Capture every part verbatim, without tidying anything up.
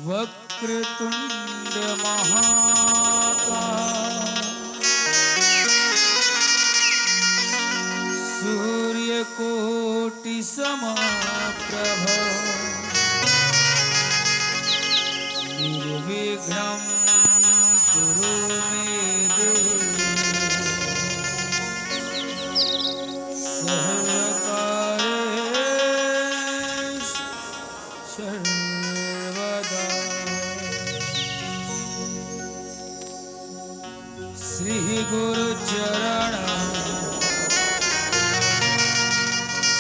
वक्रतुंड महाकाय, सूर्यकोटि समप्रभ, निर्विघ्नं कुरु मे देव, सर्वकार्येषु सर्वदा। श्री गुरु चरण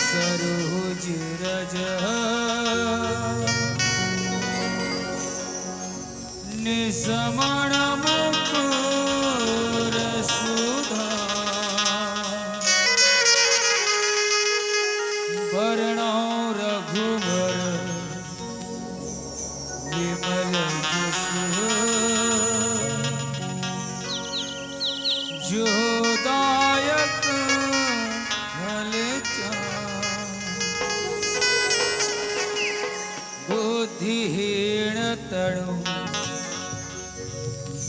सरोज रज निसमण मुकुर सुधा वरणौ रघुबर विमल जसु जो दायक फल चारि। बुद्धिहीन तनु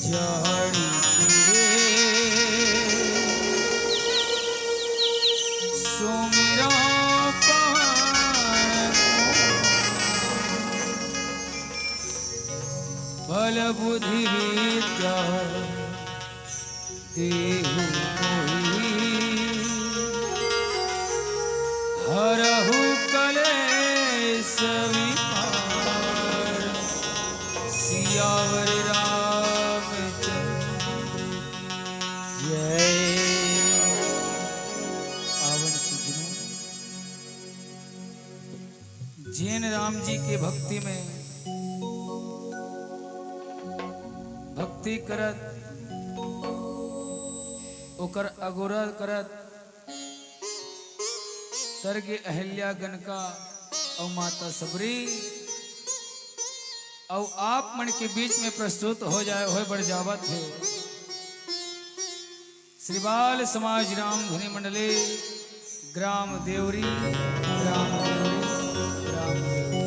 जानिके सुमिरौ पवन कुमार। बल बुद्धि विद्या देहु मोहि हरहु कलेस विपार। सियावर रामचंद्र की जय। पावन सज्जनों, जेन राम जी के भक्ति में भक्ति करत, ओकर अगोरा करत, तर गे अहिल्या गनका अउ माता सबरी, अउ आप मन के बीच में प्रस्तुत हो जाए, होए बर जावत हे श्री बाल समाज राम धुनी मंडली, ग्राम देवरी, ग्राम देवरी, ग्राम देवरी।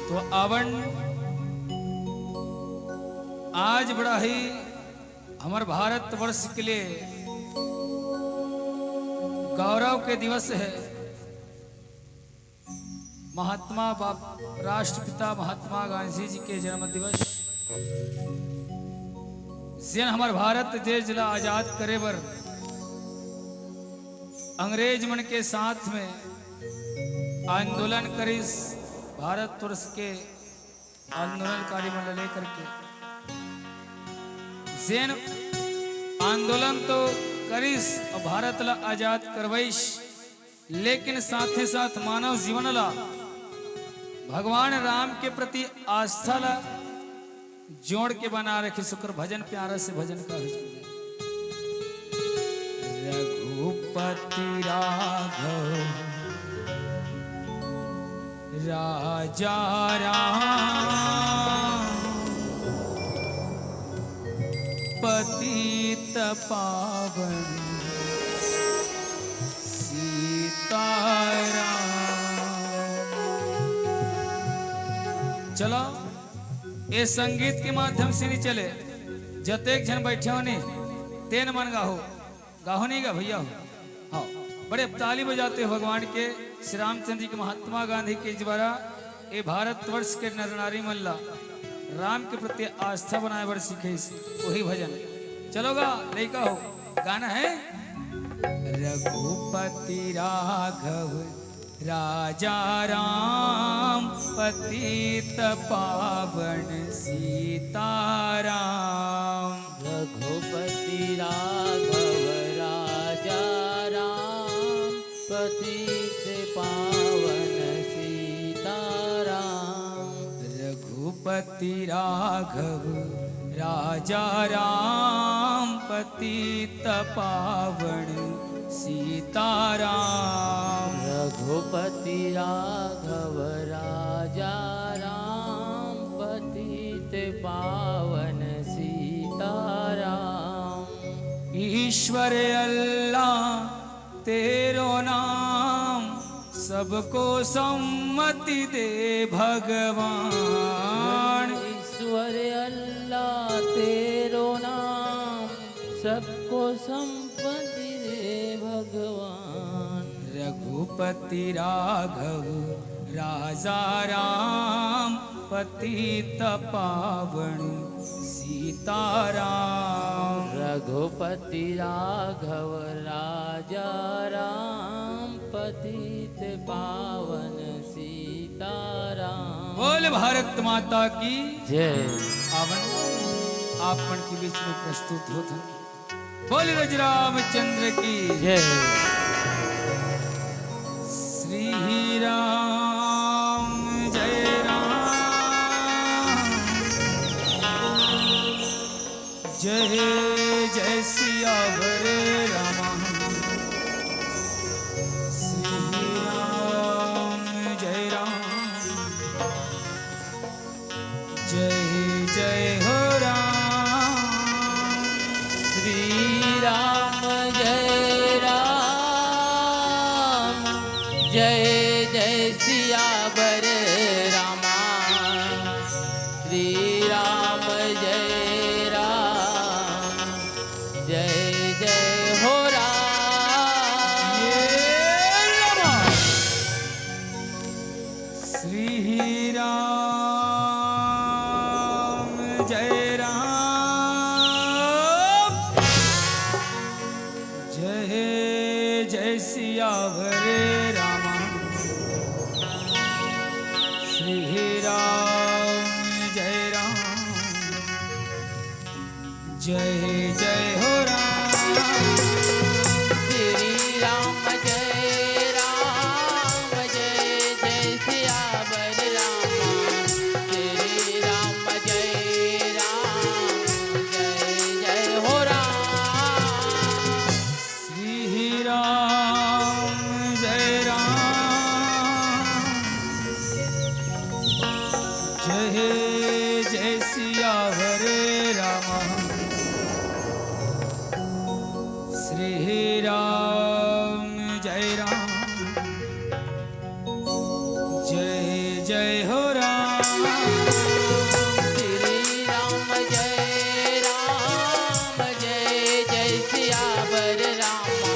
तो आवन, आज बड़ा ही हमर भारतवर्ष के लिए गौरव के दिवस हे। महात्मा बाप, राष्ट्रपिता महात्मा गांधी जी के जन्म दिवस, जेन हमर भारत देश ला आजाद करे बर अंग्रेज मन के साथ में आंदोलन करिस, भारतवर्ष के आंदोलनकारी मन ला लेकर के, जेन आंदोलन तो करिस अउ भारत ला आजाद करवइस, लेकिन साथे साथ मानव जीवन ला भगवान राम के प्रति आस्था ला जोड़ के बना रखे। सुकर भजन प्यारा से भजन का है। रघुपति राघव राजा राम पतित पावन सीताराम। चलो, ए संगीत के माध्यम से नहीं चले, जतेक झन बैठे हो नहीं, तेन मन गाहो, गाहो नहीं गा भैया हो। हाँ, बड़े ताली बजाते हो भगवान के, श्री रामचंद्र जी के, महात्मा गांधी के द्वारा ए भारतवर्ष के नर नारी मन ला राम के प्रति आस्था बनाए बर सिखाइस, वही भजन। चलो गा, लइका हो, गाना है। रघुपति राघव राजा राम पतित पावन सीताराम। रघुपति राघव राजा राम पतित पावन सीताराम। रघुपति राघव राजा राम पतित पावन सीताराम। रघुपति राघव राजा राम पतित पावन सीताराम। ईश्वर अल्लाह तेरो नाम सबको सम्मति दे भगवान। ईश्वर अल्लाह तेरो नाम सबको सम्मति दे भगवान। रघुपति राघव राजा राम पतित पावन सीताराम। रघुपति राघव राजा राम पतित पावन सीताराम। बोल भारत माता की जय। आवन, आप मन के बीच में प्रस्तुत होत हन। बोल रज रामचंद्र की जय। श्री राम जय राम, जय जय सियावर रामा। श्री राम जय राम, जय जय हो राम। श्री राम जय राम, जय जय सियावर रामा। श्री राम जय राम, जय जय हो राम। ये रामा। श्री राम जय राम, जय जय सियावर रामा। श्री राम जय राम, जय जय हो राम। श्री राम जय राम, जय जय सियावर रामा। श्री राम जय राम, जय जय हो राम। श्री राम जय राम, जय जय सियावर रामा। श्री राम जय राम, जय जय हो राम। श्री राम जय राम, जय जय सियावर रामा।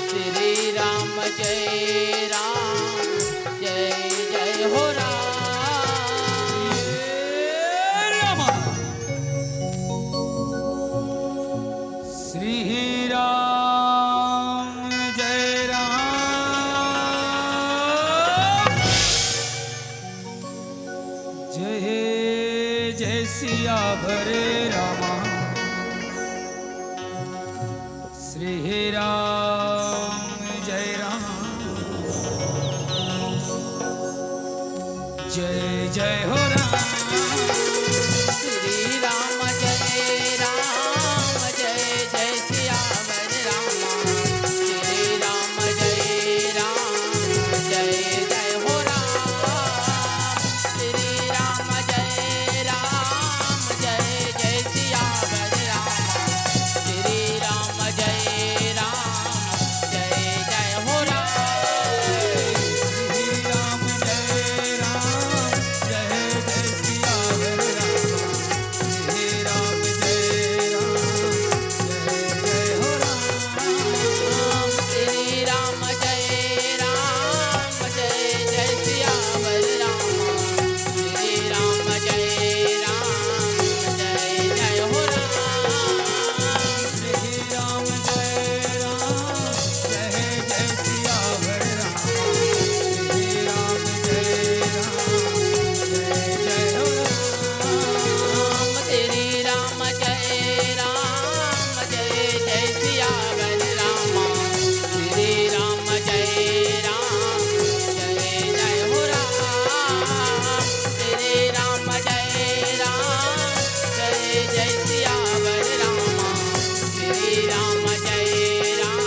श्री राम जय राम, जय जय हो राम। श्री राम जय राम, जय जय सियावर रामा। श्री राम जय राम, जय जय हो राम। श्री राम जय राम, जय जय सियावर रामा। श्री राम जय राम, जय जय हो राम। श्री राम जय राम, जय जय सियावर रामा। श्री राम जय राम, जय जय हो राम। श्री राम जय राम, जय जय सियावर रामा। श्री राम जय राम, जय जय हो राम। श्री राम जय राम, जय जय सियावर रामा। श्री राम जय राम, जय जय हो राम। श्री राम जय राम, जय जय सियावर राम। श्री राम जय राम, जय जय हो राम। श्री राम जय राम, जय जय सियावर रामा। श्री राम जय राम, जय जय हो राम। श्री राम जय राम, जय जय सियावर रामा। श्री राम जय राम,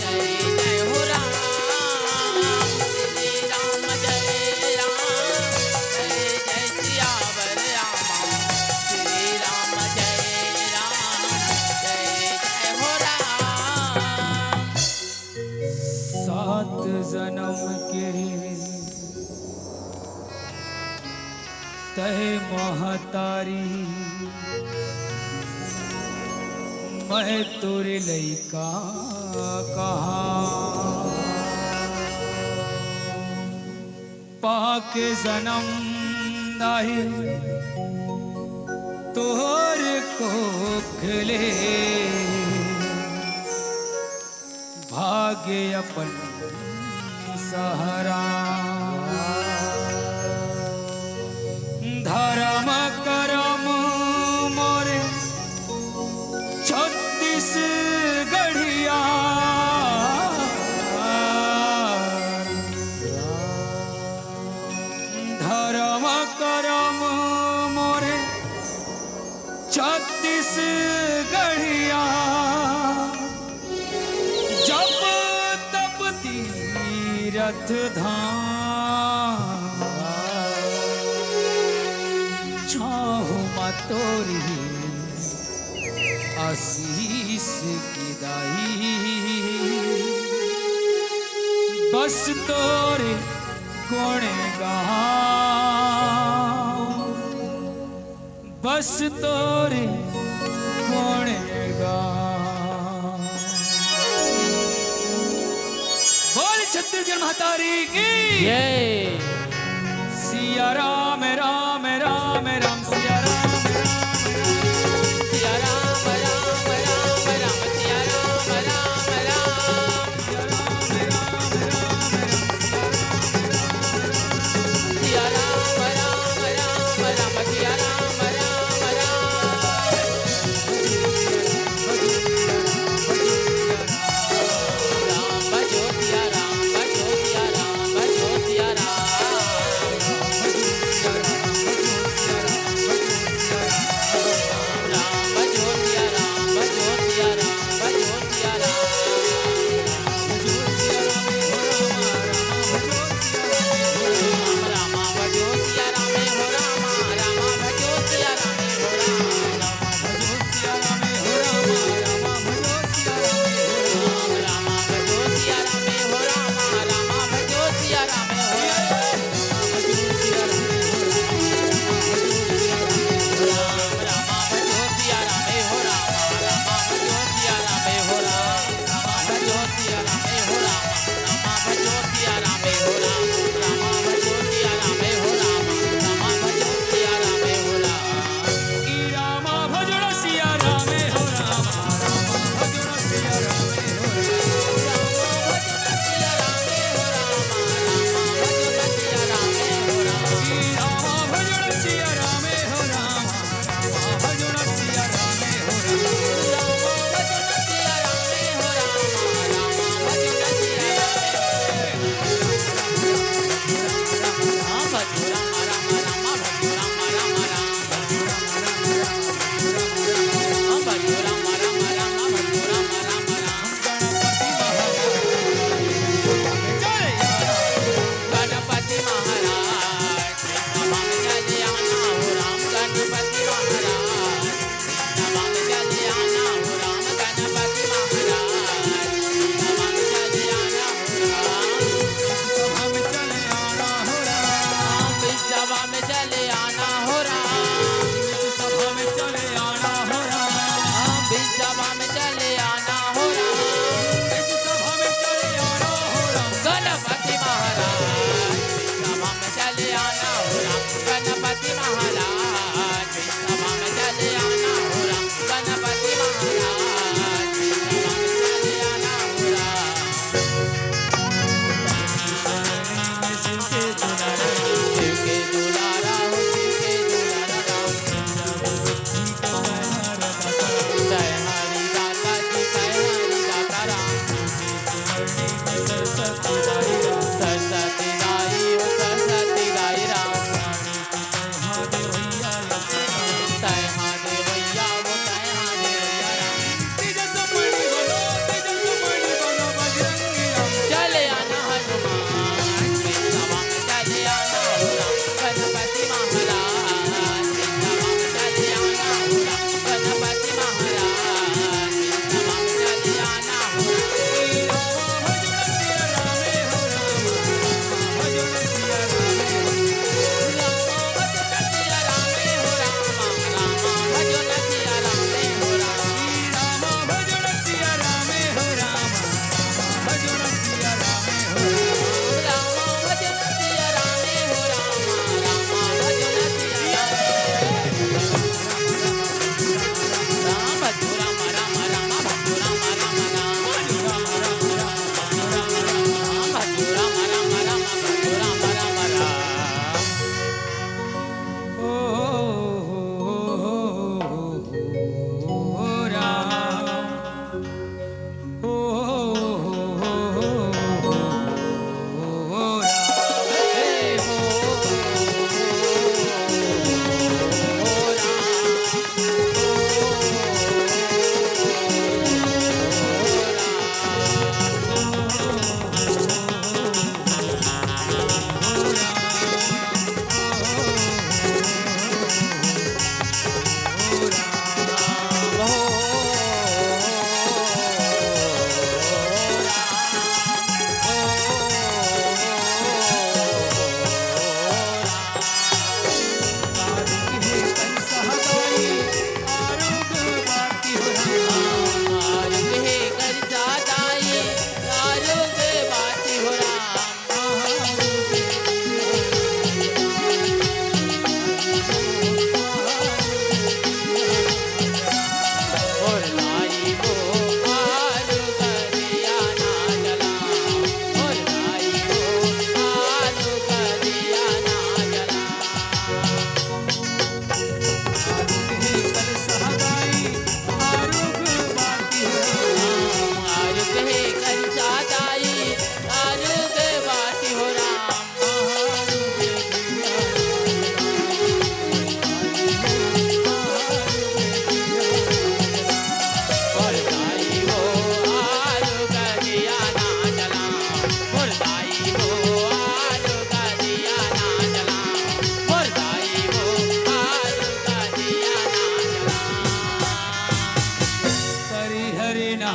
जय जय हो राम। श्री राम जय राम, जय जय सियावर रामा। श्री राम जय राम, जय जय हो राम। सात जन्म के तय महतारी, मैं तोरे लइका कहा। पाके जन्म दाई तोर कोख ले, भागे अपन सहारा। धर्म करम मोर छत्तीसगढ़िया जप तप तीरथ धाम, छाहू मा तोरी आशीष की दाई, बस तोरे गुण गाऊं, बस तोरे गुण गाऊं। बोल छत्तीसगढ़ महतारी की। जय। सिया राम राम राम राम, सिया राम राम राम। सिया राम राम राम राम, सिया राम राम राम। सिया राम राम राम राम, सिया राम राम राम राम, सिया राम राम राम। राम भजो, सिया राम भजो, सिया राम भजो, सिया राम भजो, सिया राम।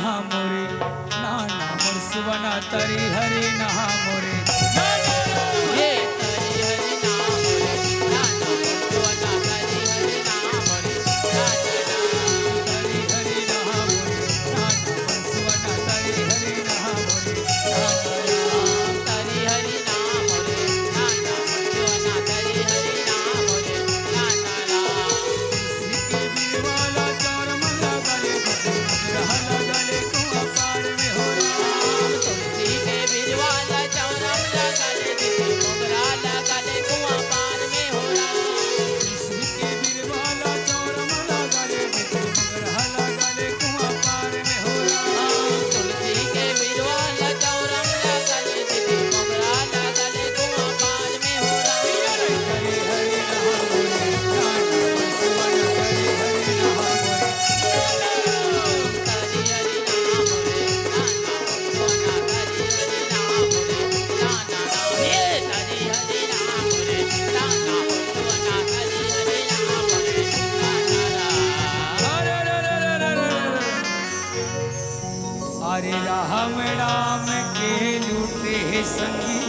नहा मोरे नाना मोर सुवना, तरी हरी नहा मोरे नाना। ये तरी हरी नहा मोरे नाना मोर सुवना, तरी हरी नहा मोरे नाना। तरी हरी नहा मोरे नाना मोर सुवना, तरी हरी नहा मोरे नाना। तरी हरी नहा मोरे नाना मोर सुवना, तरी हरी नहा मोरे नाना। अरे राम राम के लूटे हे संगी,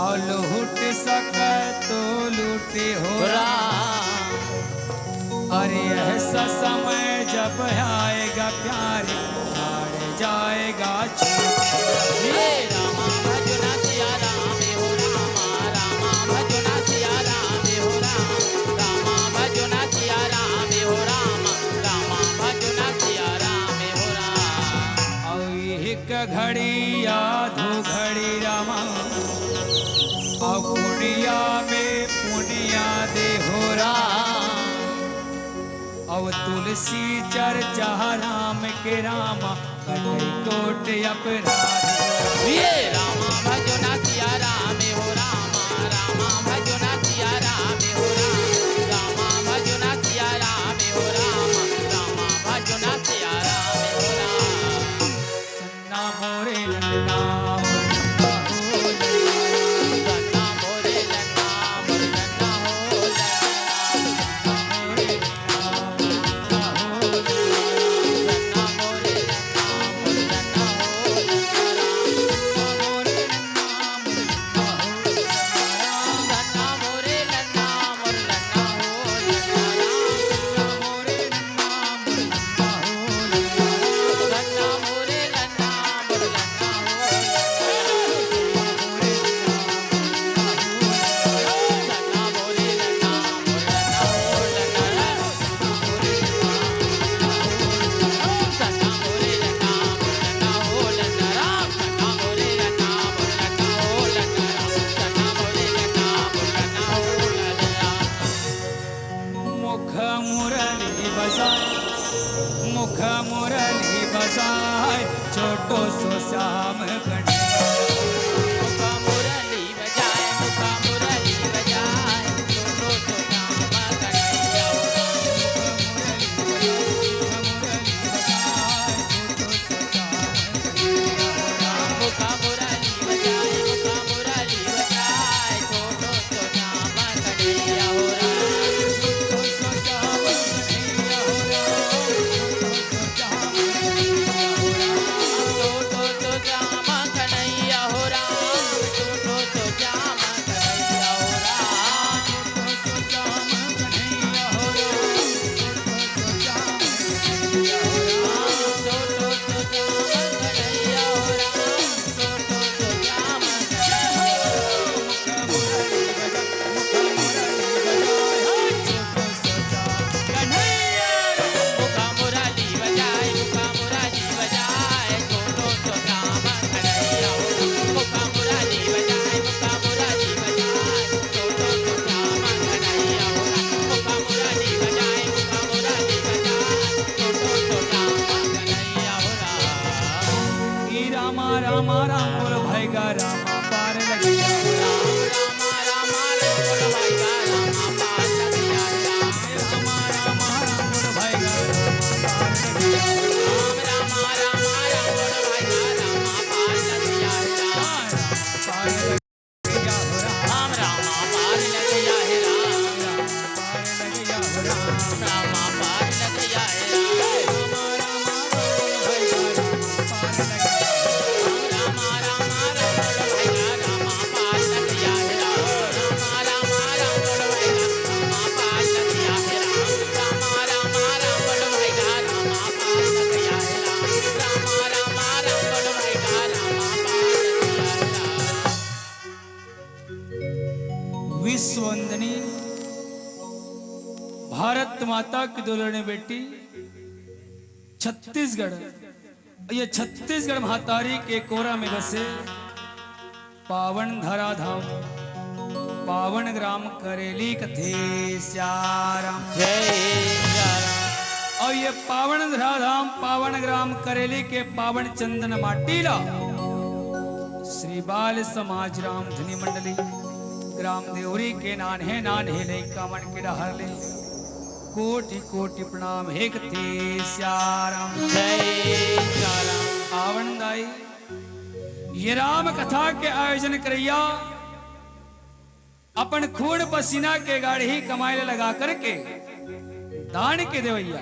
अउ लूट सके तो लूटे हो राम। अरे ऐसा समय जब आएगा प्यारे, जाएगा। हे रामा भजना सिया राम हो रामा, रामा भजना सिया राम हो राम, रामा भजना सिया राम हो राम, रामा भजना सिया राम हो राम। अउ एक घड़ी आधो घड़ी रामा, अउ पुनिया में पुनिया दे हो राम। अउ तुलसी चर्चा राम के रामा, कटई कोट अपराध। ये रामा भजना सिया राम हो रामा, रामा भजना सिया राम हो राम, रामा भजना सिया राम हो रामा, रामा भजना सिया राम हो राम। नन्ना मोरे नन्ना, नन्ना मोरे नन्ना, मोरे नन्ना हो नन्ना। मुख मुरली बजाए, मुख मुरली बजाए, छोटो सो श्याम कन्हैया। मुख मुरली बजाए, मुख मुरली बजाए, छोटो सो श्याम कन्हैया। रामा रामा राम बोल भाई गा रामा पार लगिया। भारत माता की दुलारी बेटी, छत्तीसगढ़, ये छत्तीसगढ़ महतारी के कोरा में बसे पावन धराधाम, पावन ग्राम करेली कथे सियाराम। जय सियाराम। अउ ये पावन धराधाम, पावन ग्राम करेली के पावन चंदन माटी ला श्री बाल समाज रामधनी मंडली ग्राम देवरी के नान्हे नान्हे लइका मन के डहर ले कोटि कोटि प्रणाम हे कथे सियाराम। जय सियाराम। आवन दाई, ये राम कथा के आयोजन करइया, अपन खून पसीना के गाढ़ी कमाई ला लगा करके दान के देवइया,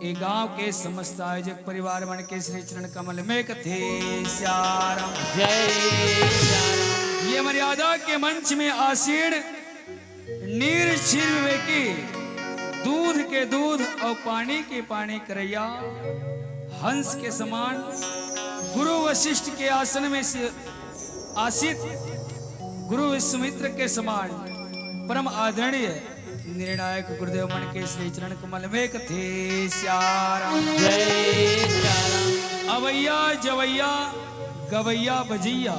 ए गांव के समस्त आयोजक परिवार मन के श्री चरण कमल में कथे सियाराम। जय सियाराम। ये मर्यादा के मंच में आसीन नीर क्षीर विवेकी, दूध के दूध अउ पानी के पानी करइया, हंस के समान गुरु वशिष्ठ के आसन में से आसित गुरु विश्वामित्र के समान परम आदरणीय निर्णायक गुरुदेव मन के श्री चरण कमल में कथे सियाराम। जय सियाराम। अवैया जवैया गवैया बजैया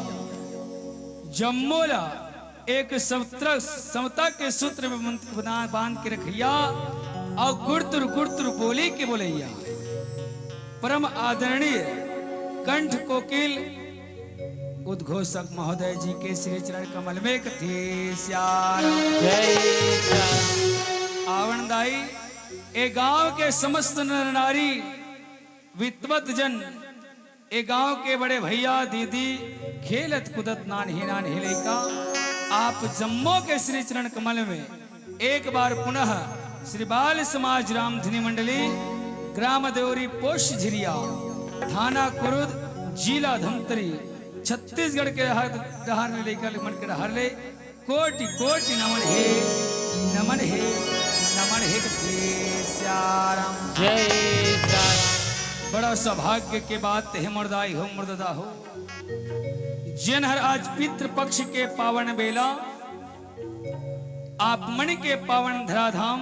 जम्मो ला एक समत्र-, समता के सूत्र में मंत्र बना-, बांध के रखइया अउ गुड़तुर गुड़तुर बोली के बोलइया परम आदरणीय कंठ कोकिल उद्घोषक महोदय जी के श्री चरण कमल में कथे सियाराम। जय सियाराम। आवन दाई, ए गांव के समस्त नर नारी, विद्वत जन, ए गांव के बड़े भैया दीदी, खेलत कूदत नान्हे नान्हे लइका, आप जम्मो के श्री चरण कमल में एक बार पुनः श्री बाल समाज रामधनी मंडली, ग्राम देवरी, पोस्ट झिरिया, थाना कुरुद, जिला धमतरी, छत्तीसगढ़ के डहर, डहर ले लइका मन के डहर ले कोटि कोटि नमन हे, नमन हे, नमन हे कथे सियाराम। जय सियाराम। बड़ा सौभाग्य के बात हे मोर दाई हो, मोर ददा हो, जेन हर आज पितृपक्ष के पावन बेला आप मन के पावन धराधाम,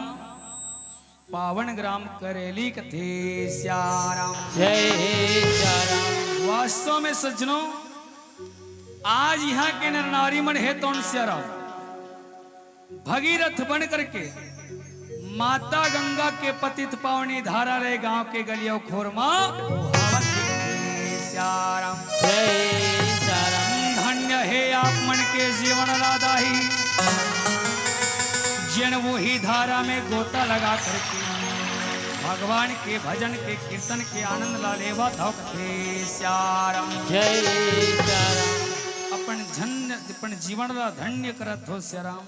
पावन ग्राम करेली कथे सियाराम। जय सियाराम। वास्तव में सज्जनों, आज इहाँ के नर नारी मन हे तौन सियाराम, भगीरथ बन करके माता गंगा के पतित पावनी धारा ले गांव के गलिया खोर मा बहावत हे सियाराम। जय सियाराम। धन्य हे आप मन के जीवन ला दाई, जेन वही धारा में गोता लगा करके भगवान के भजन के कीर्तन के आनंद ला लेवत हव कथे सियाराम। जय सियाराम। अपन धन्य, अपन जीवन ला धन्य करत हो सियाराम।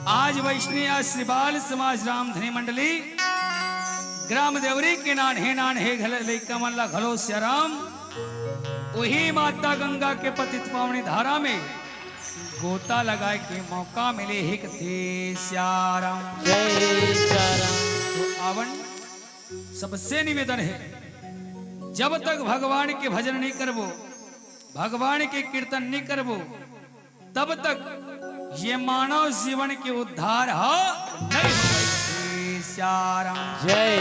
आज वैष्णव श्री बाल समाज रामधनी मंडली ग्राम देवरी के नान्हे नान्हे घल लइका मन ला घलो सियाराम, वही माता गंगा के पतित पावनी धारा में गोता लगाए के मौका मिले हे कथे सियाराम। जय सियाराम। तो आवन सबसे निवेदन हे, जब तक भगवान के भजन नहीं करबो, भगवान के कीर्तन नहीं करबो, तब तक ये मानव जीवन के उद्धार ह नहीं होय। सियाराम। जय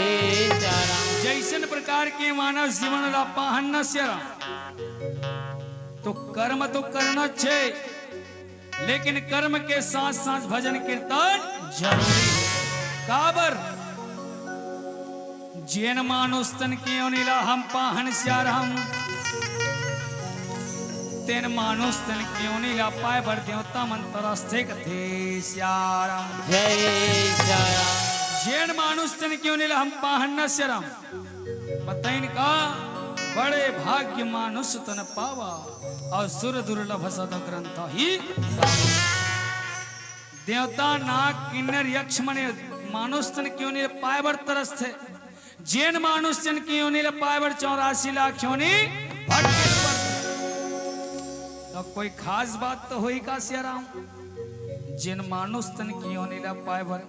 सियाराम। जैसन प्रकार के मानव जीवन ला पाहन न सियाराम, तो कर्म तो करना छे, लेकिन कर्म के साथ साथ भजन कीर्तन जरूरी हे। काबर? जेन मानुष तन के योनि ला हम पाहन सियाराम, तेन मानुष तन के योनि ला पाए बर देवता मन तरसथे कथे सियाराम। जय सियाराम। जेन मानुष तन के योनि ला हम पाहन न सियाराम, बताइन का बड़े भाग्य मानुष तन पावा, अउ सुर दुर्लभ सद ग्रंथ ही देवता, नाग, किन्नर, यक्ष मने मानुष तन के योनि पाए बर तरसथे। जेन मानुष तन के योनि ल पाए बर चौरासी लाख योनि भटके बर। त कोई खास बात तो होही का सियाराम? जेन मानुष तन के योनि ल पाए बर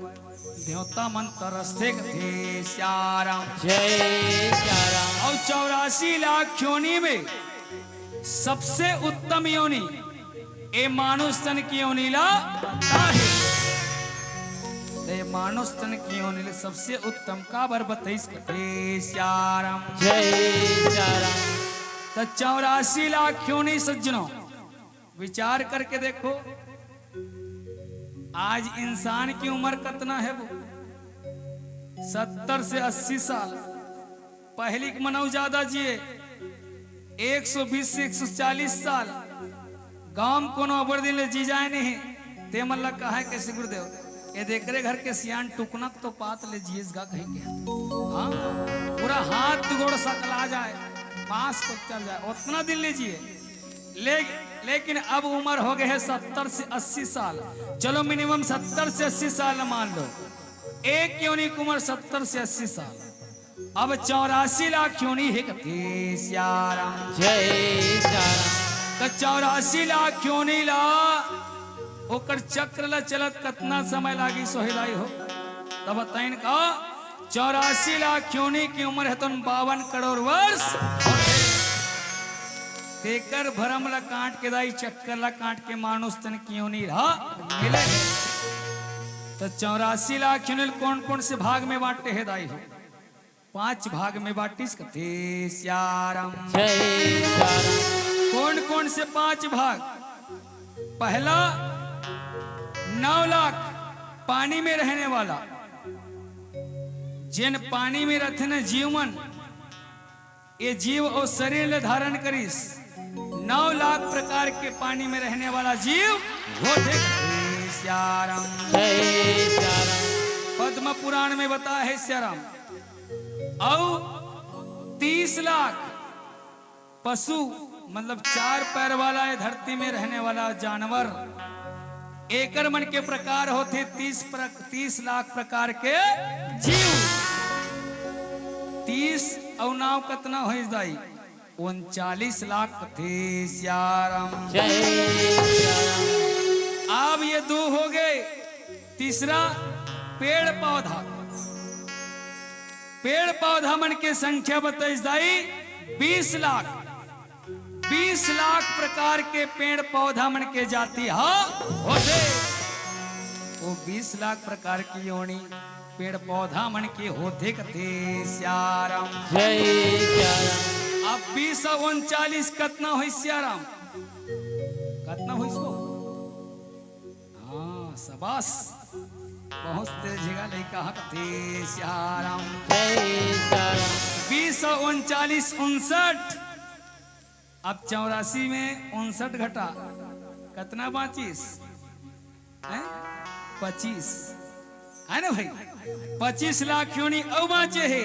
देवता मन तरसथे कथे सियाराम। जय सियाराम। अउ चौरासी लाख योनि में सबसे उत्तम योनि ए मानुष तन के योनि ला बताए हे। त ये मानुष तन के योनि ले सबसे उत्तम काबर बतइस कथे सियाराम। जय सियाराम। त चौरासी लाख योनि सज्जनों, विचार करके देखो, आज इंसान की उम्र कतना हे वो? सत्तर से अस्सी साल। पहिली के मनऊ जादा जिए, एक सौ बीस से एक सौ चालीस साल। गांव म कोनो अब्बड़ दिन ले जी जाए नहीं, ते मन ला कहाय कइसे गुरुदेव? ए देख रे घर के सियान टुकना तो पात ले जियस गा कहिके। हाँ, पूरा हाथ गोड़ सकला जाए, मांस कोचर जाए, ओतना दिन ले जिए। ले, लेकिन अब उम्र हो गए हे सत्तर से अस्सी साल। चलो minimum सत्तर से अस्सी साल मान लो, एक योनि की उम्र सत्तर से अस्सी साल। अब चौरासी लाख योनि हे कथे सियाराम। जय सियाराम। त चौरासी लाख योनि ला ओकर चक्र ला चलत कतना समय लागिस ओ हे दाई हो? त बताइन का चौरासी लाख योनि की उम्र हे तोन बावन करोड़ वर्ष। तेकर भरम ला काट के दाई, चक्कर ला काट के मानुष तन की योनि ला मिले। त चौरासी लाख योनि ल कोन कोन से भाग में बांटे हे दाई हो? पांच भाग में बांटिस कथे सियाराम। जय सियाराम। कोन कोन से पांच भाग? पहला, नौ लाख पानी में रहने वाला, जेन पानी में रथे न जीव मन, ये जीव अउ शरीर ले धारण करिस, नौ लाख प्रकार के पानी में रहने वाला जीव होथे कथे सियाराम। जय सियाराम। पद्म पुराण में बताय हे सियाराम। अउ तीस लाख पशु, मतलब चार पैर वाला ये धरती में रहने वाला जानवर, एकर मन के प्रकार होथे तीस प्र-, तीस लाख प्रकार के जीव। तीस अउ नौ कतना होइस दाई? उनचालीस लाख कथे सियाराम। जय सियाराम। अब ये दो हो गए। तीसरा, पेड़ पौधा। पेड़ पौधा मन के संख्या बतइस दाई, बीस लाख। बीस लाख प्रकार के पेड़ पौधा मन के जाति ह होथे। वो बीस लाख प्रकार के योनि पेड़ पौधा मन के होथे कथे सियाराम। जय सियाराम। अब बीस अउ उनचालीस कतना होइस सियाराम? कतना होइस वो? हाँ, शाबाश। बहुत तेज झिगा लइका ह कथे सियाराम। जय सियाराम। बीस अउ उनचालीस, उनसठ। अब चौरासी में उनसठ घटा, कतना बांचिस? हैं? पच्चीस। हे ना भाई? पच्चीस लाख योनि अउ बांचे हे,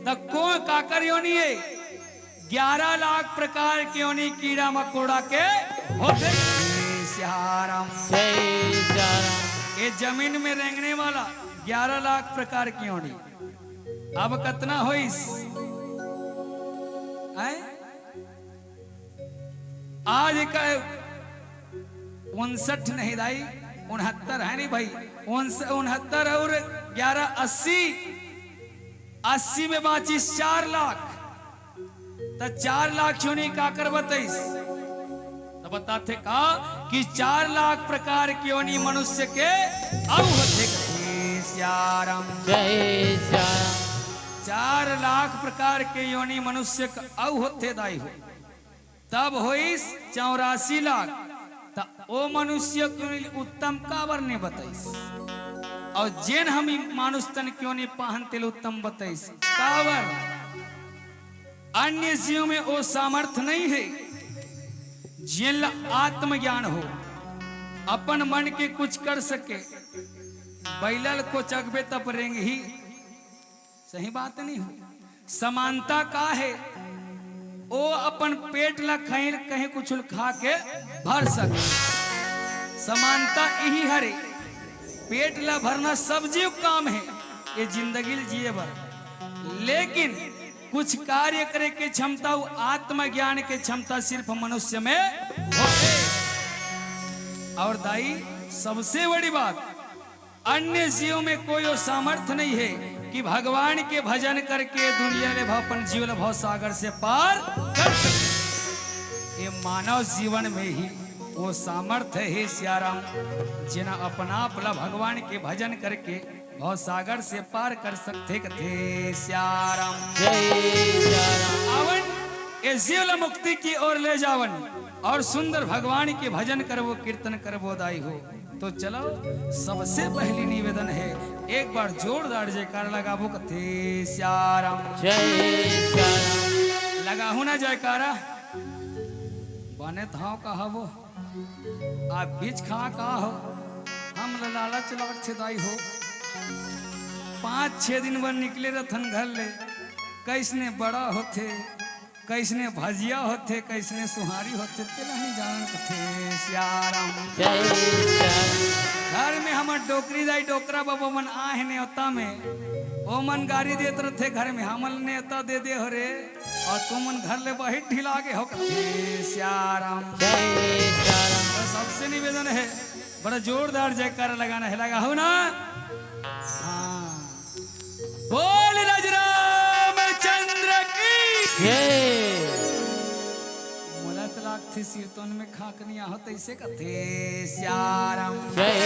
त कोन काकर योनि हे? ग्यारह लाख प्रकार के योनि कीड़ा मकोड़ा के होथे। जय सियाराम। जय सियाराम। ये जमीन में रेंगने वाला ग्यारह लाख प्रकार के योनि। अब कतना होइस? हैं? आज का उनसठ नहीं दाई, उनहत्तर हे नहीं भाई, उनस-, उनहत्तर अउ ग्यारह, अस्सी, अस्सी में बांचिस चार लाख, त चार लाख योनि काकर बतइस? त बताथे का कि चार लाख प्रकार के योनि मनुष्य के अउ होथे कथे सियाराम। जय सियाराम। चार लाख प्रकार के योनि मनुष्य के अउ होथे दाई हो। तब होइस चौरासी लाख। त ओ मनुष्य के उत्तम काबर ने बतइस? अउ जेन हम मानुष तन के योनि पाहन तेला उत्तम बतइस। काबर? अन्य जीव में ओ सामर्थ्य नहीं हे, जेन ला आत्मज्ञान हो, अपन मन के कुछ कर सके। बइला ल कोचकबे तब रेंगही, सही बात नहीं हो। समानता का हे? ओ अपन पेट ला कहीं, कहीं कुछ खा के भर सके। समानता इही हरे, पेट ला भरना सब जीव काम हे ये जिंदगी ल जिए बर, लेकिन कुछ कार्य करे के क्षमता, वो आत्मज्ञान के क्षमता सिर्फ मनुष्य में होथे। अउ दाई, सबसे बड़ी बात, अन्य जीव में कोई वो सामर्थ्य नहीं हे कि भगवान के भजन करके दुनिया ले भव, अपन जीव ल भव सागर से पार कर सके। ये मानव जीवन में ही वो सामर्थ्य हे सियाराम, जेन अपन आप ला भगवान के भजन करके भवसागर से पार कर सकथे कथे सियाराम। जय सियाराम। आवन ए जीव ल मुक्ति की ओर ले जावन और सुंदर भगवान के भजन करबो, कीर्तन करबो दाई हो। तो चलो, सबसे पहली निवेदन हे, एक बार जोरदार जयकार लगाबो कथे सियाराम। जय सियाराम। लगाहू ना जयकारा? बने थाव कहाबो। आ बीच खा का हो, हम ल लालच लागथे दाई हो। पाँच छह दिन बर निकले रथन घर ले, कइसने बड़ा होथे, कइसने भजिया होथे, कइसने सुहारी होथे, तेला नइ जानन कथे सियाराम। जय सियाराम। घर में हमर डोकरी दाई डोकरा बाबा मन आहे नेवता में, ओमन गारी देत रथे घर में, हमन नेवता दे दे हो रे। अउ तुमन घर ले बाहिर ढिला गे हो कथे सियाराम। जय सियाराम। तो सबसे निवेदन हे, बड़ा जोरदार जयकारा लगाना हे, लगाहू ना? हाँ। बोल राज रामचंद्र की। जय। मोला तो लागथे सिरतोन में खाकनी आहो तइसे कथे सियाराम। जय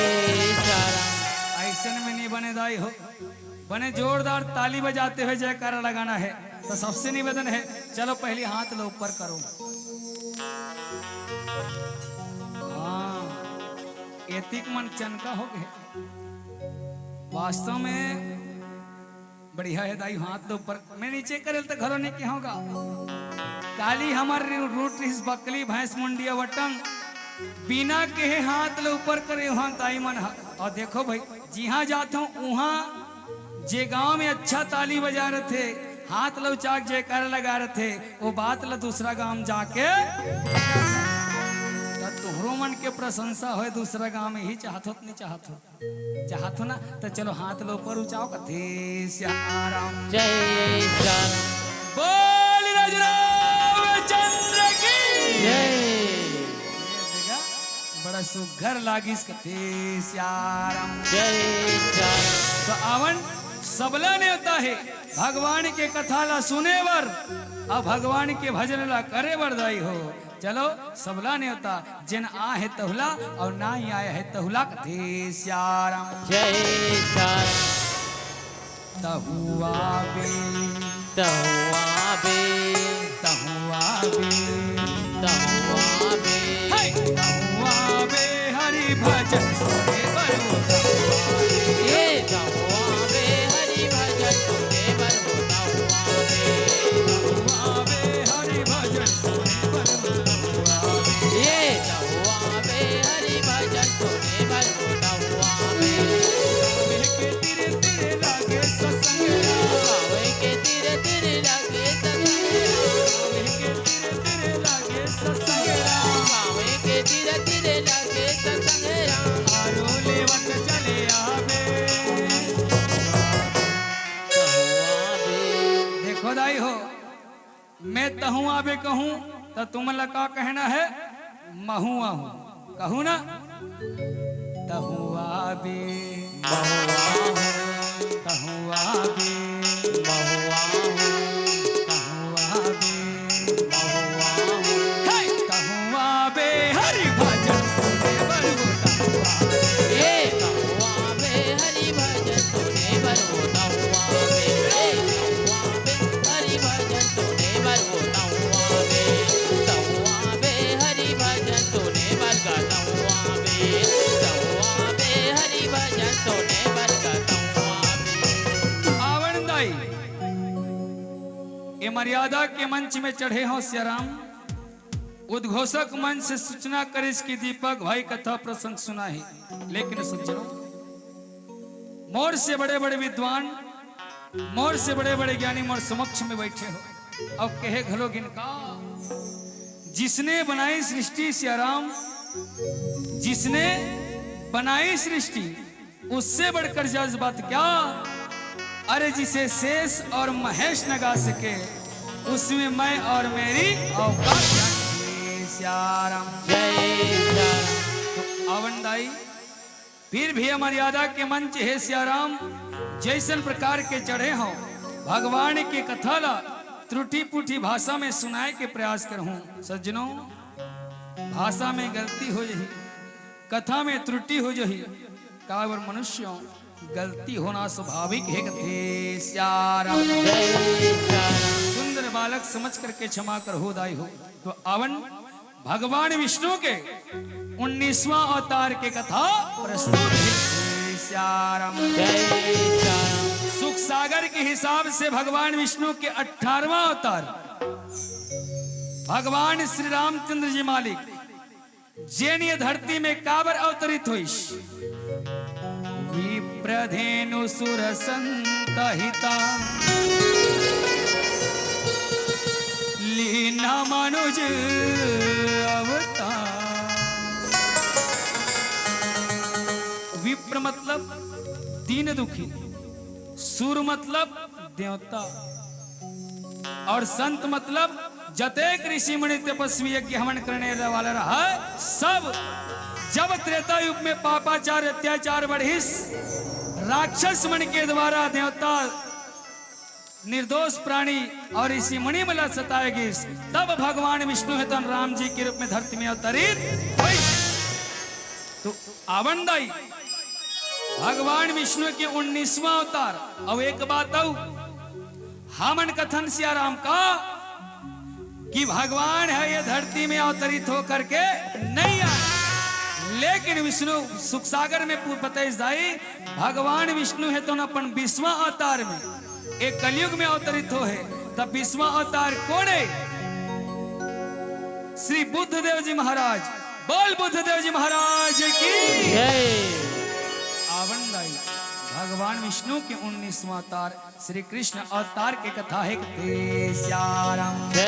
सियाराम। अइसन में नइ बने दाई हो। बने जोरदार ताली बजाते हुए जयकारा लगाना हे। तो सबसे निवेदन हे, चलो पहली हाथ लो ऊपर करो। हाँ, एतिक मन चनका हो गे। वास्तव में बढ़िया हे दाई, हाथ लो ऊपर। मैं नीचे करेल तो घलो नइ केहूं गा। काली हमर रू-, रूट रिहिस बकली, भैंस, मुंडिया, वटन, बिना केहे हाथ लो ऊपर करे उहां दाई मन ह। अउ देखो भाई, जिहां जात हूं उहां जे गांव में अच्छा ताली बजा रथे, हाथ लउचा के जयकारा लगा रथे, ओ बात ल दूसरा गांव जाके त तुहरो मन के प्रशंसा होय, दूसरा गांव में ही चाहत हो त नइ चाहत हो? चाहत हो ना? त चलो हाथ ल ऊपर उचाओ कथे सियाराम। जय सियाराम। बोल राज रामचंद्र की। जय। बड़ा सुघर लागिस कथे सियाराम। जय सियाराम। तो आवन सबला नेवता हे भगवान के कथा ला सुने बर, अउ भगवान के भजन ला करे बर दाई हो। चलो सबला नेवता, जेन आहे तहुला अउ नाई आहे तहुला कथे सियाराम। जय सियाराम। तहुआ बे, तहुआ बे, तहुआ बे, तहुआ बे। हे! तहुआ बे हरि भजन सुने बर हो तहुआ बे। ए तहुआ बे हरि भजन सुने बर हो तहुआ बे। तहुआ बे हरि भजन सुने बर हो तहुआ बे। ए तहुआ बे हरि भजन सुने बर हो तहुआ बे। गावे के तीरे तीरे लागे सतसंग राम। गावे के तीरे तीरे लागे सतसंग राम। गावे के तीरे तीरे लागे सतसंग राम। गावे के तीरे तीरे लागे सतसंग राम। आरो लेवत चले आवे। तहुआ बे। देखो दाई हो, मैं तहुआ बे कहूं, त तुमन ला का कहना हे? महुआ हूं। कहू ना? तहुआ बे। महुआ हूं। तहुआ बे। महुआ हूं। तहुआ बे। महुआ हूं। हे! तहुआ बे हरि भजन सुने बर हो तहुआ बे। ए तहुआ बे हरि भजन सुने बर हो तहुआ बे। ए तहुआ बे हरि भजन सुने बर हो तहुआ बे। तहुआ बे हरि भजन सुने बर गा तहुआ बे। तहुआ बे हरि भजन सुने बर गा तहुआ बे। आवन दाई, ए मर्यादा के मंच में चढ़े हो सियाराम। उद्घोषक मंच से सूचना करिस कि दीपक भाई कथा प्रसंग सुनाही, लेकिन सज्जनों, मोर से बड़े-बड़े विद्वान, मोर से बड़े-बड़े ज्ञानी मोर समक्ष में बैठे हो। अब कहे घलो गिन का, जिसने बनाई सृष्टि सियाराम, जिसने बनाई सृष्टि, उससे बढ़कर जज्बात क्या? अरे जिसे शेष और महेश न गा सके, उसमें मैं और मेरी औकात क्या? जय सियाराम। जय सियाराम। तो आवन दाई, फिर भी मर्यादा के मंच हे सियाराम, जइसन प्रकार के चढ़े हो, भगवान के कथा ला त्रुटि पुटि भाषा में सुनाए के प्रयास करहूं। सज्जनों, भाषा में गलती हो जही, कथा में त्रुटि हो जही, काबर मनुष्यों, गलती होना स्वाभाविक हे कथे सियाराम। जय सियाराम। सुंदर बालक समझ करके क्षमा करहु दाई हो। तो अवन भगवान विष्णु के उन्नीसवाँ अवतार के कथा प्रस्तुत हे। जय सियाराम। जय सियाराम। सुख सागर के हिसाब से भगवान विष्णु के अठारहवाँ अवतार भगवान श्री रामचंद्र जी मालिक जेन ये धरती में काबर अवतरित होइस? विप्रधेनु सुर संत हिता लीना मनुज अवतार। विप्र मतलब दीन दुखी, सुर मतलब देवता, और संत मतलब जतेक ऋषि मुनि तपस्वी यज्ञ हवन करने वाला रहा सब। जब त्रेता युग में पापाचार अत्याचार बढ़िस, राक्षस मन के द्वारा देवता, निर्दोष प्राणी और ऋषि मुनि मला सताए गिस, तब भगवान विष्णु हे तन राम जी के रूप में धरती में अवतरित होइस। तो अवन दाई भगवान विष्णु के उन्नीसवाँ अवतार। अउ एक बात अउ, हमन कथन सियाराम का कि भगवान हे ये धरती में अवतरित होकर के नहीं आए, लेकिन विष्णु सुख सागर में पू-, बताइस दाई, भगवान विष्णु हे तो अपन बीसवाँ अवतार में एक कलयुग में अवतरित होहे, तब बीसवाँ अवतार कोन हे? श्री बुद्धदेव जी महाराज। बोल बुद्धदेव जी महाराज की। जय। अवन दाई भगवान विष्णु के उन्नीसवाँ अवतार श्री कृष्ण अवतार के कथा हे कथे सियाराम। जय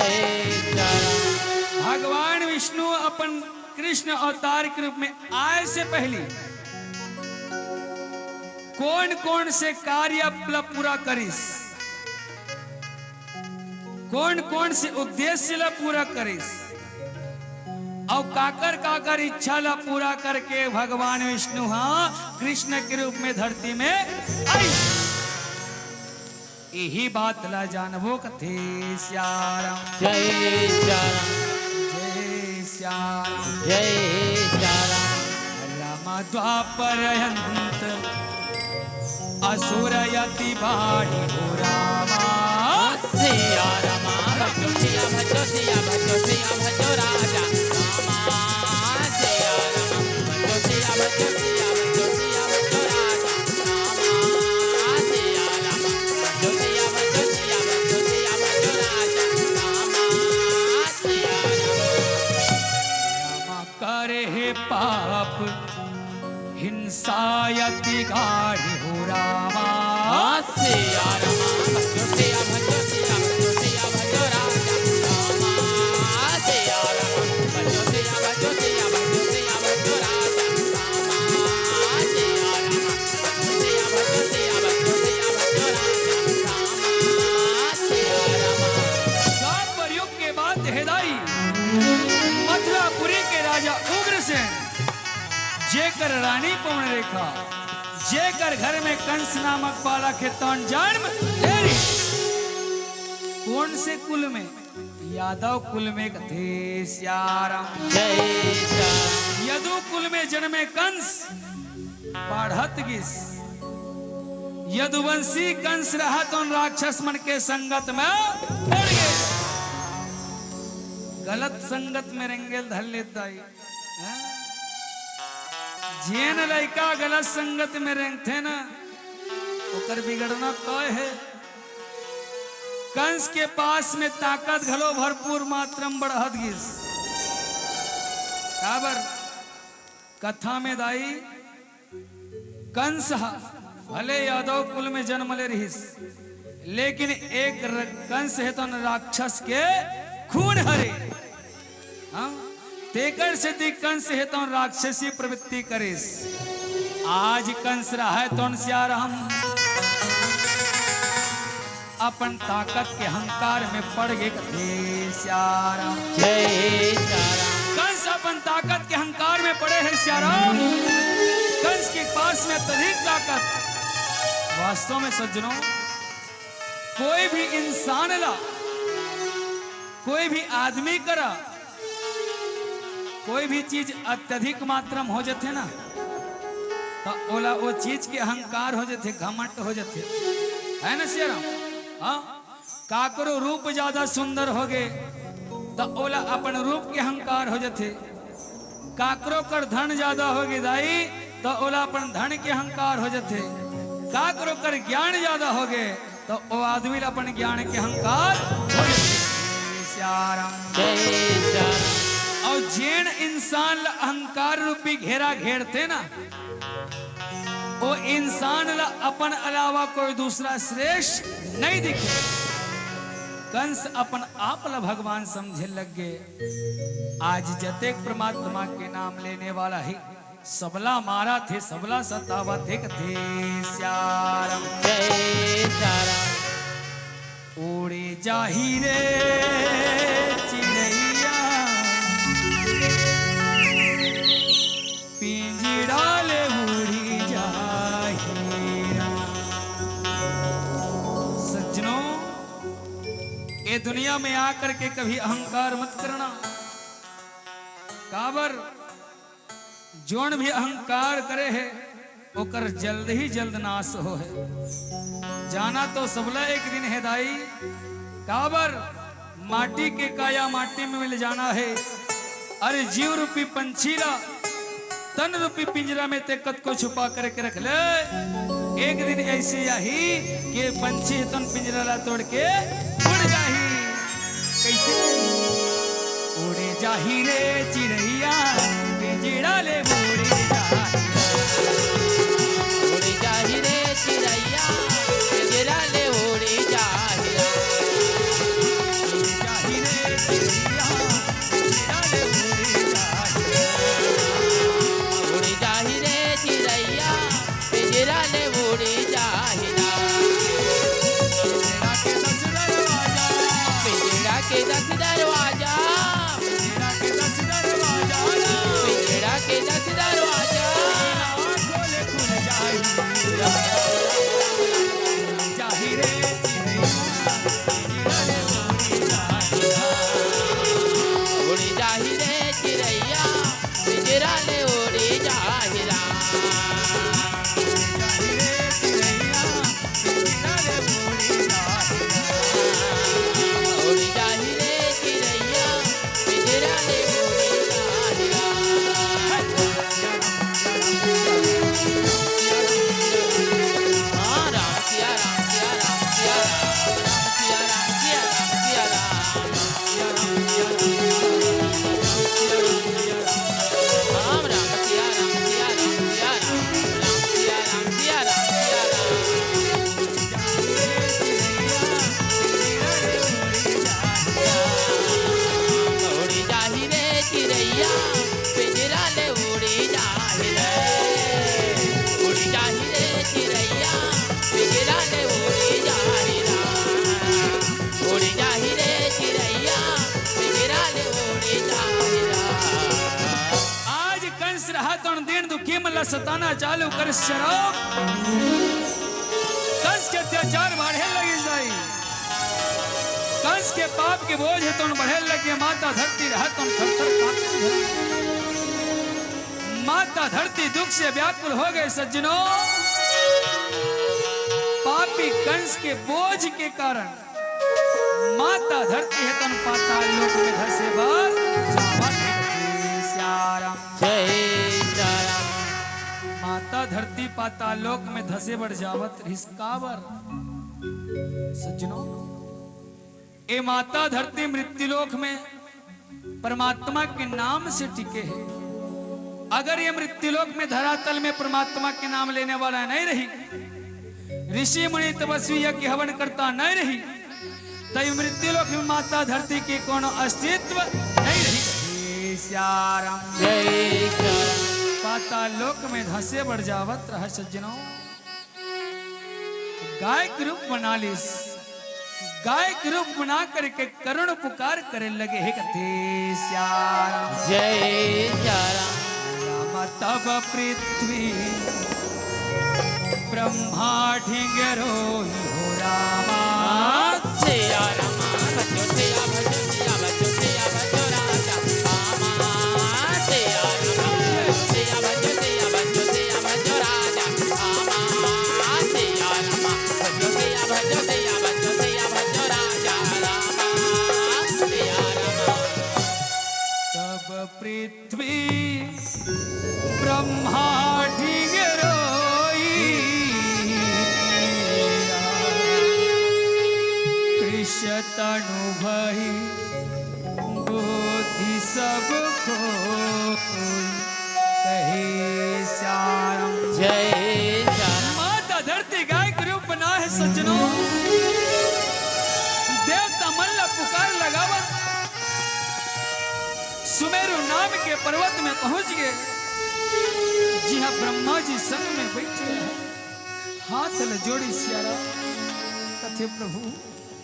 सियाराम। भगवान विष्णु अपन कृष्ण अवतार के रूप में आए से पहली कोन कोन से कार्य ला पूरा करिस, कोन कोन से उद्देश्य ला पूरा करिस, अउ काकर काकर इच्छा ला पूरा करके भगवान विष्णु हा कृष्ण के रूप में धरती में आइस। इही बात ला जानबो कथे सियाराम। जय सियाराम। जय सियाराम। जय सियाराम। राम द्वापर अंत असुर अति बाढ़ी हो रामा। सिया रामा भजो, सिया भजो, सिया भजो, सिया भजो राजा रामा। सिया रामा भजो, सिया भजो, सिया भजो, सिया भजो राजा रामा। सिया रामा भजो, सिया भजो, सिया भजो, सिया भजो राजा रामा। सिया रामा। रामा करे हे पाप हिंसा अति गाढ़ी हो रामा। सिया रामा भजो, सिया भजो, सिया भजो, सिया भजो राजा रामा। सिया रामा भजो, सिया भजो, सिया भजो, सिया भजो राजा रामा। सिया रामा भजो, सिया भजो, सिया भजो, सिया भजो राजा रामा। सिया रामा। द्वापर युग के बाद हे दाई मथुरापुरी के राजा उग्रसेन जेकर रानी पवन रेखा, जेकर घर में कंस नामक बालक हे तौन जन्म ले रही। कोन से कुल में? यादव कुल में कथे सियाराम। जय सियाराम। यदु कुल में जन्मे कंस बाढ़त गिस। यदुवंशी कंस रहा तौन राक्षस मन के संगत में पड़ गे। गलत संगत में रेंगेल धर लेता है। हैं? जेन लइका गलत संगत में रेंगथे ना, ओकर बिगड़ना तय हे। कंस के पास में ताकत घलो भरपूर मात्रा में बढ़त गिस। काबर? कथा में दाई कंस ह भले यादव कुल में जन्म ले रहिस, लेकिन एक र-, कंस हे तौन राक्षस के खून हरे। हाँ? तेकर सेती कंस हे तौन राक्षसी प्रवृत्ति करिस। आज कंस रहय तौन सियाराम अपन ताकत के अहंकार में पड़ गे कथे सियाराम। जय सियाराम। कंस अपन ताकत के अहंकार में पड़े हे सियाराम। कंस के पास में अत्यधिक ताकत। वास्तव में सज्जनों, कोई भी इंसान ला, कोई भी आदमी करा, कोई भी चीज अत्यधिक मात्रा में हो जाथे ना, त ओला ओ चीज के अहंकार हो जथे, घमंड हो जथे, है ना सियाराम? हाँ, काकरो रूप ज्यादा सुंदर होगे त ओला अपन रूप के अहंकार हो जथे। काकरो कर धन ज्यादा होगे दाई, त ओला अपन धन के अहंकार हो जथे। काकरो कर ज्ञान ज्यादा होगे, त ओ आदमी ला अपन ज्ञान के अहंकार हो जथे। सियाराम। जय सियाराम। अउ जेन इंसान ला अहंकार रूपी घेरा घेरथे ना, ओ इंसान ला अपन अलावा कोई दूसरा श्रेष्ठ नहीं दिखे। कंस अपन आप ला भगवान समझे लग गे। आज जतेक परमात्मा के नाम लेने वाला हे, सबला मारथे, सबला सतावथे, कथे सियाराम। जय सियाराम। उड़ी जाही रे चिरैया, पिंजड़ा ले उड़ी जाही रे। सज्जनों, ये दुनिया में आकर के कभी अहंकार मत करना। काबर? जोन भी अहंकार करे हे, ओकर जल्द ही जल्द नाश हो हे। जाना तो सबला एक दिन हे दाई, काबर? माटी के काया माटी में मिल जाना हे। अरे जीव रूपी पंछी ला तन रूपी पिंजरा में ते कतको छुपा करके रख ले, एक दिन ऐसे आही कि पंछी तन पिंजरा ला तोड़ के उड़ जाही। कैसे? उड़ी जाही रे चिरैया, पिंजरा ले उड़ी जाही। उड़ी जाही रे चिरैया, पिंजरा ले उड़ी जाही। उड़ी जाही रे चिरैया, पिंजरा ले उड़ी जाही। उड़ी जाही रे चिरैया, पिंजरा ले उड़ी जाही ना। पिंजरा के दस दरवाजा, पिंजरा के दस दरवाजा, पिंजरा के दस दरवाजा, पिंजरा के दस दरवाजा। खोले खुल जाही। जाही रे चिरैया, पिंजरा ले उड़ी जाही ना। उड़ी जाही रे चिरैया, पिंजरा ले उड़ी जाही रा। उड़ी जाही रे चिरैया, पिंजरा ले उड़ी जाही रा। उड़ी जाही रे चिरैया, पिंजरा ले उड़ी जाही रा। हाँ, राम सिया राम, सिया राम, सिया राम, राम सिया राम, सिया राम, सिया राम। आज कंस रहा तोन दिन दुखी मन ला सताना चालू कर शराब। कंस के अत्याचार बाढ़े लगी जाई। कंस के पाप के बोझ हे तोन बढ़े लगे, माता धरती रहा तोन थर थर कांपे। माता धरती दुख से व्याकुल हो गए सज्जनों। पापी कंस के बोझ के कारण माता धरती हे तोन पाताल लोक में धसे बर जावत हे। सियाराम। जय सियाराम। माता धरती पाताल लोक में धसे बर जावत रहिस काबर? सज्जनों, ए माता धरती मृत्यु लोक में परमात्मा के नाम से टिके हे। अगर ये मृत्यु लोक में धरातल में परमात्मा के नाम लेने वाला नहीं रही, ऋषि मुनि तपस्वी यज्ञ हवन करता नहीं रही, तब मृत्यु लोक में माता धरती के कोनो अस्तित्व नहीं रही। हे सियाराम। जय सियाराम। पाताल लोक में धसे बर जावत रहा सज्जनों। गाय के रूप बना लिस। गाय के रूप बना करके करुण पुकार करे लगे, हे कथे सियाराम। जय सियाराम। राम तब पृथ्वी ब्रह्मा ढिंगरो हो रामा। सिया रामा, भजो सिया, भजो सिया, भजो सिया, भजो राजा रामा। सिया रामा, भजो सिया, भजो सिया, भजो सिया, भजो रामा। तनु भई बुद्धि सब खोई, कहे श्याम। जय श्याम। माता धरती गाय के रूप बना है सज्जनों। देवता मन ला पुकार लगावत सुमेरु नाम के पर्वत में पहुंच गए, जिहां ब्रह्मा जी संग में बैठे हैं। हाथ ल जोड़ी सियारा कथे, प्रभु,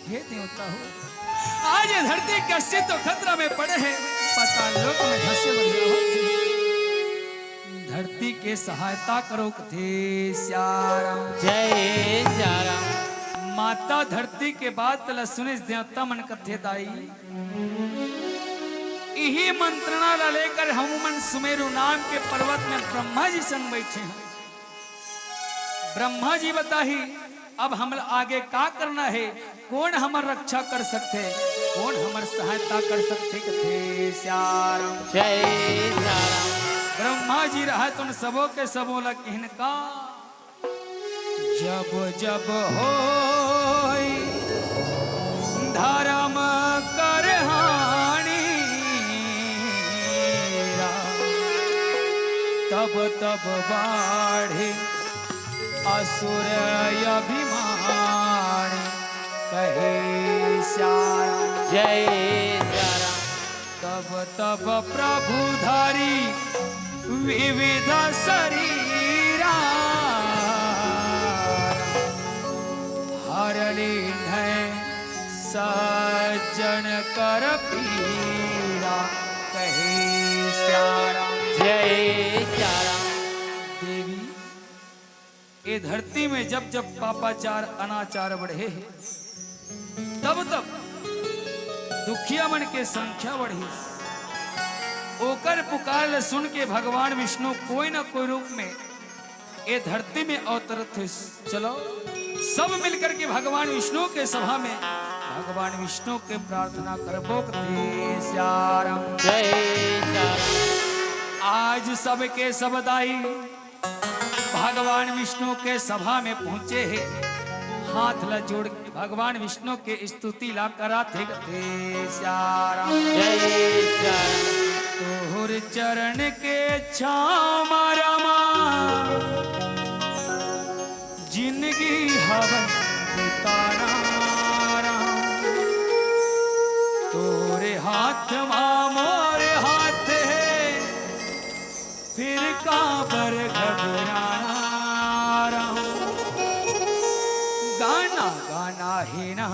हे देवता हो, आज ये धरती के अस्तित्व खतरा में पड़े हैं, पाताल लोक में धंसे बर रहो। धरती के सहायता करो कथे श्याम। जय श्याम। माता धरती के बात ल सुनिस देवता मन कथे, दाई, इही मंत्रणा ला लेकर हम मन सुमेरु नाम के पर्वत में ब्रह्मा जी संग बैठे हैं। ब्रह्मा जी बताही, अब हमला आगे का करना है, कोन हमर रक्षा कर सकथे, कोन हमर सहायता कर सकथे, कथे श्याम। जय श्याम। ब्रह्मा जी रहत उन सबो के सबो ला किहिन का, जब जब होई धर्म कर हानि, तब तब बाढ़े असुर अभिमानी, कहे श्याम। जय श्याम। तब तब प्रभु धरी विविध शरीरा, हर लीन्है सज्जन कर पीरा, कहे श्याम। जय श्याम। देवी, ए धरती में जब जब पापाचार अनाचार बढ़े हे, तब तब दुखिया मन के संख्या बढ़ी। ओकर पुकार ल सुन के भगवान विष्णु कोई ना कोई रूप में ए धरती में अवतरत हे। चलो, सब मिलकर के भगवान विष्णु के सभा में भगवान विष्णु के प्रार्थना करबो कथे श्याम। जय श्याम। आज सबके सब दाई भगवान विष्णु के सभा में पहुंचे हे, हाथ ला जोड़ के भगवान विष्णु के स्तुति ला करत हे, कथे श्याम। जय श्याम। तोहर चरण के छामा रमा, जिंदगी हवै बिताना राम। तोरे हाथ मा मोर हाथ हे, फिर काबर घबराना राम। गाना गाना हे ना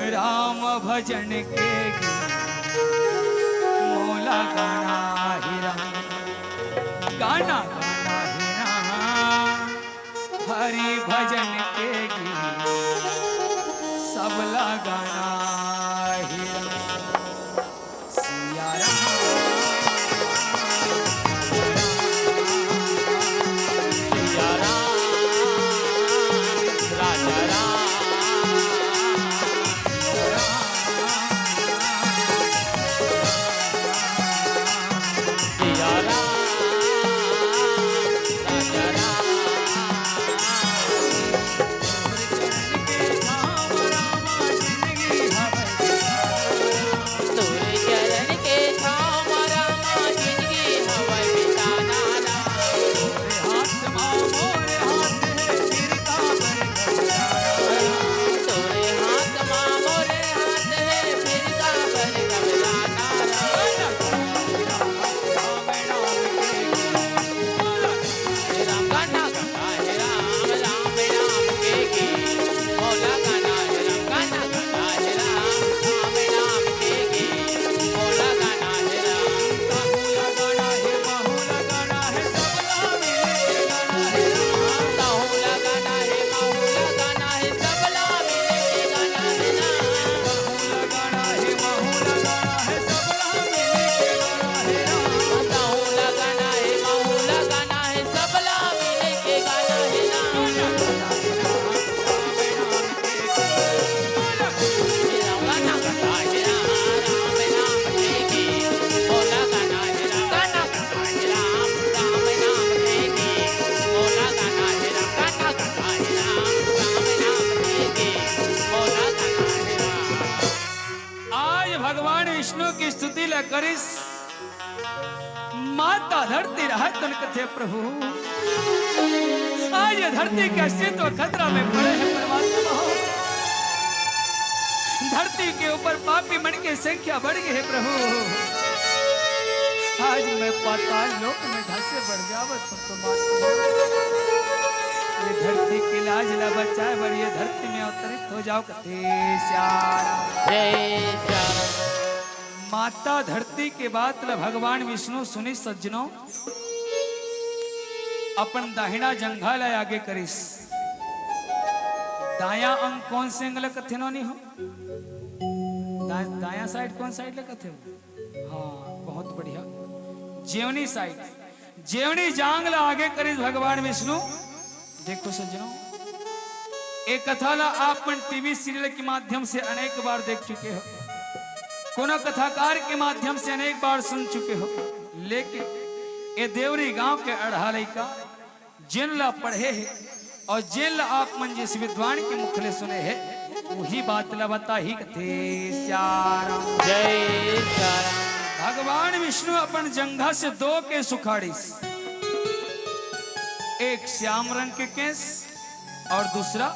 राम भजन के गीत, मोला गाना हे राम। गाना गाना हे ना हरि भजन के गीत, सबला गाना हे राम। सिया राम, सिया राम, राजा राम, सिया राम, राजा राम। करिस। माता धरती रहत तन कथे प्रभु, आज ये धरती के अस्तित्व खतरा में पड़े हे परमात्मा। धरती के ऊपर पापी मन के संख्या बढ़ गई हे प्रभु। आज मैं पाताल लोक में धसे बढ़ जावत हूँ तो माता, ये धरती के लाज ला बचाए बर ये धरती में अवतरित हो जाव कथे श्याम। जय श्याम। माता धरती के बात ला भगवान विष्णु सुनिस सज्जनों, अपन दाहिना जंघा ला आगे करिस। दायां अंग कौन से अंग ला कथे नोनी हो? दा-, दायां side कौन side ला कथे हो? हाँ, बहुत बढ़िया। जेवनी side, जेवनी जांग ला आगे करिस भगवान विष्णु। देखो सज्जनों, ए कथा ला आप मन TV serial के माध्यम से अनेक बार देख चुके हो, कोनो कथाकार के माध्यम से अनेक बार सुन चुके हो, लेकिन ए देवरी गांव के अड़हा लइका जेन ला पढ़े हे और जेन ला आप मन जिस विद्वान के मुख ले सुने हे, वही बात ला बताही कथे श्याम। जय श्याम। भगवान विष्णु अपन जंघा से दो केस उखाड़िस, एक श्याम रंग के केस और दूसरा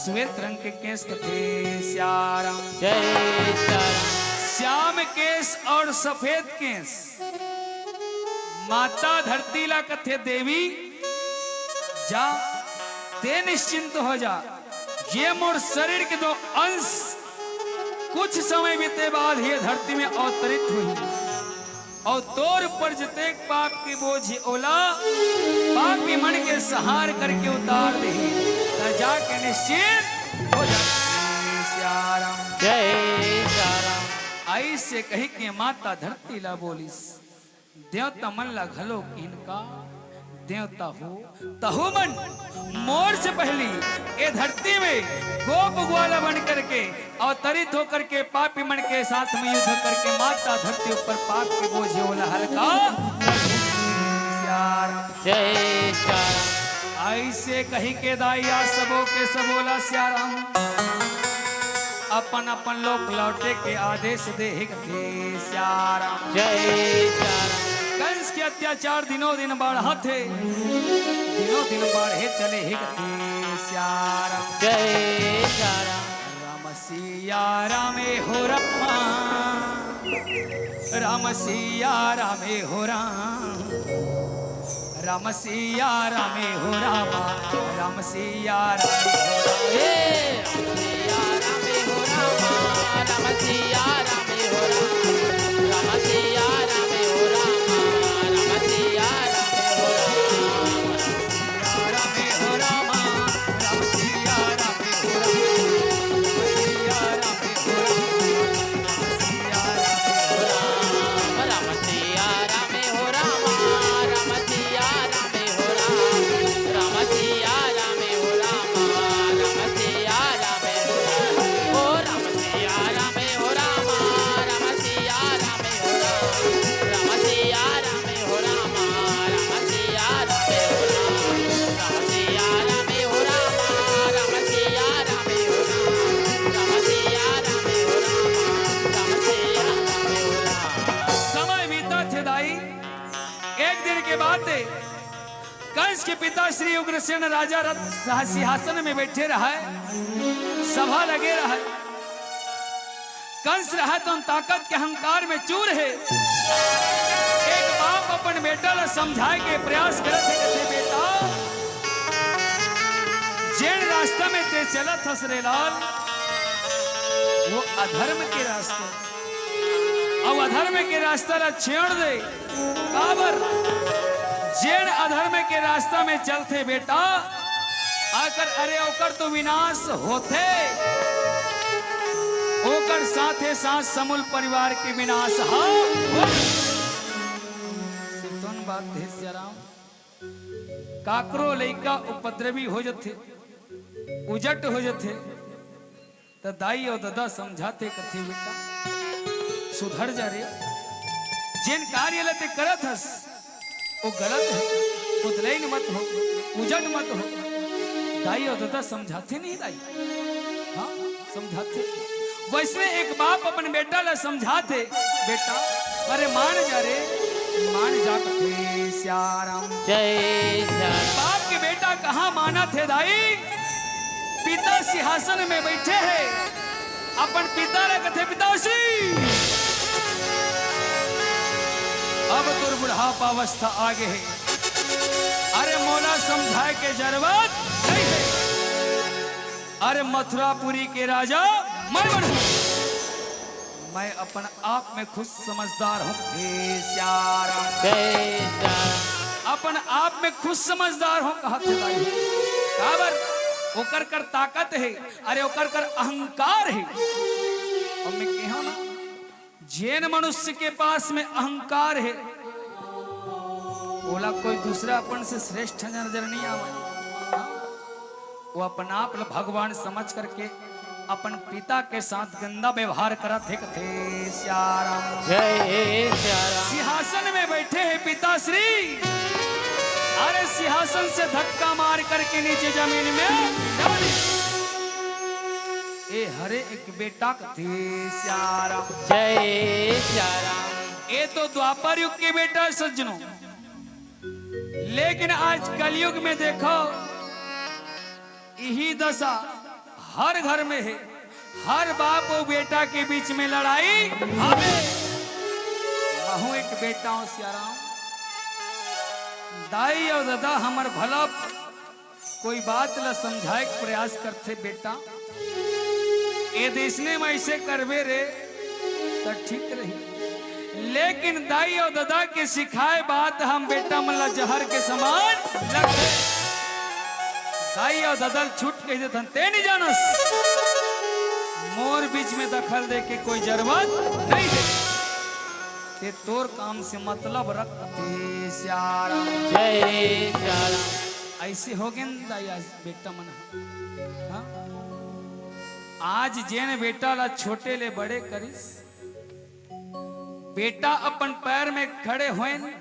श्वेत रंग के केस कथे श्याम। जय श्याम। श्याम केस और सफेद केस। माता धरती ला कथे देवी, जा, ते निश्चिंत हो जा, ये मोर शरीर के दो अंश कुछ समय बीते बाद ये धरती में अवतरित होही और तोर ऊपर जतेक पाप के बोझ हे ओला पापी मन के संहार करके उतार देही, त जाके निश्चिंत हो जा। श्याम। जय श्याम। ऐसे कहि के माता धरती ला बोलिस। देवता मन ला घलो किहिन का, देवता हो, तहू मन मोर से पहिली ए धरती में गोप ग्वाला बन करके अवतरित होकर के पापी मन के साथ में युद्ध करके माता धरती ऊपर पाप के बोझ ओला हल्का। श्याम। जय श्याम। ऐसे कहि के दाई आज सबो के सबो ला श्याम अपन अपन लोक लौटे के आदेश देही कथे श्याम। जय श्याम। कंस के अत्याचार दिनों दिन बढ़त हे, दिनों दिन बढ़े चले हे कथे श्याम। जय श्याम। राम सिया रामे हो राम, राम सिया रामे हो राम। राम सिया रामे हो राम, राम सिया रामे हो राम। ए, राम सिया रामे हो राम, राम सिया रामे हो राम। राम सिया रामे हो राम, राम सिया रामे हो राम। रामे हो राम, राम सिया रामे हो राम। राम सिया रामे हो राम, राम सिया रामे हो राम। राम सिया रामे हो राम, राम सिया रामे हो राम। राम सिया रामे हो राम, राम सिया रामे हो राम। ओ राम सिया रामे हो राम, राम सिया रामे हो राम। राम सिया रामे हो राम, राम सिया रामे हो राम। राम सिया रामे हो राम, राम सिया रामे हो राम। राम सिया रामे हो राम, राम सिया रामे हो राम। समय बीतत हे दाई, एक दिन के बात हे, कंस के पिता श्री उग्रसेन राजा रथ सिंहासन में बैठे रहय, सभा लगे रहय। कंस रहय तो ताकत के अहंकार में चूर हे। एक बाप अपन बेटा ला समझाए के प्रयास करत हे, कथे, "बेटा, जेन रास्ता में ते चलत हस रे लाल, वो अधर्म के रास्ता, अउ अधर्म के रास्ता ला छेड़ दे।" काबर? जेन अधर्म के रास्ता में चलथे बेटा, अगर, अरे, ओकर तो विनाश होथे, ओकर साथे साथ समूल परिवार के विनाश ह होथे। सितोन बात हे सियाराम, काकरो लइका उपद्रवी हो जथे, उजट हो जथे, त दाई अउ ददा समझाथे, कथे, "बेटा, सुधर जा रे, जेन कार्य ल ते करत हस, वो गलत हे, उदलैन मत हो, उजट मत हो।" दाई अउ ददा समझाथे नहीं दाई? हाँ, समझाथे। वैसने एक बाप अपन बेटा ल समझाथे, "बेटा, अरे मान जा रे, मान जा कथे सियाराम। जय सियाराम। बाप के बेटा कहाँ मानत हे दाई? पिता सिंहासन में बैठे हे, अपन पिता ला कथे, "पिताजी, अब तोर बुढ़ापा अवस्था आगे हे, अरे मोला समझाए के जरूरत नहीं हे। अरे मथुरापुरी के राजा मैं बनहूं।" मैं अपन आप में खुद समझदार हूँ। हे सियाराम। जय सियाराम। अपन आप में खुद समझदार हूँ, कहत हे दाई। काबर? ओकर कर ताकत हे, अरे ओकर कर अहंकार हे। अउ मैं कहेंव ना, जेन मनुष्य के पास में अहंकार हे, ओला कोई दूसरा अपन से श्रेष्ठ नजर नहीं आवे। वो अपन आप ल भगवान समझ करके अपन पिता के साथ गंदा व्यवहार करत हे, कथे सियाराम। जय सियाराम। सिंहासन में बैठे हैं पिताश्री, अरे सिंहासन से धक्का मार करके नीचे जमीन में डाल। ए हरे एक बेटा कथे सियाराम। जय सियाराम। ए तो द्वापर युग के बेटा सज्जनों, लेकिन आज कलयुग में देखो, यही दशा हर घर में हे। हर बाप अउ बेटा के बीच में लड़ाई हवे। महूं एक बेटा हूं सियाराम। दाई अउ ददा हमर भला कोई बात ला समझाए के प्रयास करथे, "बेटा, ए देसने में ऐसे करबे रे, त ठीक रही।" लेकिन दाई अउ ददा के सिखाए बात हम बेटा मन ला जहर के समान लगथे। दाई अउ ददा ल छूट कहि देथन, "ते नहीं जानस, मोर बीच में दखल दे के कोई जरूरत नहीं हे। ते तोर काम से मतलब रख।" कथे सियाराम। जय सियाराम। ऐसे हो गेन दाई आज बेटा मन ह। हाँ? आज जेन बेटा ला छोटे ले बड़े करिस, बेटा अपन पैर में खड़े होएन,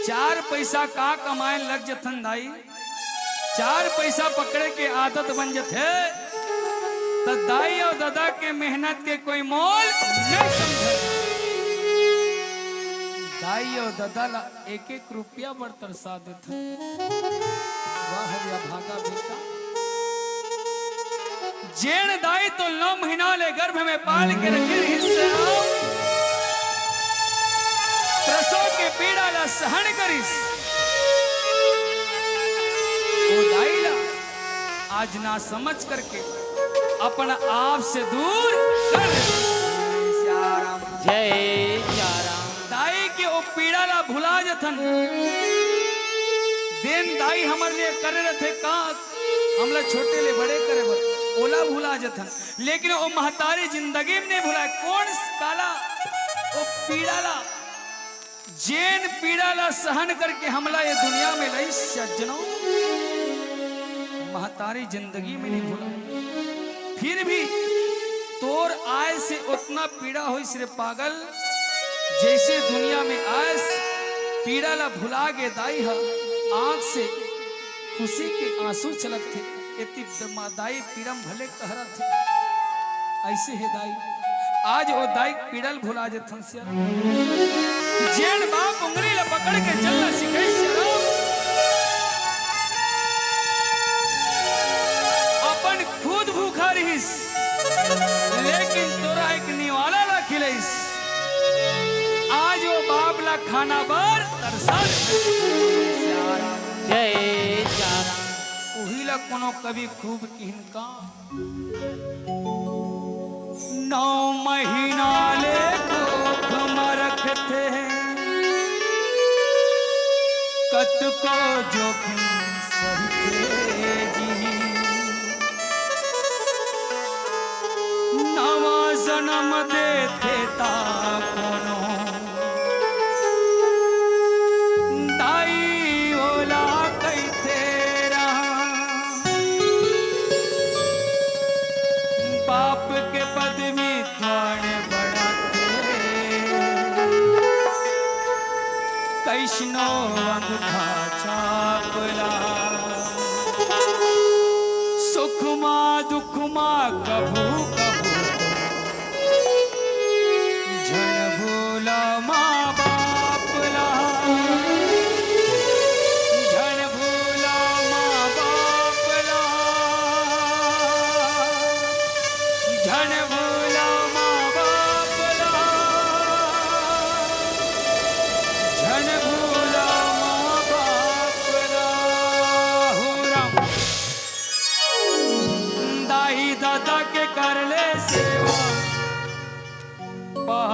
चार पैसा का कमाए लग जथन दाई, चार पैसा पकड़े के आदत बन जथे, त दाई अउ ददा के मेहनत के कोई मोल नहीं समझे। दाई अउ ददा ला एक एक रुपया बर तरसा देथे। वाह रे भागा बेटा। जेन दाई तो नौ महीना ले गर्भ में पाल के रखे रहिस, प्रसव के पीड़ा ला सहन करिस, वो दाई ला आज ना समझ करके अपन आप से दूर कर दे। सियाराम। जय सियाराम। दाई के ओ पीड़ा ला भुला जथन। देन दाई हमर लिए करे रथे का, हमला छोटे ले बड़े करे बर, ओला भुला जथन। लेकिन ओ महतारी जिंदगी में नहीं भुलाए। कौन काला ओ पीड़ा ला, जेन पीड़ा ला सहन करके हमला ये दुनिया में लाई सज्जनों, महतारी जिंदगी में नहीं भुला। फिर भी तोर आय से उतना पीड़ा होइस रे पागल, जैसे दुनिया में आयस पीड़ा ला भुला गे दाई ह, आंख से खुशी के आंसू छलकथे। एती द-, मा-, दाई पीड़ा म भले कहरथे, ऐसे हे दाई, आज वो दाई पीड़ा ल भुला जथन। जेन बाप उंगली ला पकड़ के चलना सिखाइस राम, अपन खुद भूखा रहिस, लेकिन तोरा एक निवाला ला खिलइस। आज वो बाप ला खाना बर तरसा। जय सियाराम। उही ला कोनो कवि खूब किहिन का। नौ महीना ले कोख म रखथे, कतको जोखिम सहिथे जी। नवा जन्म देथे ता कोनो दाई ओला कहिथे राम। बाप के पदवी थोड़े बढ़ाथे, कैसनो अंगूठा छाप ला। सुख मा दुख मा कभू कभू झन भूला।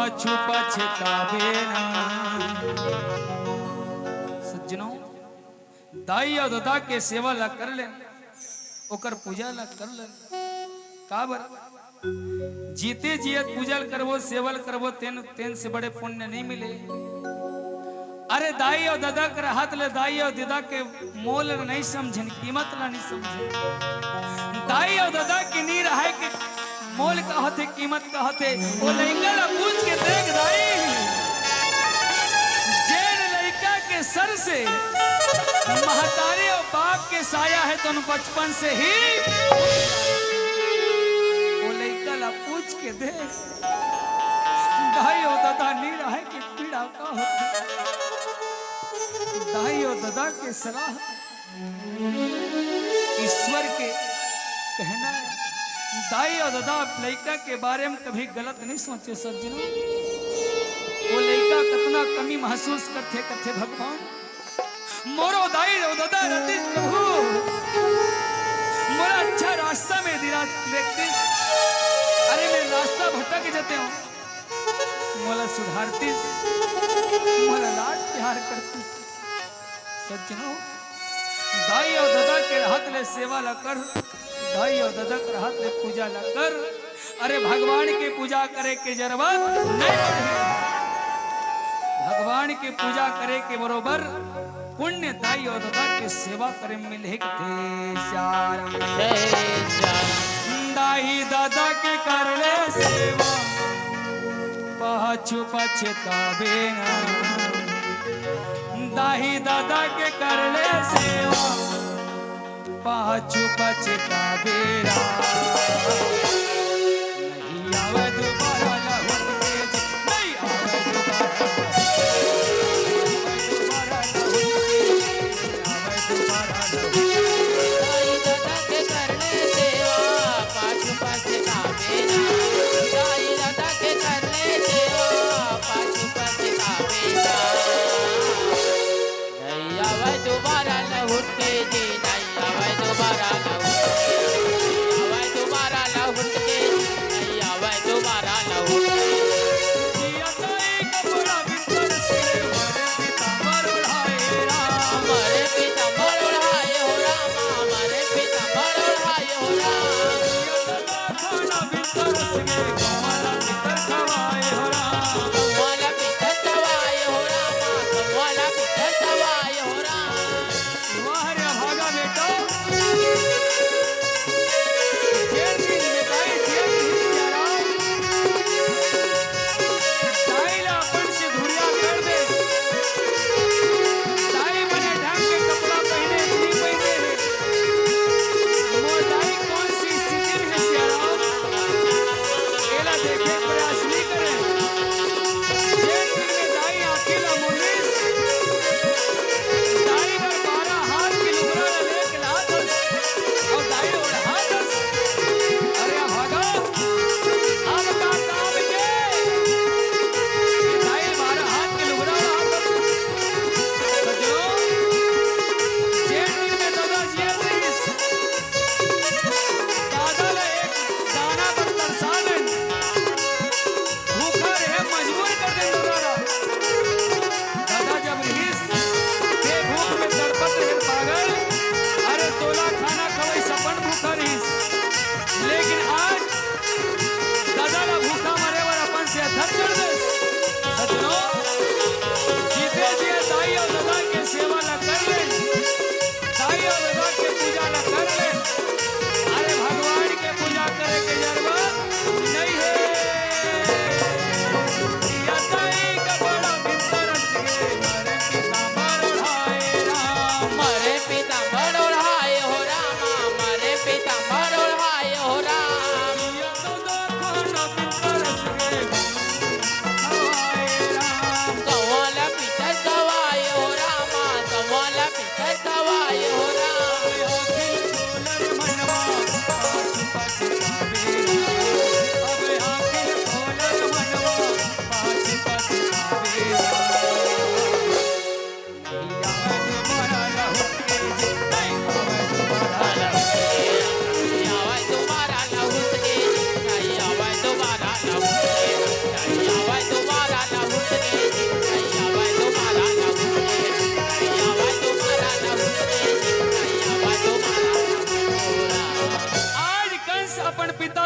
पाछू पछताबे ना। सज्जनों, दाई अउ ददा के सेवा ला कर लेन, ओकर पूजा ला कर लेन। काबर? जीते जियत पूजा ल करबो, सेवा ल करबो, तेन, तेन से बड़े पुण्य नहीं मिले। अरे दाई अउ ददा के रहत ले दाई अउ ददा के मोल ल नहीं समझेन, कीमत ला नहीं समझेन। दाई अउ ददा के नी रहय के मोल का होथे, कीमत का होथे, ओ लइका ला पूछ के देख दाई। जेन लइका के सर से महतारी अउ बाप के साया हे, तो बचपन से ही ओ लइका ला पूछ के देख। दाई अउ ददा नी रहय के पीड़ा का होथे। दाई अउ ददा के सलाह ईश्वर के कहना हे। दाई अउ ददा लइका के बारे में कभी गलत नहीं सोचे सज्जनों। ओ लइका कतना कमी महसूस करथे, कथे भगवान, मोरो दाई अउ ददा रहतिस प्रभु, मोला अच्छा रास्ता में दिला देखतिस। अरे मैं रास्ता भटक जते हूँ, मोला सुधारतिस, मोला लाड प्यार करतिस। सज्जनों, दाई अउ ददा के रहत ले सेवा ला कर, दाई अउ ददा के रहत ले पूजा ला कर। अरे भगवान के पूजा करे के जरूरत नहीं पड़ही। भगवान के पूजा करे के बरोबर पुण्य दाई अउ ददा के सेवा करे में मिलही कथे श्याम। दाई ददा के कर ले सेवा, पाछू पछताबे ना। दाई ददा के कर ले सेवा, पाछू पछताबे ना। नहीं आवे दोबारा लहुट के जी, नहीं आवे दोबारा, नहीं आवे दोबारा लहुट के जी, नहीं आवे दोबारा लहुट के। दाई ददा के कर ले सेवा, पाछू पछताबे ना। दाई ददा के कर ले सेवा, पाछू पछताबे ना। नहीं आवे दोबारा लहुट के जी, नहीं आवे दोबारा लहुट के।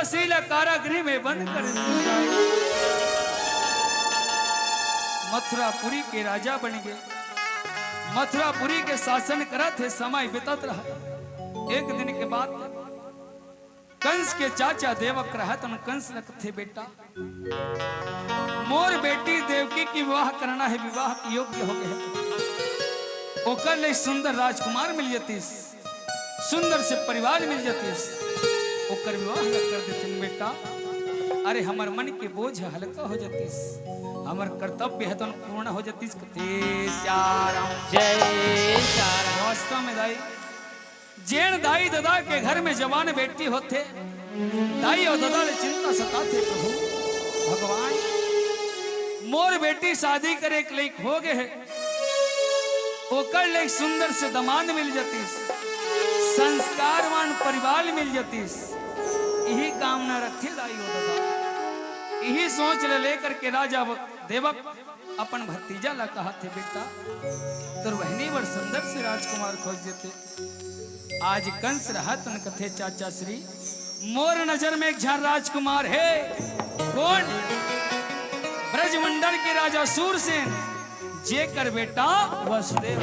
श्री ला कारागृह में बंद कर दिस। मथुरापुरी के राजा बन गे, मथुरापुरी के शासन करत हे, समय बितत रहा। एक दिन के बात, कंस के चाचा देवक रहत, उन कंस ल कथे, "बेटा, मोर बेटी देवकी के विवाह करना हे, विवाह के योग्य हो गे हे, ओकर ले सुंदर राजकुमार मिल जतिस, सुंदर से परिवार मिल जतिस, ओकर विवाह ल कर देतिन बेटा, अरे हमर मन के बोझ हल्का हो जतिस, हमर कर्तव्य हे तो पूर्ण हो जतिस।" कथे सियाराम। जय सियाराम। वास्तव में दाई, जेन दाई ददा के घर में जवान बेटी होथे, दाई अउ ददा ले चिंता सताथे, "प्रभु भगवान, मोर बेटी शादी करे के लइक हो गे हे, ओकर ले एक सुंदर से दमांद मिल जतिस, संस्कारवान परिवार मिल जतिस, इही कामना रखे दाई अउ ददा।" इही सोच ले लेकर के राजा देवक अपन भतीजा ला कहथे, "बेटा, तोर बहिनी बर सुंदर से राजकुमार खोज देते।" आज कंस रहत उन कथे, "चाचा श्री, मोर नजर में एक झन राजकुमार हे।" कोन? ब्रजमंडल के राजा सूरसेन, जेकर बेटा वसुदेव,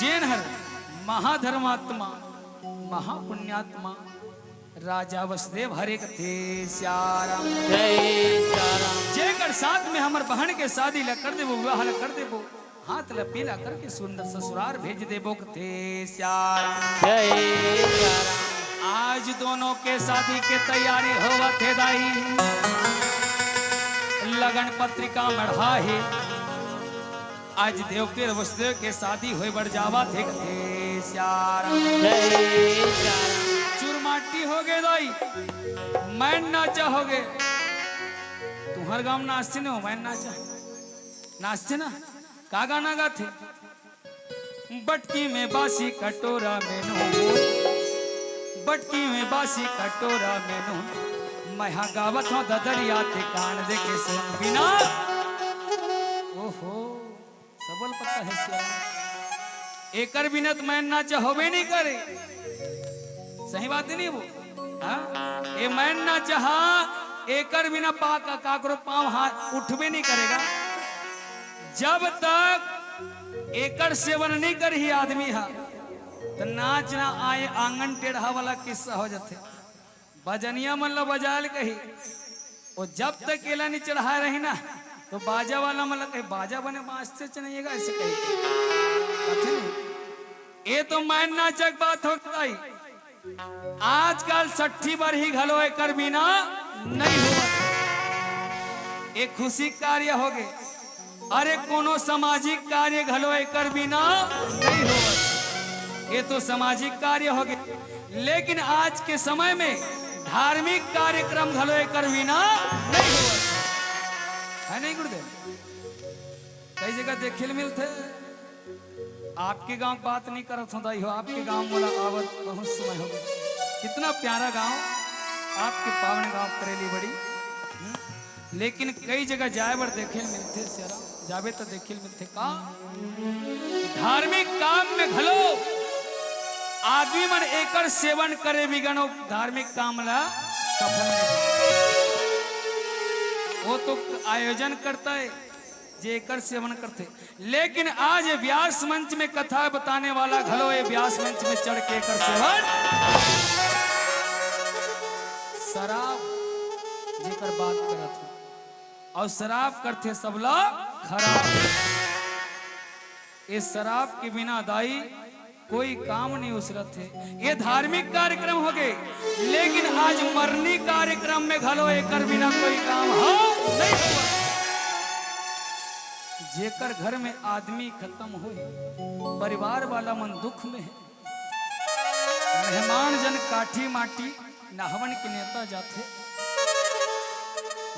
जेन हर महाधर्मात्मा, महापुण्यात्मा, राजा वसुदेव हरे कथे सियाराम। जय सियाराम। जेकर साथ में हमर बहन के शादी ल कर देबो, विवाह ल कर देबो, हाथ ल पीला करके सुंदर ससुरार भेज देबो कथे सियाराम। जय सियाराम। आज दोनों के शादी के तैयारी होवत हे दाई, लगन पत्रिका मढ़ा हे। आज देवकी अउ वसुदेव के शादी होय बर जावत हे कथे सियाराम। जय सियाराम। चुरमाटी हो गे दाई, मैन नाचा हो गे। तुंहर गांव नाचथे न, मैन नाचा नाचथे ना। का गाना गाथे? बटकी में बासी कटोरा में नून, बटकी में बासी कटोरा में नून, मैं हा गावत हूँ ददरिया ते कान दे के सुन बिना। ओहो, सबल पता है सियाराम। एकर बिना त मैन नाचा होबे नहीं करे। सही बात नहीं वो? हाँ? ए मैन नाचा हा, एकर बिना पा-, का-, काकरो पाँव हाथ उठबे नहीं करेगा। जब तक एकर सेवन नहीं करही आदमी हा, त नाच ना आए आंगन टेढ़ा वाला किस्सा हो जाथे। बजनिया मन ल बजाए ल कही, वो जब तक एला नहीं चढ़ाए रही ना, तो बाजा वाला मन ल कही, "बाजा बने बाजते च नहीं है गा," ऐसे कही। कथे नहीं। ए तो मैन नाचक बात हो गई। आजकल सट्ठी बरही घलो एकर बिना नहीं होवत। एक खुशी कार्य हो गे, अरे कोनो सामाजिक कार्य घलो एकर बिना नहीं होवत। ये तो सामाजिक कार्य हो गे, लेकिन आज के समय में धार्मिक कार्यक्रम घलो एकर बिना नहीं होवत है, नहीं गुरुदेव? कई जगह देखे ल मिलथे। आपके गांव के बात नहीं करत हूं दाई हो, आपके गांव मोला आवत बहुत समय हो गया। कितना प्यारा गांव, आपके पावन गांव करेली बड़ी। हम्म? लेकिन कई जगह जाए बर देखे ल मिलथे सियाराम, जाबे त देखे ल मिलथे का? धार्मिक काम में घलो आदमी मन एकर सेवन करे बिगन ओ धार्मिक काम ला सफल नहीं। वो तो आयोजन करता है, जे एकर सेवन करथे। लेकिन आज ये व्यास मंच में कथा बताने वाला घलो ये व्यास मंच में चढ़ के एकर सेवन, शराब जेकर बात करत हो, और शराब करथे सबला खराब। ये शराब के बिना दाई कोई काम नहीं उसरत हे। ये धार्मिक कार्यक्रम हो गए, लेकिन आज मरनी कार्यक्रम में घलो एकर बिना कोई काम हो नहीं हुआ। जेकर घर में आदमी खत्म होए, परिवार वाला मन दुख में है। मेहमान जन काठी माटी नहावन के नेता जाथे,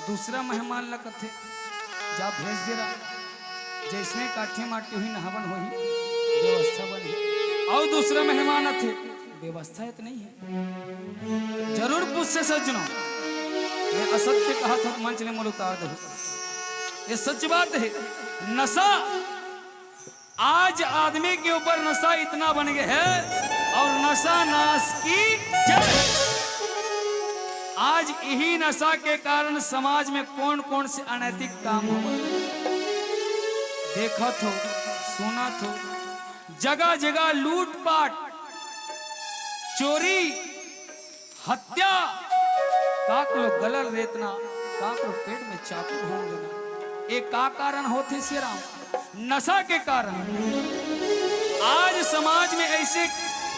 दूसरा मेहमान ला कथे, "जा भेज दे रा, जैसने काठी माटी हुई नहावन होही, व्यवस्था बनही।" अउ दूसरा मेहमान आथे, "व्यवस्था हे त नहीं हे?" जरूर पूछथे सज्जनों, मैं असत्य कहा था मंच ले मोल उतार दे, ये सच बात है। नशा आज आदमी के ऊपर नशा इतना बन गया है, और नशा नाश की जड़। इही नशा के कारण समाज में कौन कौन से अनैतिक काम होवत हे। देखत हो, सुनत हो, जगह जगह लूटपाट, चोरी, हत्या, काकरो गला ल रेतना, काकरो पेट में चाकू भोंक देना, ये का कारण होथे सियाराम? नशा के कारण। आज समाज में ऐसे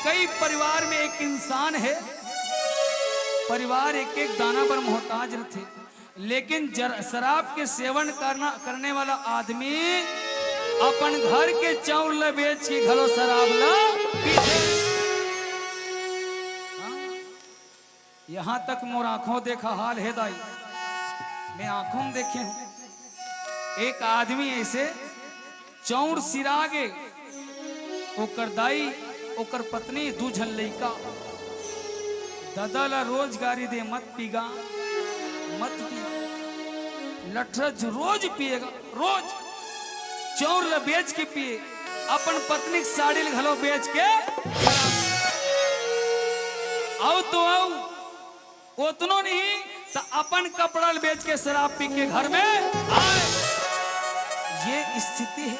कई परिवार में एक इंसान हे, परिवार एक एक दाना बर मोहताज रथे, लेकिन जर-, शराब के सेवन करना, करने वाला आदमी अपन घर के चाउर ल बेच के घलो शराब ल पीथे। हाँ? यहाँ तक मोर आंखों देखा हाल हे दाई, मैं आंखों में देखे हूँ। एक आदमी ऐसे चौड़ सिरागे, ओकर दाई, ओकर पत्नी, दू झन लइका। ददा ला रोज गारी दे, "मत पीगा, मत पीगा।" लठरज रोज पिएगा, रोज। चौड़ ला बेच के पिए, अपन पत्नी के साड़ी ला घलो बेच के। अउ तो अउ, ओतनो नहीं, त अपन कपड़ा ल बेच के शराब पी के घर में आए। ये स्थिति हे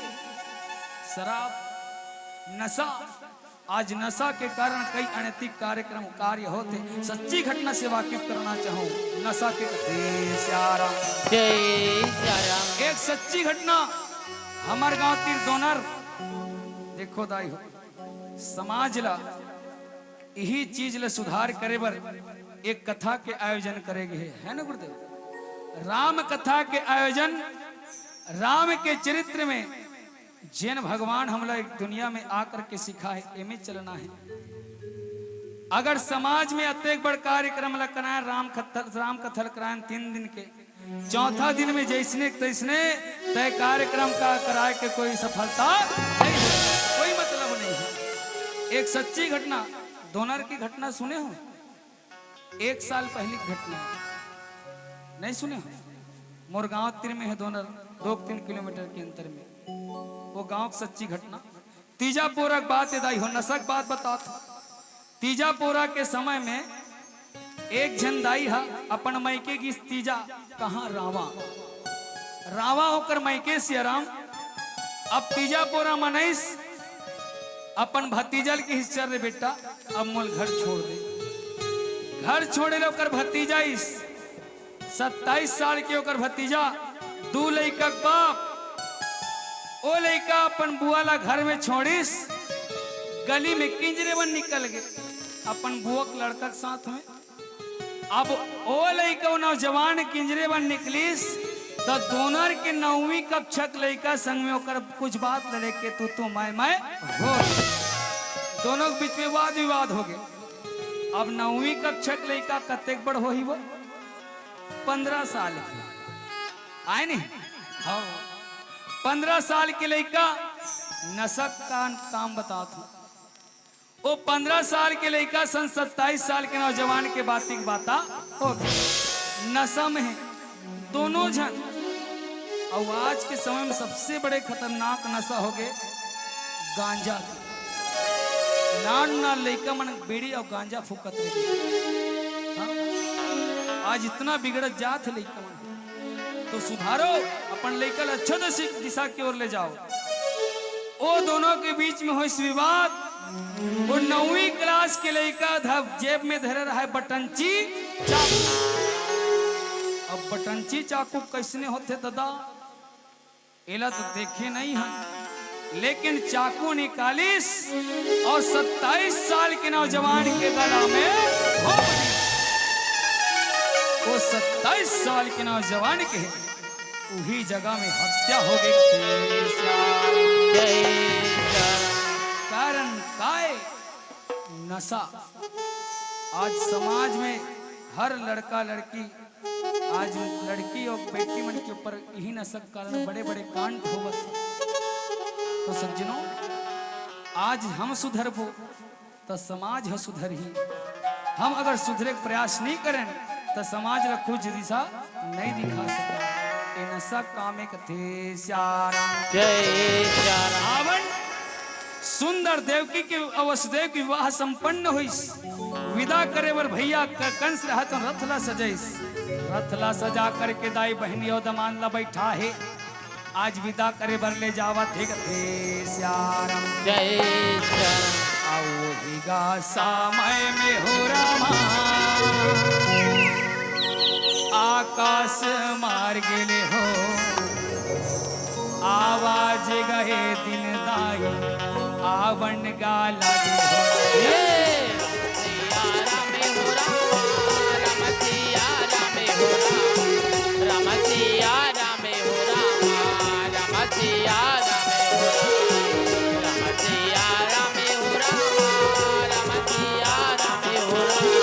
शराब, नशा। आज नशा के कारण कई अनैतिक कार्यक्रम, कार्य होथे। सच्ची घटना से वाकिफ करना चाहूं, नशा के कथे सियाराम। जय सियाराम। एक सच्ची घटना, हमर गांव तीर दोनर, देखो दाई हो, समाज ला इही चीज ल सुधार करे बर एक कथा के आयोजन करे गे हे, है ना गुरुदेव? राम कथा के आयोजन, राम के चरित्र में जेन भगवान हमला एक दुनिया में आकर के सिखाए, एमे चलना हे। अगर समाज में अतेक बड़ कार्यक्रम ल कराए, राम कथा, राम कथा ल कराए तीन दिन के, चौथा दिन में जैसने तैसने तय कार्यक्रम का कराए के कोई सफलता नहीं है, कोई मतलब नहीं है। एक सच्ची घटना, दोनर की घटना सुने हो? एक साल पहली घटना, नहीं सुने हो? मोर गांव तीर में है दोनर, दो तीन किलोमीटर के अंतर में। वो गांव की सच्ची घटना। तीजा पोरा के बात ए दाई हो, नशा के बात बतात हो। तीजा पोरा के समय में एक झन दाई हा अपन मइके गिस तीजा, कहाँ? रावा। रावा ओकर मइके सियाराम। अब तीजा पोरा मनइस, अपन भतीजा ल किहिस, "चल रे बेटा, अब मोल घर छोड़ दे।" घर छोड़े ले ओकर भतीजा आइस, सत्ताईस साल के ओकर भतीजा, दू लइका के बाप। ओ लइका अपन बुआ ला घर में छोड़िस, गली में किंजरे बर निकल गे अपन बुआ के लड़का के साथ में। अब ओ लइका, ओ नौजवान किंजरे बर निकलिस, त दोनर के नौवीं कक्षा के लइका संग में ओकर कुछ बात लड़े के तू तू मैं मैं हो। दोनों के बीच में वाद विवाद हो गे। अब नौवीं कक्षा के लइका कतेक बड़ होही वो? पन्द्रह साल के। आए नहीं? हाँ। पन्द्रह साल के लइका नशा का काम बतात हूँ। ओ पन्द्रह साल के लइका सन सत्ताईस साल के नौजवान के बाती के बाता हो गे। नशा में हे दोनों झन। अउ आज के समय में सबसे बड़े खतरनाक नशा हो गे गांजा के। नान नान लइका मन बीड़ी अउ गांजा फूकत रहिथे। हाँ? आज इतना बिगड़त जात हे लइका मन। तो सुधारो, अपन लइका ल अच्छा दिशा, दिशा की ओर ले जाओ। ओ दोनों के बीच में होइस विवाद। ओ नौवीं क्लास के लइका ध-, जेब में धरे रहय बटंची चाकू। अब बटंची चाकू कइसने होथे ददा? एला तो देखे नहीं हम, लेकिन चाकू निकालिस अउ सत्ताईस साल के नौजवान के गला में घोंप दिस। वो सत्ताईस साल के नौजवान के उही जगह में हत्या हो गे। जय श्याम। कारण काय? नशा। आज समाज में हर लड़का लड़की, आज लड़की अउ बेटी मन के ऊपर इही नशा के कारण बड़े-बड़े कांड होवत हे। तो सज्जनों, आज हम सुधरबो, त समाज ह सुधरही। हम अगर सुधरे के प्रयास नहीं करें, त समाज ला कुछ दिशा नहीं दिखा सकन। ए नशा कामे कथे सियाराम। जय सियाराम। सुंदर देवकी के अउ वसुदेव के विवाह संपन्न होइस। विदा करे बर भैया क-, कंस रहत रथ ला सजाइस। रथ ला सजा करके दाई बहिनी अउ दमांद ला बैठा हे। आज विदा करे बर ले जावत हे कथे श्याम। जय श्याम। अउ ओही गा समय में हो रामा, आकाश मार्ग ले हो आवाज गे हे दिन दाई, आवण गा लागे हो। ये सिया राम हो राम, राम सिया राम हो राम, राम सिया राम हो राम, राम सिया राम हो राम, राम सिया राम हो राम, राम सिया राम हो राम, राम सिया राम हो राम।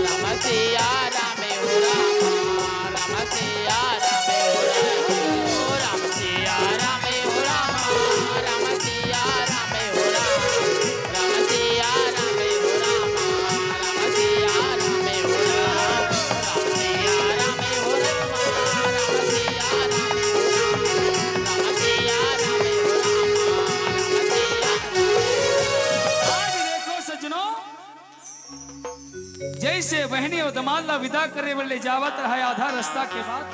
राम सिया राम हो राम, ओ राम सिया राम हो राम, राम सिया राम हो राम, राम सिया राम हो राम, राम सिया राम हो राम, राम सिया राम हो राम, राम सिया राम हो राम, राम सिया राम हो राम, राम सिया राम। आज देखो सज्जनों, जैसे बहिनी अउ दमांद ला विदा करे बर ले जावत रहा, आधा रस्ता के बाद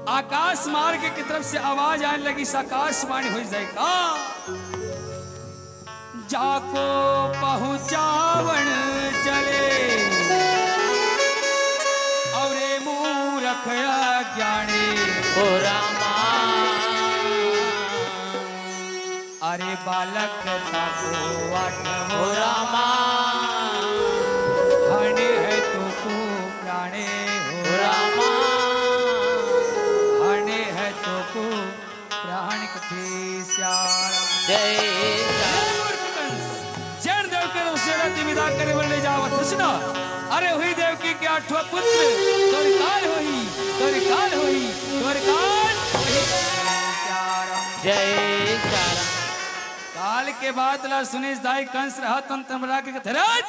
आकाश मार्ग की तरफ से आवाज आने लगी, आकाशवाणी हो जाए का, जाको पहुंचावण चले, अरे मूरख अज्ञानी। हो रामा। अरे बालक ताको वाट हो रामा, हणे है तो को प्राणे हो रामा, हणे है तो को प्राण कथे श्याम। जय श्याम। जन देव के सेना की विदा करे बर ले जावत हस ना। अरे हुई देवकी के आठवां पुत्र, तोर काल होही, तोर काल होही, तोर काल होही। श्याम। जय श्याम। काल के बात ला सुनिस दाई कंस रहत तन तमरा के कथे, "रे!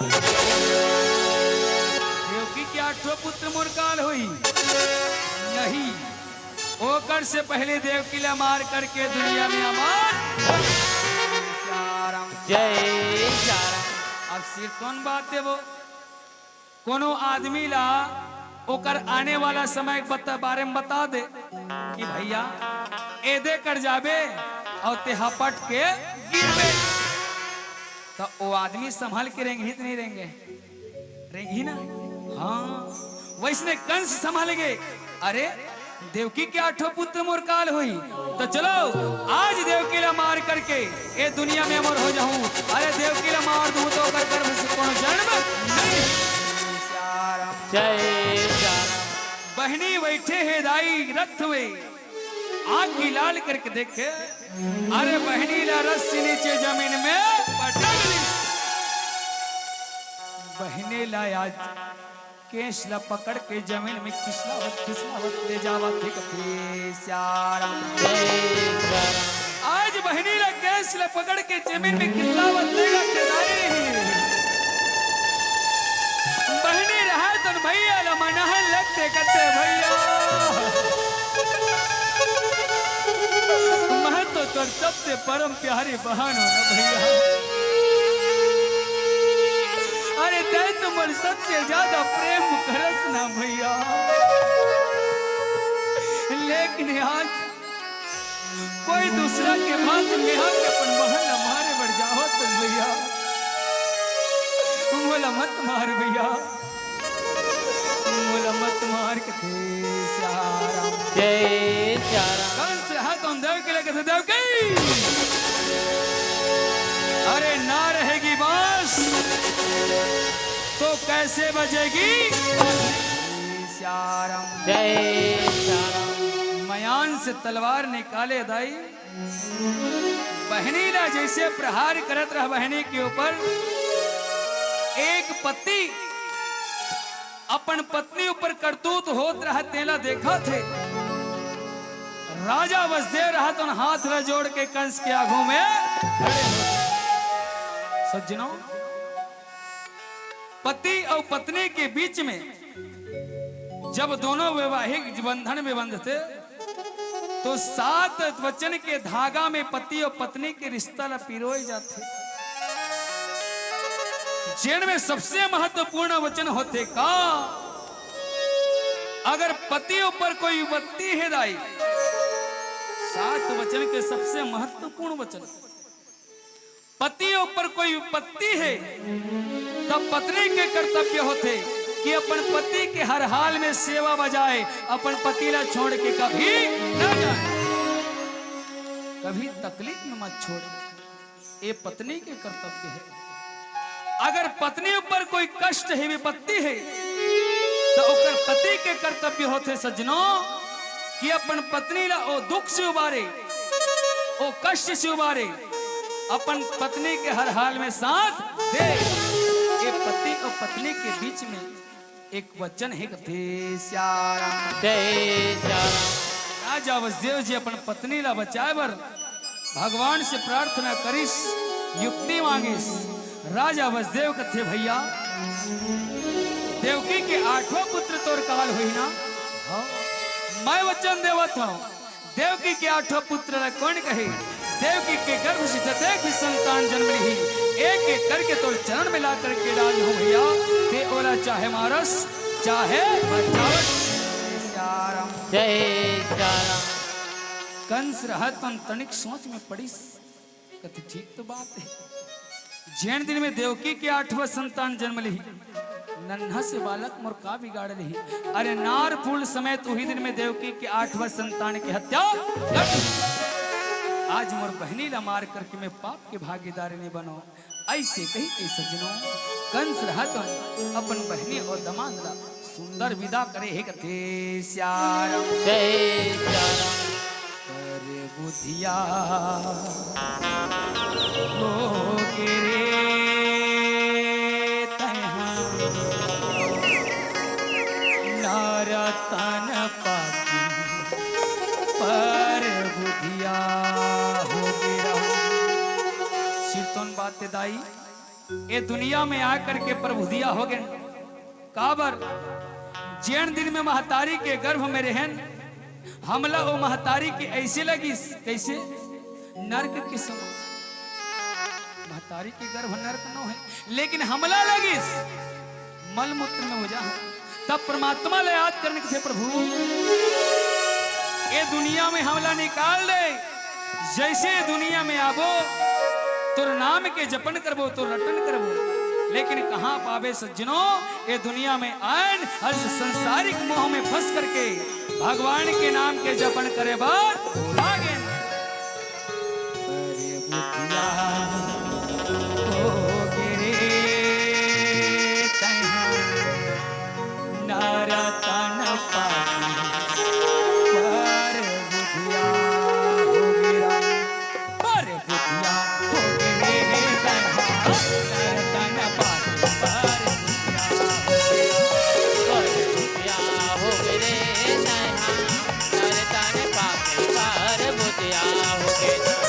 देवकी के आठवां पुत्र मोर काल होही?" नहीं, ओकर से पहले देवकी ला मार करके दुनिया में अमर। जय श्याम। अब सिर कौन बात देबो? कोनो आदमी ला ओकर आने वाला समय के बता, बारे में बता दे कि भैया, एदे कर जाबे अउ ते हपट के गिरबे, त ओ आदमी संभल के रेंगही त नहीं रेंगे? रेंगही ना? हाँ, वैसने कंस संभल गे। अरे, देवकी के आठों पुत्र मोर काल होही, त चलो आज देवकी ला मार करके ए दुनिया में अमर हो जाहूं। अरे, देवकी ला मार दूं त ओकर गर्भ से कोनो जन्म नहीं। जय श्याम। बहिनी बैठे हे दाई रथ में, आंखी लाल करके देखे, अरे बहिनी ला रस्सी नीचे जमीन में पटक ली। बहिनी ला आज केस ला पकड़ के जमीन में खिसलावत, खिसलावत ले जावत हे कथे श्याम। आज बहिनी ला केस ला पकड़ के जमीन में खिसलावत ले जाथे दाई। बहिनी रहा तन भैया ला मनहन लगथे कथे भैया। मैं तो तोर सबसे परम प्यारी बहन हो ना भैया। अरे तैं तो मोर सबसे ज्यादा प्रेम करस ना भैया। लेकिन आज कोई दूसरा के बात में आके अपन बहन ला मारे बर जावत हस भैया। मोला मत मार भैया। मोला मत मार कथे श्याम। जय श्याम। कंस हाथ हम देवकी ला कथे देवकी। अरे ना रहेगी बांस तो कैसे बजेगी? श्याम। जय श्याम। मयान से तलवार निकाले दाई। बहिनी ला जैसे प्रहार करत रहा बहिनी के ऊपर, एक पति अपन पत्नी ऊपर करतूत होत रहा, तेला देखत हे। राजा वसुदेव रहा तन हाथ ला जोड़ के कंस के आगू में खड़े हो। सज्जनों, पति अउ पत्नी के बीच में जब दोनों वैवाहिक बंधन में बंधथे, तो सात वचन के धागा में पति अउ पत्नी के रिश्ता ला पिरोय जाथे, जेन में सबसे महत्वपूर्ण वचन होथे का? अगर पति ऊपर कोई विपत्ति हे दाई, सात वचन के सबसे महत्वपूर्ण वचन, पति ऊपर कोई विपत्ति हे, तब पत्नी के कर्तव्य होथे कि अपन पति के हर हाल में सेवा बजाए, अपन पति ला छोड़ के कभी न जाए, कभी तकलीफ में मत छोड़े। ये पत्नी के कर्तव्य हे। अगर पत्नी ऊपर कोई कष्ट हे, विपत्ति हे, तो ओकर पति के कर्तव्य होथे सज्जनों कि अपन पत्नी ला ओ दुख से उबारे, ओ कष्ट से उबारे, अपन पत्नी के हर हाल में साथ दे। ये पति अउ पत्नी के बीच में एक वचन हे कथे सियाराम। जय सियाराम। राजा वसुदेव जी अपन पत्नी ला बचाए बर भगवान से प्रार्थना करिस, युक्ति मांगिस। राजा वसुदेव कथे, भैया, देवकी के आठवां पुत्र तोर काल होही ना? हाँ। मैं वचन देवत हंव, देवकी के आठवां पुत्र ला कोन कहे? देवकी के गर्भ से जतेक भी संतान जन्म लिही, एक एक करके तोर चरण में ला करके डाल दूं भैया। ते ओला चाहे मारस, चाहे बचावस। सियाराम। जय सियाराम। कंस रहत तन तनिक सोच में पड़िस, कथे, ठीक तो बात हे। जेन दिन में देवकी के आठवां संतान जन्म लिही, नन्हा से बालक मोर का बिगाड़ लिही? अरे, नार फूल समेत उही दिन में देवकी के आठवां संतान के हत्या कर दी। आज मोर बहिनी ला मार करके मैं पाप के भागीदार नइ बनंव। अइसे कहि के सज्जनों, कंस रहत अपन बहिनी अउ दमांद ला सुंदर विदा करे हे कथे सियाराम। जय सियाराम। पर बुधिया होगे रे तैंहा, नार तन पापी पर बुधिया होगे रे। सिरतोन बात दाई, ए दुनिया में आकर के पर बुधिया होगेन। काबर? जेन दिन में महतारी के गर्भ में रहेन, हमला ओ महतारी के अइसे लगिस, कइसे? नरक के समान। महतारी के गर्भ नरक नोहे, लेकिन हमला लगिस मलमूत्र में हो जा। तब परमात्मा ला याद करन कथे, प्रभु, ए दुनिया में हमला निकाल दे, जइसे ए दुनिया में आबो, तोर नाम के जपन करबो, तोर रटन करबो। लेकिन कहाँ पाबे सज्जनों, ए दुनिया में आयन, अस संसारिक मोह में फंस करके भगवान के नाम के जपन करे बर भुला गेन। पर बुधिया होगे रे तैंहा, नार तन पापी पर बुधिया होगे रे। पर बुधिया होगे रे तैंहा, नार तन पापी पर बुधिया होगे रे।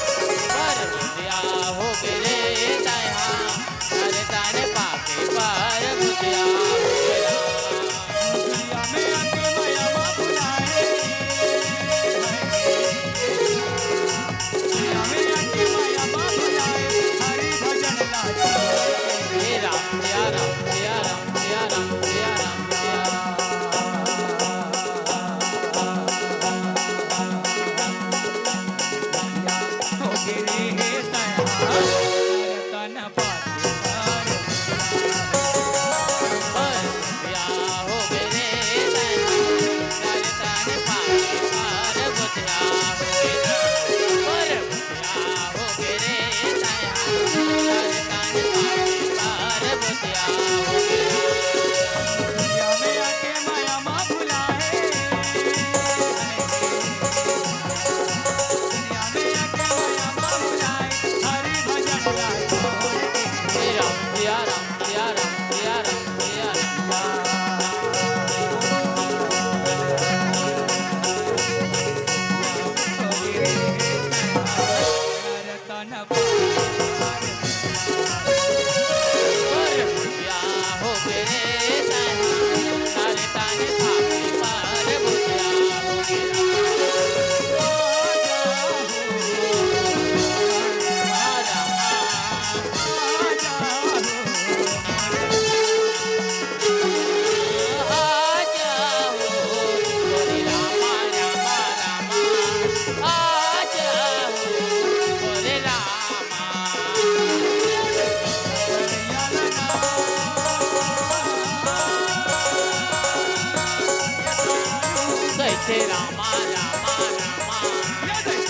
रामा, रामा, रामा। ये देख।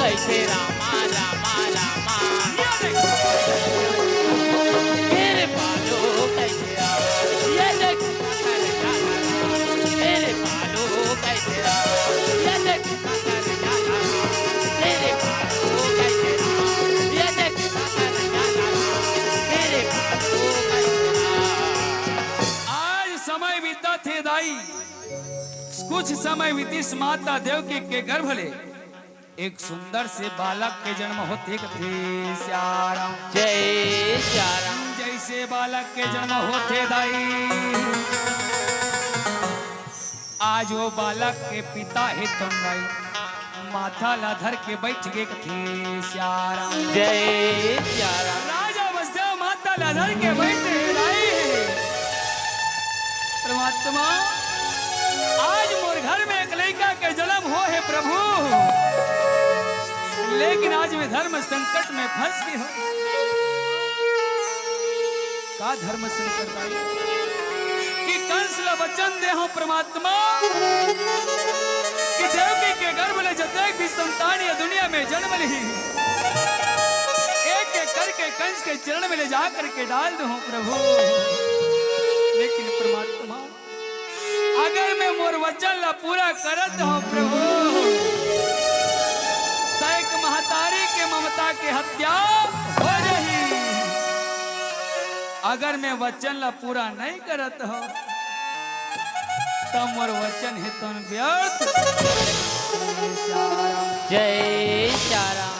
कैसे रामा, रामा, रामा। ये देख। मेरे पालो कैसे रामा। ये देख। मेरे पालो कैसे रामा। ये देख। आज समय बीतत हे दाई, कुछ समय बीतिस, माता देवकी के गर्भ ले एक सुंदर से बालक के जन्म होथे कथे सियाराम। जय सियाराम। जैसे बालक के जन्म होथे दाई, आज वो बालक के पिता हे तो दाई माथा ला धर के बैठ गे कथे सियाराम। जय सियाराम। राजा वसुदेव माथा ला धर के बैठे हे दाई। परमात्मा, आज मोर घर में एक लइका के जन्म हो हे प्रभु, लेकिन आज मैं धर्म संकट में फंस गे हों। का धर्म संकट भाई? कि कंस ला वचन दे हों परमात्मा, कि देवकी के गर्भ ले जतेक भी संतान ये दुनिया में जन्म लिही, एक एक करके कंस के चरण में ले जा करके डाल दे हों प्रभु। लेकिन परमात्मा, अगर मैं मोर वचन ला पूरा करत हों प्रभु, त एक महतारी के ममता के हत्या हो जाही। अगर मैं वचन ला पूरा नहीं करत हों, त मोर वचन हे तोन व्यर्थ। जय सियाराम।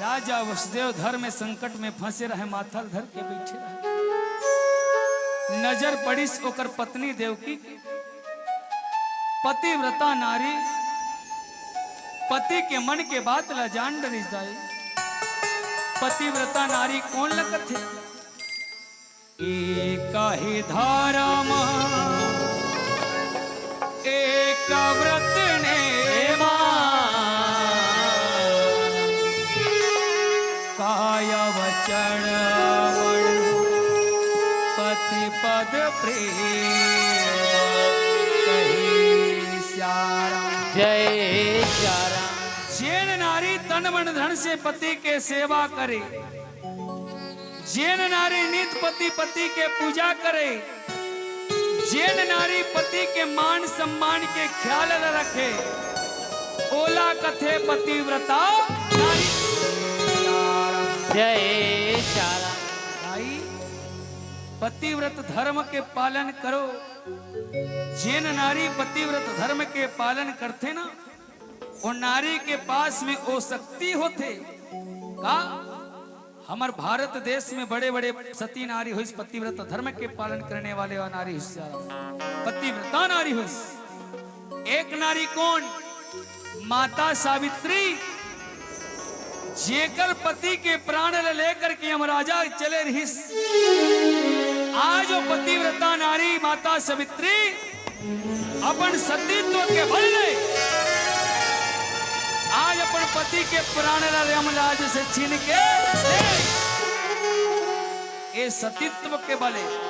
राजा वसुदेव धर्म संकट में फंसे रहे, माथा ल धर के बैठे रहे। नजर पड़िस ओकर पत्नी देवकी के। पतिव्रता नारी पति के मन के बात ला जान डरिस दाई। पतिव्रता नारी कोन ला कथे? एक ही धरम, एक व्रत नेम, काय वचन मण पति पद प्रेम। कही सियाराम। जय सियाराम। जेन नारी तन मन धन से पति के सेवा करे, जेन नारी नित पति, पति के पूजा करे, जेन नारी पति के मान सम्मान के ख्याल ल रखे, ओला कथे पतिव्रता नारी। जय सियाराम। भाई, पतिव्रत धर्म के पालन करो। जेन नारी पतिव्रत धर्म के पालन करथे ना, ओ नारी के पास में ओ शक्ति होथे। का हमर भारत देश में बड़े-बड़े सती नारी होइस, पतिव्रत धर्म के पालन करने वाले वा नारी होइस, पतिव्रता नारी होइस। एक नारी कोन? माता सावित्री, जेकर पति के प्राण ल लेकर के यमराजा चले रहिस। आज वो पतिव्रता नारी माता सावित्री अपन सतीत्व के बल ले आज अपन पति के प्राण ला यमराज से छीन के ले। ए सतीत्व के बले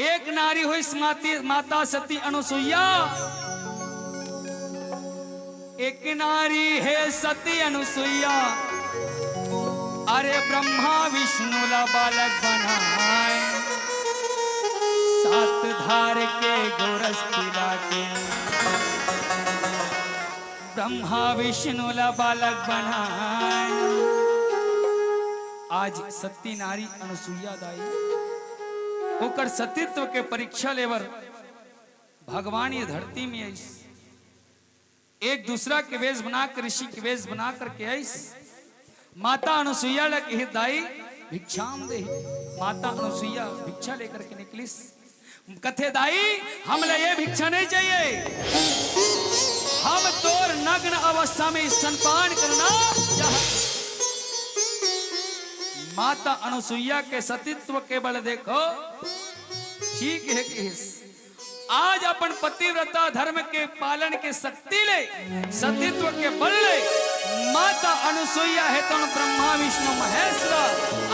एक नारी होइस माती, माता सती अनुसुईया। एक नारी हे सती अनुसुईया, अरे ब्रह्मा विष्णु ला बालक बनाए, सात धार के गोरस पिला के ब्रह्मा विष्णु ला बालक बनाए। आज सती नारी अनुसुईया दाई ओकर सतीत्व के परीक्षा लेबर भगवान ये धरती में आइस। एक दूसरा के वेश बना के, ऋषि के वेश बना करके आइस। माता अनुसुईया ला कहे, "दाई, भिक्षाम देहि।" माता अनुसुईया भिक्षा लेकर के निकलिस। कथे, "दाई, हमला ये भिक्षा नहीं चाहिए, हम तोर नग्न अवस्था में स्तनपान करना चाहत।" माता अनुसुईया के सतीत्व के बल देखो, ठीक हे कहिस। आज अपन पतिव्रता धर्म के पालन के शक्ति ले, सतीत्व के बल ले, माता अनुसुईया हे तन ब्रह्मा विष्णु महेश ला,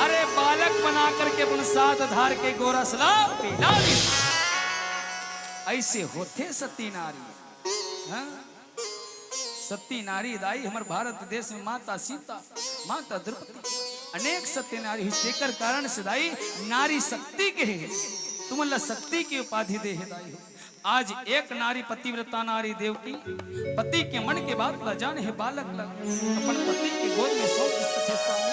अरे बालक बना करके अपन सात धार के गोरस ला पिला दी। ऐसे होथे सती नारी। हाँ? सती नारी दाई, हमर भारत देश में माता सीता, माता द्रौपदी, अनेक सती नारी हे। तेकर कारण से दाई नारी शक्ति के हे, तुमन ला शक्ति के उपाधि दे हे दाई हो। आज एक नारी पतिव्रता नारी देवकी पति के मन के बात ला जाने हे, बालक ला अपन पति के गोद में सौंप दिस कथे स्वामी।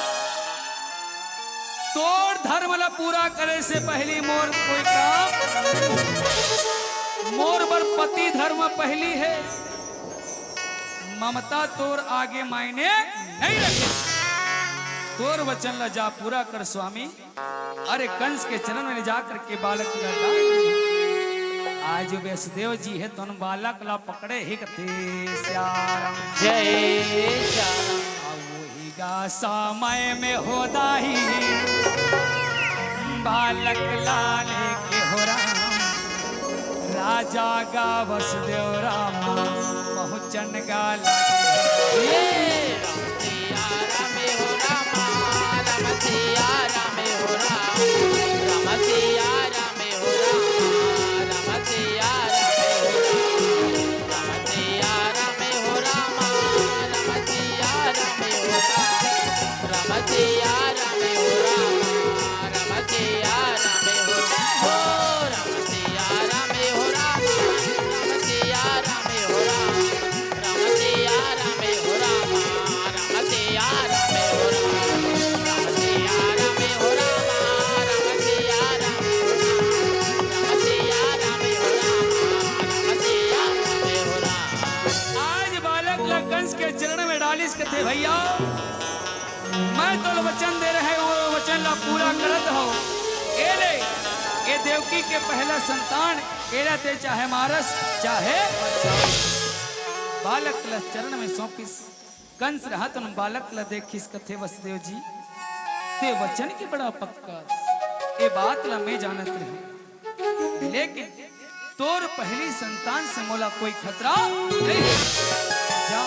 तोर धर्म ला पूरा करे से पहली मोर कोई काम, मोर बर पति धर्म पहली हे। ममता तोर आगे मायने नहीं रखे। तोर वचन ला जा पूरा कर स्वामी। अरे कंस के चरण में जा करके बालक ला डाल। आज व्यासदेव जी हे तोन बालक ला पकड़े हे कथे श्याम। जय श्याम। आ वही गा समय में हो दाई बालक लाने के हो राम। राजा गा वसुदेव राम पहुँचन गा लगे। ये राम सिया राम हो राम, राम सिया राम हो राम, राम सिया राम हो राम, राम सिया राम हो राम, राम सिया राम हो राम, राम सिया राम हो राम, राम सिया राम हो राम, राम सिया राम हो राम, हो राम सिया राम हो राम, राम सिया राम हो राम, राम सिया राम हो राम, राम सिया राम हो राम, राम सिया राम हो राम, राम सिया राम हो राम, राम सिया राम हो राम, राम सिया राम हो राम। आज बालक ला कंस के चरण में डालिस कथे भैया, मैं तोला वचन दे रहे हो, वचन ला पूरा करत हो। ए ले, ए देवकी के पहला संतान, एला ते चाहे मारस, चाहे बचाओ। बालक ला चरण में सौंपिस। कंस रहत उन बालक ला देखिस कथे वसुदेव जी, ते वचन के बड़ा पक्का, ए बात ला मैं जानत रहे। लेकिन तोर पहली संतान से मोला कोई खतरा नहीं हे। जा,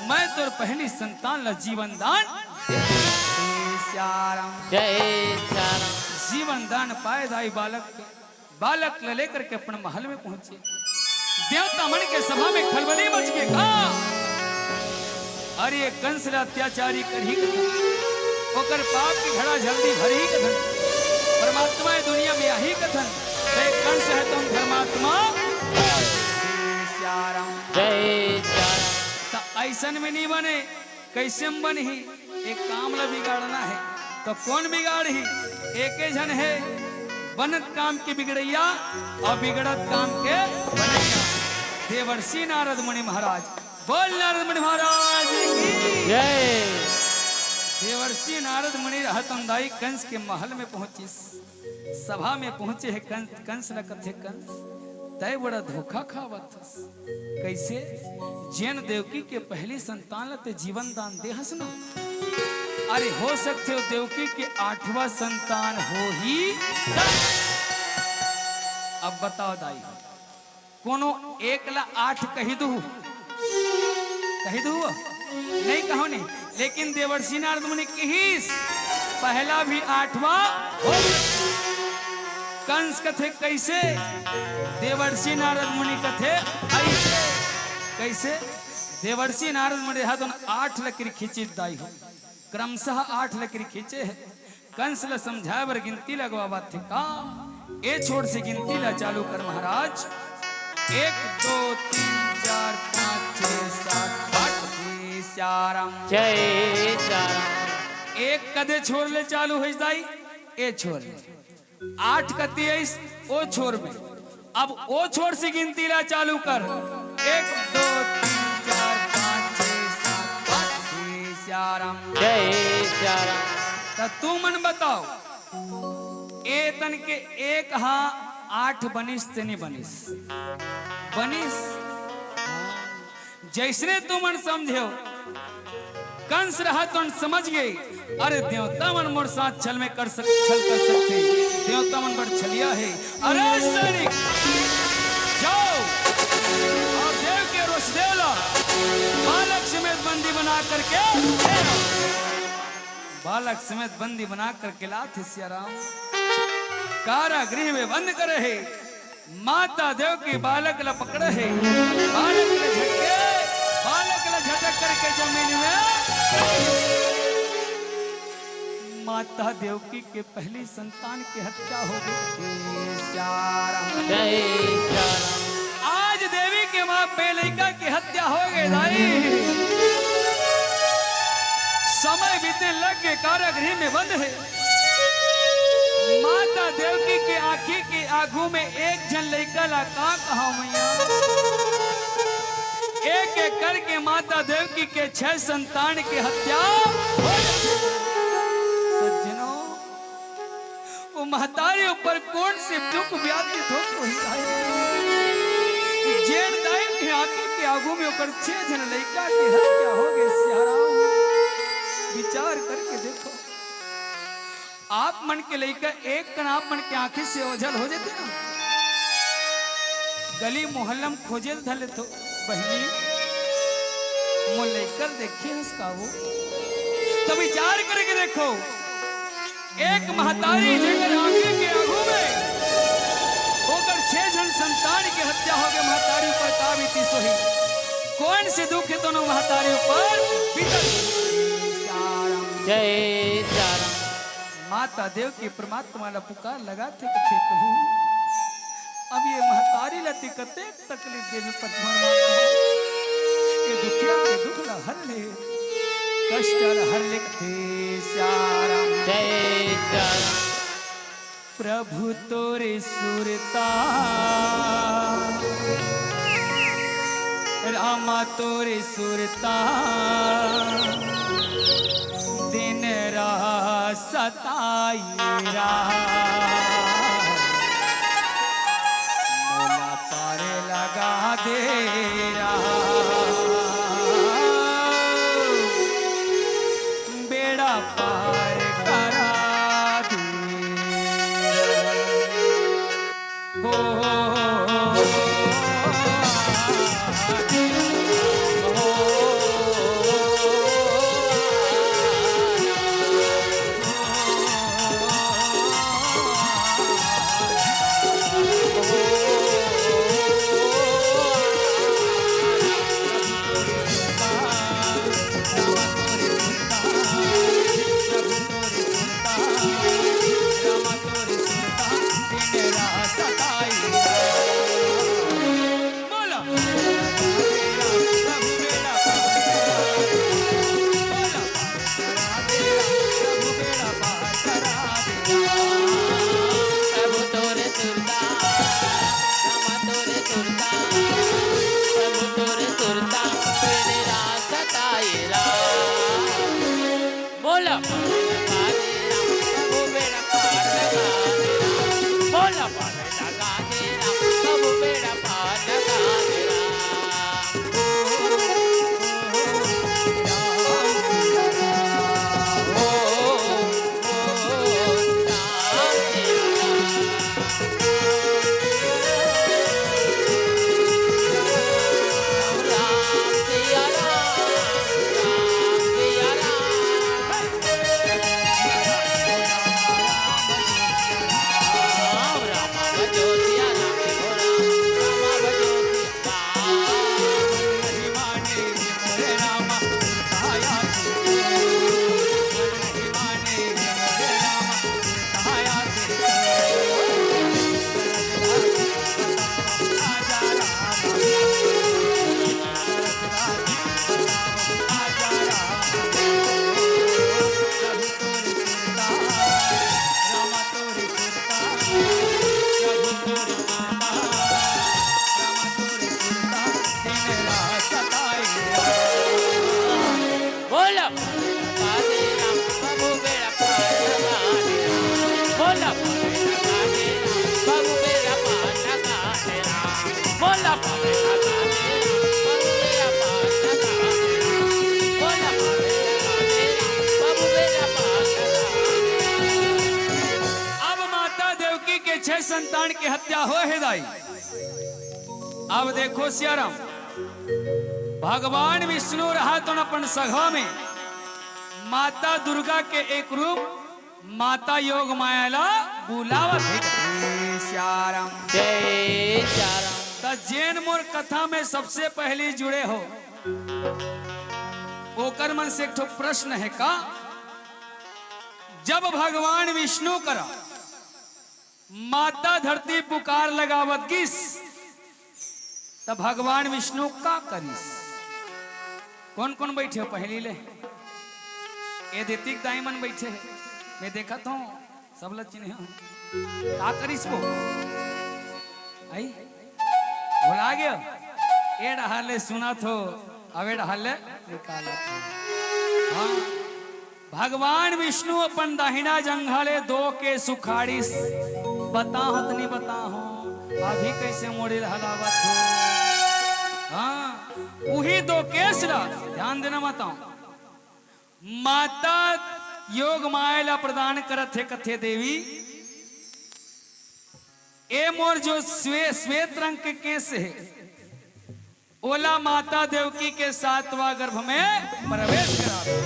मैं तोर पहली संतान ला जीवन दान दे। जय सिया राम। जय सिया राम। जीवन दान पाए दाई बालक, बालक ला लेकर के अपन महल में पहुंचे। देवता मन के सभा में खलबली मच गे। हाँ। अरे, ये कंस ला अत्याचारी करही कथन, ओकर पाप के घड़ा जल्दी भरही कथन, परमात्मा ये दुनिया में आही कथन, ते कंस हे तो धर्मात्मा। जय सिया राम। जय सिया राम। त ऐसन में नहीं बने, कैसे में बनही? एक काम ला बिगाड़ना हे, त कौन बिगाड़ही? एके झन हे, बनत काम के बिगड़ैया अउ बिगड़त काम के बनैया, देवर्षि नारद मुनि महाराज। बोल नारद मुनि महाराज की। जय। देवर्षि नारद मुनि रहत उन दाई कंस के महल में पहुंचिस, सभा में पहुंचे हे कंस। कंस ला कथे, कंस, तय बड़ा धोखा खावत हस। कैसे? जेन देवकी के पहली संतान ला ते जीवन दान दे हस ना, अरे हो सकथे ओ देवकी के आठवां संतान होही। अब बताओ दाई, कोनो एक ला आठ कही दू, कही दू, नहीं कहो नहीं, लेकिन देवर्षि नारद मुनि किहिस, पहला भी आठवां हो। कंस कथे, कैसे? देवर्षि नारद मुनि कथे, ऐसे। कैसे? देवर्षि नारद मुनि रहत उन आठ लकीर खींचिस दाई हो, क्रमशः आठ लकीर खींचे हे। कंस ल समझाए बर गिनती लगवावत हे का? ए छोर से गिनती ला चालू कर महाराज। एक, दो, तीन, चार, पाँच, छः, सात, आठ। जय सिया राम। जय सिया राम। एक कदे छोर ले चालू होइस दाई, ए छोर ले। आठ कति आइस, ओ छोर में। अब ओ छोर से गिनती ला चालू कर। एक, दो, तीन, चार, पाँच, छः, सात, आठ। जय सिया राम। जय सिया राम। त तुमन बताओ, ए तन के एक हा आठ बनिस ते नहीं बनिस? बनिस। जैसने तुमन समझेव, कंस रहत उन समझ गे, अरे देवता मन मोर साथ छल में कर सक-, छल कर सकथे, देवता मन बड़ छलिया हे। अरे सैनिक, जाओ अउ देव के रोष देव ला बालक समेत बंदी बना करके ले आओ। बालक समेत बंदी बना करके लात हे सिया राम। कारागृह में बंद करे हे। माता देवकी बालक ला पकड़े हे। बालक ला झटके, बालक ला झटक करके जमीन में माता देवकी के पहली संतान के हत्या हो गई। जय सिया राम। आज देवी के माँ पे लइका के हत्या हो गई दाई। समय बीते लग के कारागृह में बंद हे। माता देवकी के आँखी के आगू में एक झन लइका ला का कहा मैया, एक एक करके माता देवकी के छह संतान के हत्या हो जाथे। सज्जनों, वो महतारी ऊपर कौन से दुख व्यापित हो कोई दाई। जेन दाई के आँखी के आगू में ओकर छह झन लइका के हत्या हो गए सिया राम। विचार करके देखो, आप मन के लइका एक कन आप मन के आँखी से ओझल हो जाथे ना, गली मोहल्ला में खोजे ल धर लेथो, बहिनी, मोर लइका ल देखे हस का वो? तो विचार करके देखो, एक महतारी जेकर आँखी के आगू में ओकर छह झन संतान के हत्या हो गए, महतारी ऊपर का बीती सोही? कौन से दुख हे दोनों महतारी ऊपर बीतत? जय सिया राम। माता देवकी परमात्मा ला पुकार लगाथे, कथे, "प्रभु, अब ये महतारी ला ते कतेक तकलीफ देबे, परमात्मा, ये दुखिया के दुख ला हर ले, कष्ट ला हर ले," कथे सिया राम। जय सिया राम। प्रभु तोरे सुरता, रामा तोरे सुरता, दिन रात सताई राम। मोला पार लगा दे राम। बेड़ा पार करा दे। हो, हो, हो, हो। बोला। बोला। अब माता देवकी के छह संतान के हत्या होय हे दाई। अब देखो सियाराम, भगवान विष्णु रहा तो अपन सघा में माता दुर्गा के एक रूप माता योग माया ला बुलावत हे। जय सियाराम। जय सियाराम। त जेन मोर कथा में सबसे पहली जुड़े हो, ओकर मन से एक ठो प्रश्न हे का? जब भगवान विष्णु करा माता धरती पुकार लगावत गिस, त भगवान विष्णु का करिस? कोन कोन बइठे हो पहली ले? ए देतिक दाई मन बइठे हे, मैं देखत हूँ, सब ल चिन्हे हूँ। का करिस वो? आई? भुला गयो? ए डहर ले सुनत हो, अब ए डहर ले निकालत हो। हाँ। भगवान विष्णु अपन दाहिना जंघा ले दो केस उखाड़िस। बताहूं त नहीं बताहूं, अभी कैसे मोड़े ल हलावत हो। हाँ, उही दो केस ला ध्यान देना, बताओ। माता योग माया ला प्रदान करत हे, कथे देवी, ए मोर जो स्वे-, श्वेत रंग के केस हे, ओला माता देवकी के सातवां गर्भ में प्रवेश करा दे।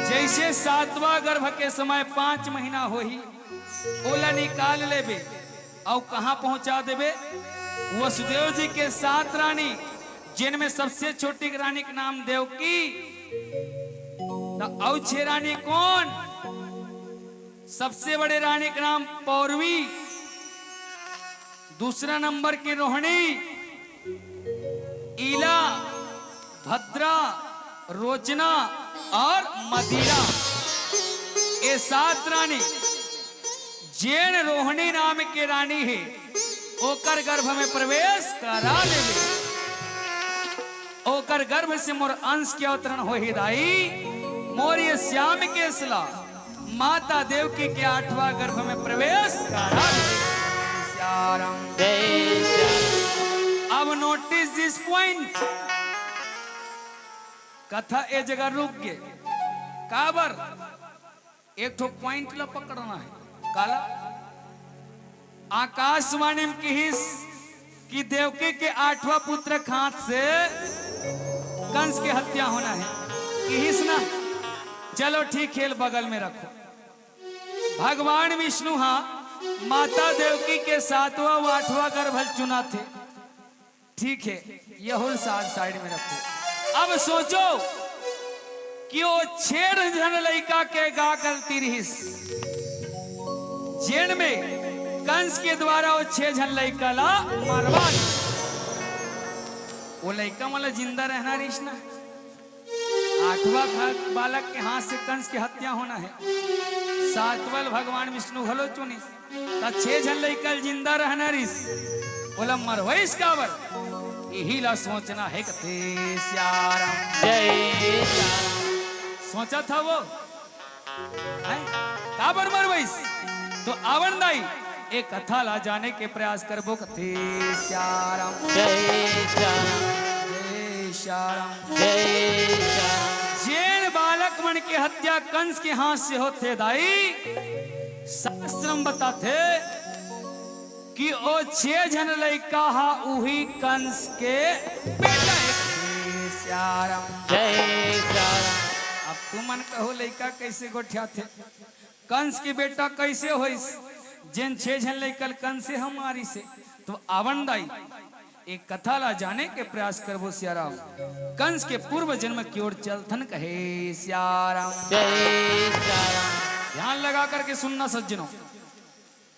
जैसे सातवां गर्भ के समय पांच महीना होही, ओला निकाल लेबे, अउ कहां पहुंचा देबे? वसुदेव जी के सात रानी, जिनमें सबसे छोटी रानी के नाम देवकी, त अउ छह रानी कोन? सबसे बड़े रानी के नाम पौरवी, दूसरा नंबर की रोहिणी, ईला, भद्रा, रोचना और मदिरा। ये सात रानी, जेन रोहिणी नाम के रानी हे, ओकर गर्भ में प्रवेश करा देबे। ओकर गर्भ से मोर अंश के अवतरण होही दाई। मोर ये श्याम केस ला माता देवकी के आठवां गर्भ में प्रवेश करा दे। सियाराम। जय सियाराम। अब notice this point, कथा ए जगह रुक गे। काबर? एक ठो point ला पकड़ना हे। काला? आकाशवाणी में किहिस कि देवकी के आठवां पुत्र के हाथ से कंस के हत्या होना हे। किहिस ना? चलो ठीक हे, बगल में रखो। भगवान विष्णु हा माता देवकी के सातवां अउ आठवां गर्भ ल चुनाथे। ठीक हे, यहू ल साथ side में रखो। अब सोचो कि वो छह झन लइका के का गलती रिहिस, जेन में कंस के द्वारा वो छह झन लइका ला मरवा दे। वो लइका मन ला जिंदा रहना रिहिस ना। आठवां घ-, बालक के हाथ से कंस के हत्या होना हे। सातवां ल भगवान विष्णु घलो चुनिस, त छह झन लइका ल जिंदा रहना रिहिस, ओला मरवाइस काबर? इही ला सोचना हे कथे सियाराम। जय सियाराम। सोचत हव वो? हैं? काबर मरवाइस? तो आवन दाई, ए कथा ला जाने के प्रयास करबो कथे सियाराम। जय सियाराम। जय सियाराम। जय सियाराम। जेन बालक मन के हत्या कंस के हाथ से होथे दाई, शास्त्र में बताथे कि ओ छह झन लइका हा उही कंस के बेटा हे। जय सियाराम। जय सियाराम। अब तुमन कहो लइका कैसे गोठियाथे? कंस के बेटा कैसे होइस, जेन छह झन लइका ल कंस ह मारिस हे? तो आवन दाई, एक कथा ला जाने के प्रयास करबो सियाराम। कंस के पूर्व जन्म की ओर चलथन कहे सियाराम। जय सियाराम। ध्यान लगा करके सुनना सज्जनों,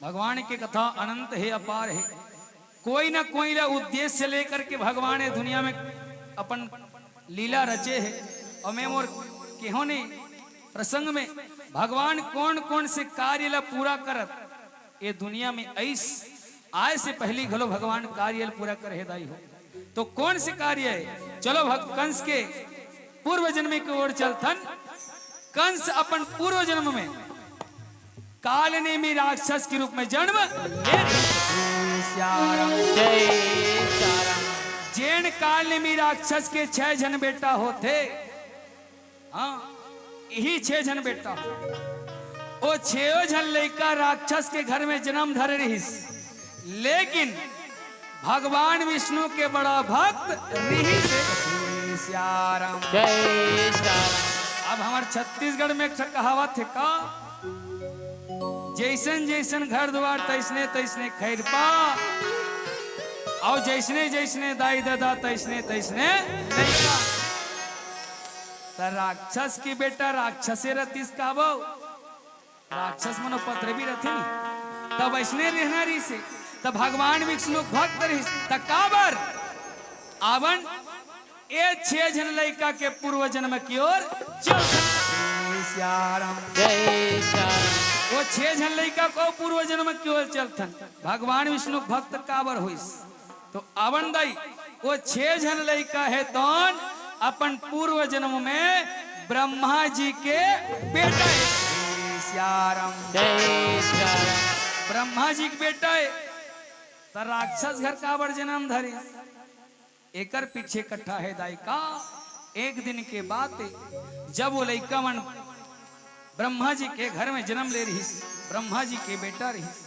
भगवान के कथा अनंत हे, अपार हे। कोई ना कोई ला उद्देश्य लेकर के भगवान ये दुनिया में अपन लीला रचे हे। अउ मैं मोर केहो ने प्रसंग में भगवान कौन कौन से कार्य ला पूरा करत ये दुनिया में आइस, आय से पहली घलो भगवान कार्य ला पूरा करे हे दाई हो। तो कौन से कार्य हे? चलो भग-, कंस के पूर्व जन्म की ओर चलथन। कंस अपन पूर्व जन्म में कालनेमी राक्षस के रूप में जन्म ले। जय सियाराम। जय सियाराम। जेन कालनेमी राक्षस के छह झन बेटा होथे, हाँ, इही छह झन बेटा। ओ छेयो झन लइका राक्षस के घर में जन्म धरे रिहिस, लेकिन भगवान विष्णु के बड़ा भक्त रिहिस। जय सियाराम। जय सियाराम। अब हमर छत्तीसगढ़ में एक ठो कहावत हे का, जैसन जैसन घर दुआर तैसने तैसने खैरपा, अउ जैसने जैसने दाई ददा तैसने तैसने लइका। त राक्षस के बेटा राक्षसे रतिस काबो, राक्षस मन उपद्रवी रथे नी, तब अइसने रहना रहिस हे। तब भगवान विष्णु के भक्त रहिस, त काबर आवन ए छह झन लइका के पूर्व जन्म की ओर चलथन। जय सिया राम। जय सिया राम। वो छह झन लइका को पूर्व जन्म की ओर चलथन। भगवान विष्णु भक्त काबर होइस? तो आवन दाई, वो छह झन लइका हे तौन अपन पूर्व जन्म में ब्रह्मा जी के बेटा हे। जय सिया राम। जय सिया राम। ब्रह्मा जी के बेटा हे, त राक्षस घर काबर जन्म धरे? एकर पीछे कथा हे दाई का। एक दिन के बात हे, जब वो लइका मन ब्रह्मा जी के घर में जन्म ले रहिस, ब्रह्मा जी के बेटा रहिस।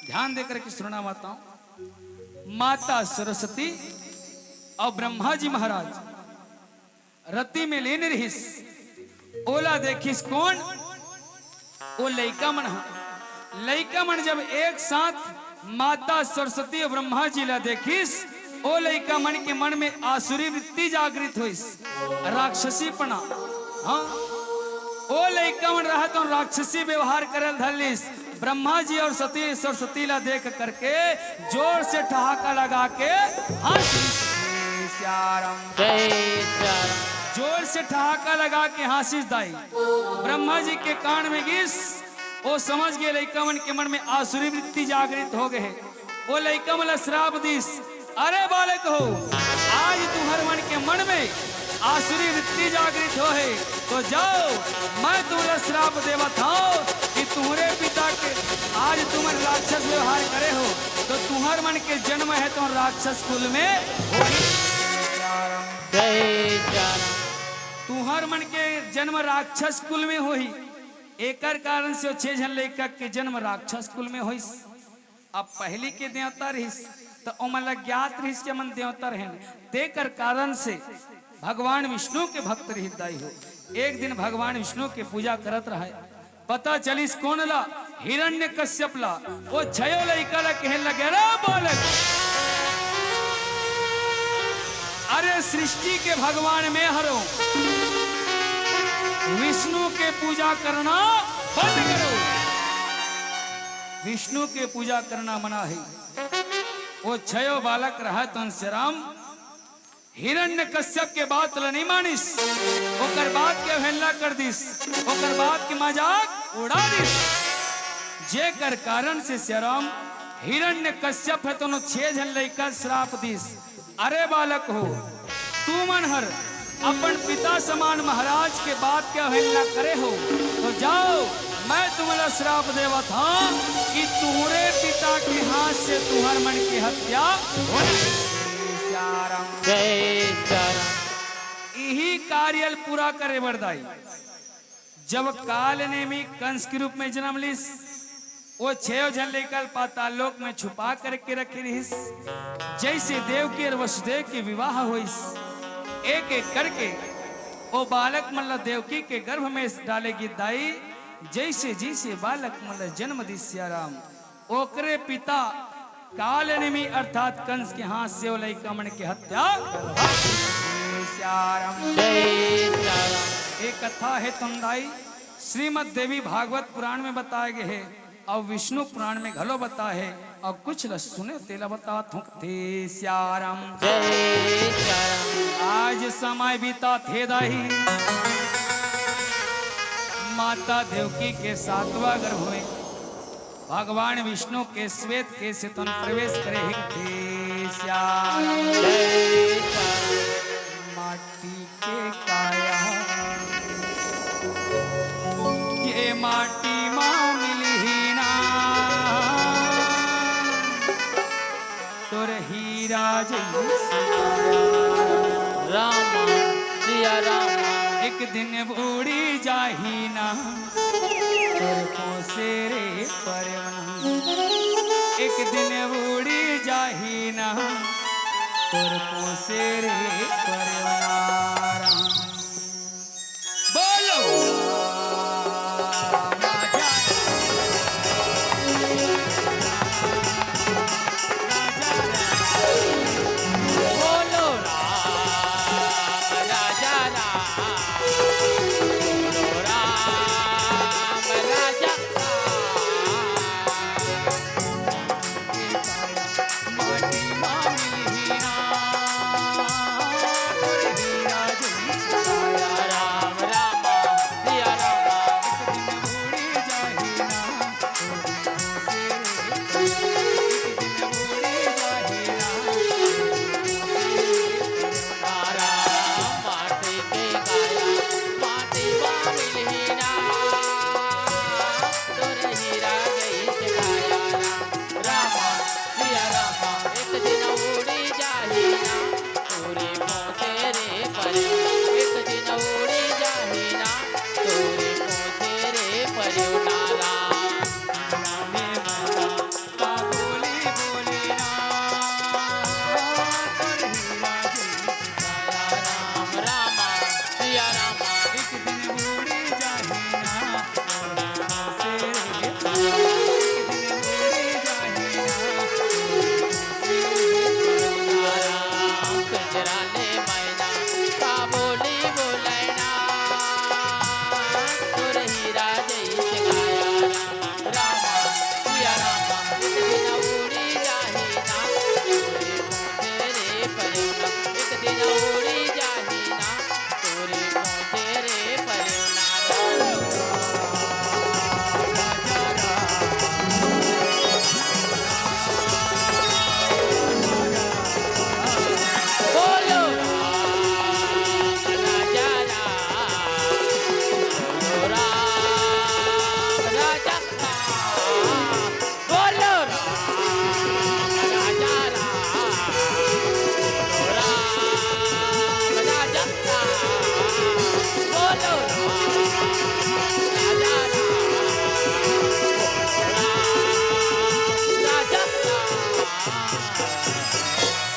ध्यान दे करके सुनना माताओं, माता सरस्वती अउ ब्रह्मा जी महाराज रति में लीन रहिस। ओला देखिस कोन? ओ लइका मन ह। लइका मन जब एक साथ माता सरस्वती अउ ब्रह्मा जी ला देखिस, ओ लइका मन के मन में आसुरी वृत्ति जागृत होइस, राक्षसीपना। हाँ, ओ लइका मन रहत राक्षसी व्यवहार करल धर लिस। ब्रह्मा जी अउ सती सरस्वती ला देख करके जोर से ठहाका लगा के हंसिस। जय सिया राम। जय सिया राम। जोर से ठहाका लगा के हंसिस दाई। ब्रह्मा जी के कान में गिस, ओ समझ गे लइका मन के मन में आसुरी वृत्ति जागृत हो गे हे। ओ लइका मन ला श्राप दिस, अरे बालक हो, आज तुम्हर मन के मन में आसुरी वृत्ति जागृत हो हे, तो जाओ, मैं तुम्हला श्राप देवत हूँ कि तुम्हरे पिता के आज तुमन राक्षस व्यवहार करे हो, तो तुम्हर मन के जन्म हे तो राक्षस कुल में होही। जय सिया राम। तुम्हर मन के जन्म राक्षस कुल में होही। एकर कारण से ओ छह झन लइका के जन्म राक्षस कुल में होइस। अब पहली के देवता रहिस, त ओमन ला ज्ञात रहिस के मन देवता रहेन। तेकर कारण से भगवान विष्णु के भक्त रहिस दाई हो। एक दिन भगवान विष्णु के पूजा करत रहय, पता चलिस कोन ला? हिरण्यकश्यप ला। ओ छयो लइका ला कहे लगे, "अरे बालक, अरे सृष्टि के भगवान मैं हरों, विष्णु के पूजा करना बंद करो।" विष्णु के पूजा करना मना हे। ओ छयो बालक रहत हन श्री राम, हिरण्यकश्यप के बात ल नइ मानिस, ओकर बात के अवहेलना कर दिस, ओकर बात के मजाक उड़ा दिस, जेकर कारण से श्री राम हिरण्यकश्यप हे तोनो छह झन लइका श्राप दिस। अरे बालक हो, तुमन हर अपन पिता समान महाराज के बात के अवहेलना करे हो, तो जाओ, मैं तुमला श्राप देवत हूँ कि तुम्हरे पिता के हाथ से तुम्हर मन के हत्या हो। जय सिया राम। इही कार्य ल पूरा करे बर दाई, जब काल नेमी कंस के रूप में जन्म लिस, ओ छयो झन लइका ल पाताल लोक में छुपा करके रखे रहिस। जैसे देवकी और वसुदेव के विवाह होइस, एक एक करके ओ बालक मन ल देवकी के गर्भ में डाले गिस दाई। जैसे जैसे बालक मन ल जन्म दिस सिया राम, ओकरे पिता काल नेमी अर्थात कंस के हाथ से ओ लइका मन के हत्या। जय सिया राम। जय सिया राम। ये कथा हे तोन दाई श्रीमद् देवी भागवत पुराण में बताए गए हे, अउ विष्णु पुराण में घलो बताए हे, अउ कुछ ल सुने तेला बतावत हूँ। जय सिया राम। जय सिया राम। आज समय बीता थे दाई, माता देवकी के सातवां गर्भ में भगवान विष्णु के श्वेत केश से तोन प्रवेश करे हे। जय सिया राम। जय सिया राम। माटी के काया, ये माटी मा मिलही ना, तोर हीरा जैसी काया। राम, सिया राम। एक दिन बूड़ी जाही ना, तोर पोसे रे परवना। एक दिन बूड़ी जाही ना, तोर पोसे रे परवना। राम। बोलो।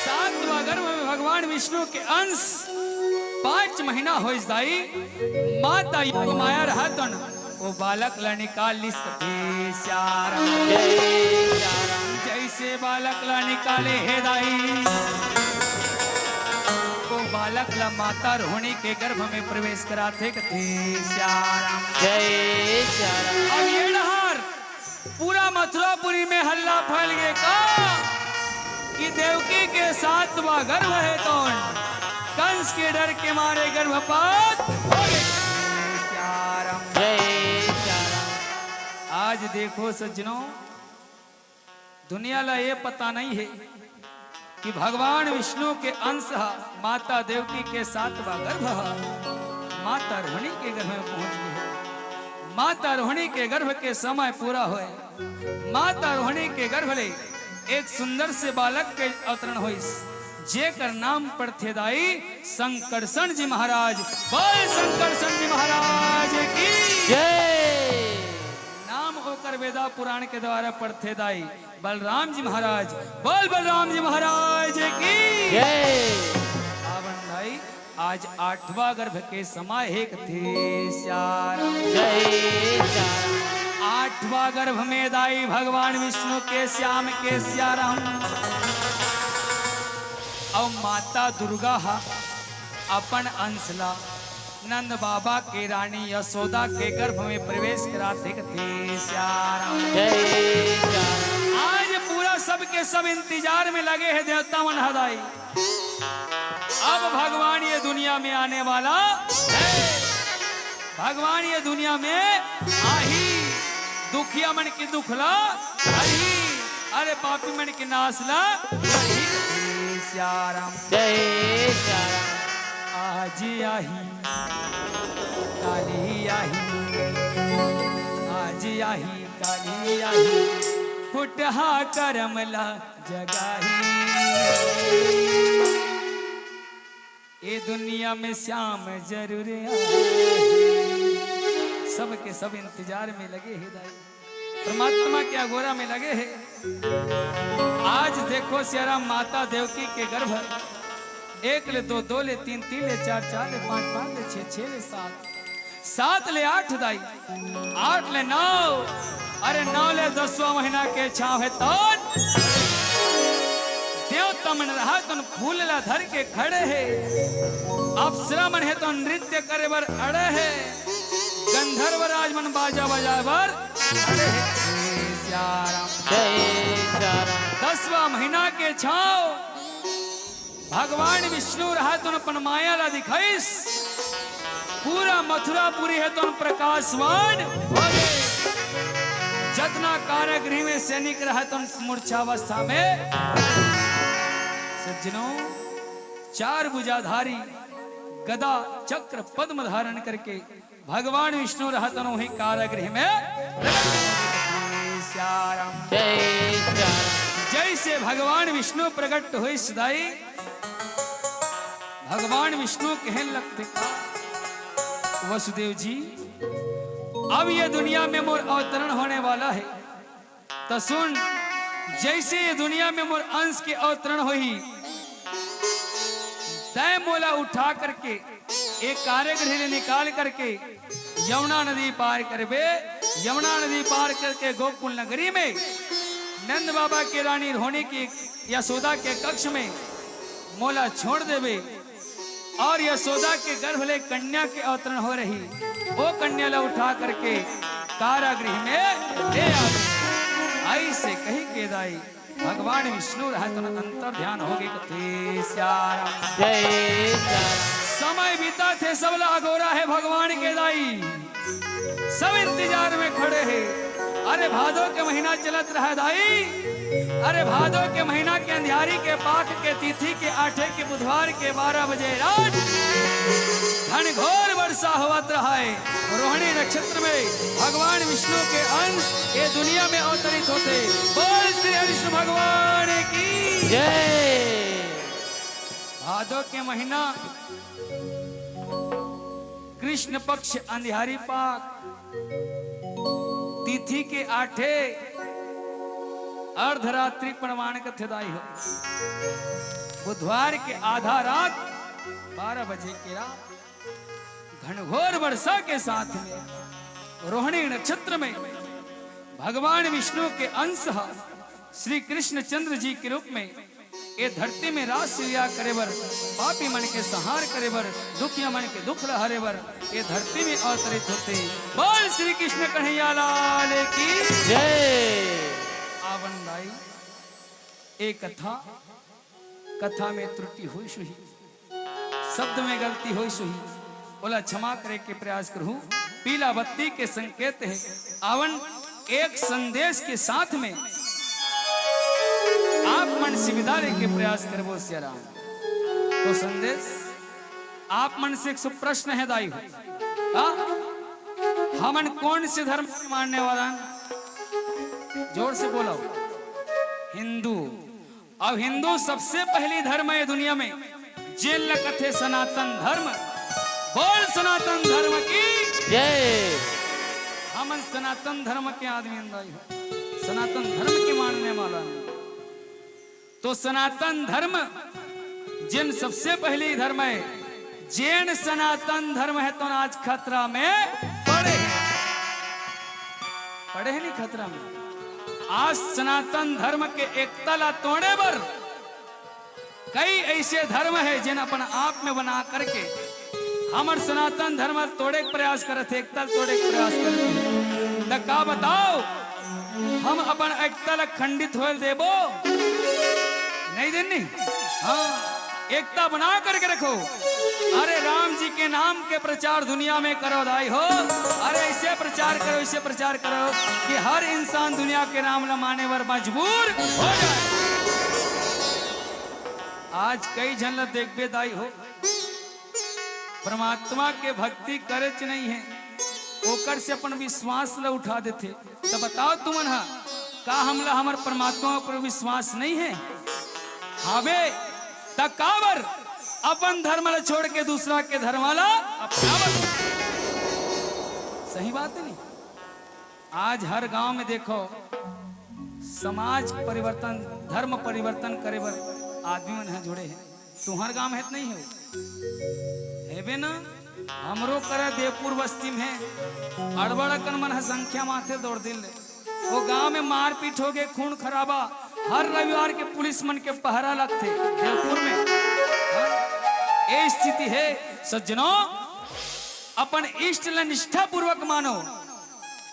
सातवां गर्भ में भगवान विष्णु के अंश पांच महीना होइस दाई। माता योग माया रहत न, वो बालक ला निकाल लिस कथे श्याम। जैसे बालक ला निकाले हे दाई, वो बालक ला माता रोहिणी के गर्भ में प्रवेश कराथे कथे श्याम। अब ये डहर पूरा मथुरापुरी में हल्ला फैल गे का कि देवकी के सातवां गर्भ हे तोन, कंस के डर के मारे गर्भपात हो गे। आज देखो सज्जनों, दुनिया ला ये पता नहीं हे कि भगवान विष्णु के अंश ह माता देवकी के सातवां गर्भ ह माता रोहिणी के गर्भ में पहुंच गे। माता रोहिणी के गर्भ के समय पूरा होय, माता रोहिणी के गर्भ ले एक सुंदर से बालक के अवतरण होइस, जेकर नाम पड़थे दाई संकर्षण जी महाराज। बोल संकर्षण जी महाराज की जय। नाम ओकर वेदा पुराण के द्वारा पड़थे दाई बलराम जी महाराज। बोल बलराम जी महाराज की जय। आवन दाई, आज आठवां गर्भ के समय हे कथे श्याम। जय श्याम। आठवां गर्भ में दाई भगवान विष्णु के श्याम के श्याम अउ माता दुर्गा ह अपन अंश ला नंद बाबा के रानी यशोदा के गर्भ में प्रवेश कराथे कथे श्याम। जय श्याम। आज पूरा सबके सब इंतजार में लगे हे देवता मन ह दाई। अब भगवान ये दुनिया में आने वाला हे, भगवान ये दुनिया में आही, दुखिया मन के दुख ला हरही, अरे पापी मन के नाश ला करही। श्याम। जय श्याम। आज आही, काली आही, आज आही, काली आही, फुटहा करम ला जगाही। ए दुनिया में श्याम जरूर आही। सबके सब इंतजार में लगे हे दाई, परमात्मा के अगोरा में लगे हे। आज देखो श्याम, माता देवकी के गर्भ, एक ले दो, दो ले तीन, तीन ले चार, चार ले पाँच, पाँच ले छः, छः ले सात, सात ले आठ दाई, आठ ले नौ, अरे नौ ले दसवां महीना के छांव हे तोन। देवता मन रहत तोन फूल ला धर के खड़े हे, अप्सरा मन हे तोन नृत्य करे बर अड़े हे, गंधर्व राज मन बाजा बजाए बर अड़े हे। जय श्याम। जय श्याम। दसवां महीना के छांव भगवान विष्णु रहत तोन अपन माया ला दिखाइस, पूरा मथुरापुरी हे तोन प्रकाशवान होगे। जतना कारागृह में सैनिक रहत तोन मूर्छावस्था में। सज्जनों, चार भुजाधारी गदा चक्र पद्म धारण करके भगवान विष्णु रहत तोन उही कारागृह में प्रकट होगे। श्याम। जय श्याम। जैसे भगवान विष्णु प्रकट होइस दाई, भगवान विष्णु कहे लगथे का, वसुदेव जी, अब ये दुनिया में मोर अवतरण होने वाला है, त सुन, जैसे ये दुनिया में मोर अंश के अवतरण होही, तय मोला उठा करके एक कारागृह ले निकाल करके यमुना नदी पार करबे। यमुना नदी पार करके गोकुल नगरी में नंद बाबा के रानी रोहिणी की यशोदा के कक्ष में मोला छोड़ देबे और यशोदा के गर्भ ले कन्या के अवतरण हो रही, वो कन्या ला उठा करके कारागृह में ले आ। ऐसे कही के दाई भगवान विष्णु रहे तो अंतर ध्यान हो गए कथे सियाराम। जय सिया। समय बीता थे सब ला अगोरा है भगवान के दाई, सब इंतजार में खड़े हैं। अरे भादो के महीना चलत रहा दाई, अरे भादो के महीना के अंधियारी के पाख के तिथि के आठे के बुधवार के बारह बजे रात घनघोर वर्षा होवत रहा है। रोहिणी नक्षत्र में भगवान विष्णु के अंश ये दुनिया में अवतरित होते। बोल श्री विष्णु भगवान की जय। भादो के महीना कृष्ण पक्ष अंधियारी पाख तिथि के आठे अर्धरात्रि प्रमाण कथे दाई हो। बुधवार के आधा रात बारह बजे के रात घनघोर वर्षा के साथ में रोहिणी नक्षत्र में भगवान विष्णु के अंश ह श्री कृष्णचंद्र जी के रूप में ये धरती में रास लीला करे बर, पापी मन के संहार करे बर, दुखिया मन के दुख ला हरे बर ये धरती में अवतरित होते। बोल श्री कृष्ण कन्हैया लाल की जय। आवन दाई, ए कथा, कथा में त्रुटि होइस होही, शब्द में गलती होइस होही, ओला क्षमा करे के प्रयास करहूं। पीला बत्ती के संकेत है। आवन एक संदेश के साथ में आप मन से विदा लेके प्रयास करबो सियाराम। तो संदेश आप मन से एक सौ प्रश्न है दाई हो। का? हमन कौन से धर्म के मानने वाला हैं? जोर से बोलो। हिंदू। अब हिंदू सबसे पहली धर्म है दुनिया में, जेन ल कथे सनातन धर्म। बोल सनातन धर्म की जय। हमन सनातन धर्म के आदमी अंदाज हो, सनातन धर्म के मानने वाला है। तो सनातन धर्म जेन सबसे पहली धर्म है, जेन सनातन धर्म है तो आज खतरा में पड़े, पड़े है नहीं खतरा में। आज सनातन धर्म के एकता ला तोड़े बर कई ऐसे धर्म है जिन अपन आप में बना करके हमर सनातन धर्म तोड़े के प्रयास करत हे, एकता तोड़े के प्रयास करत हे। त का बताओ, हम अपन एकता ला खंडित होल देबो? नहीं देन नहीं। हाँ, एकता बना करके रखो। अरे राम जी के नाम के प्रचार दुनिया में करो दाई हो। अरे ऐसे प्रचार करो, ऐसे प्रचार करो कि हर इंसान दुनिया के राम ला माने बर मजबूर हो जाए। आज कई झन ला देखबे दाई हो, परमात्मा के भक्ति करेच नहीं है, ओकर से अपन विश्वास ला उठा देथे। त बताओ तुमन हा, का हमला हमर परमात्मा पर विश्वास नहीं है? हावे, त काबर अपन धर्म ला छोड़ के दूसरा के धर्म ला अपनावत? सही बात है नहीं? आज हर गांव में देखो, समाज परिवर्तन, धर्म परिवर्तन करे बर आदमी मन ह जुड़े हैं। तुहर गांव है त नहीं है? हेबे ना, हमरो करा देवपुर बस्ती में अड़बड़ अकन मन ह संख्या माथे दौड़ दिन ले। वो गांव में मारपीट हो गए, खून खराबा, हर रविवार के पुलिस मन के पहरा लगथे देवपुर में। हाँ? ये स्थिति है सज्जनों, अपन इष्ट ल निष्ठापूर्वक मानो।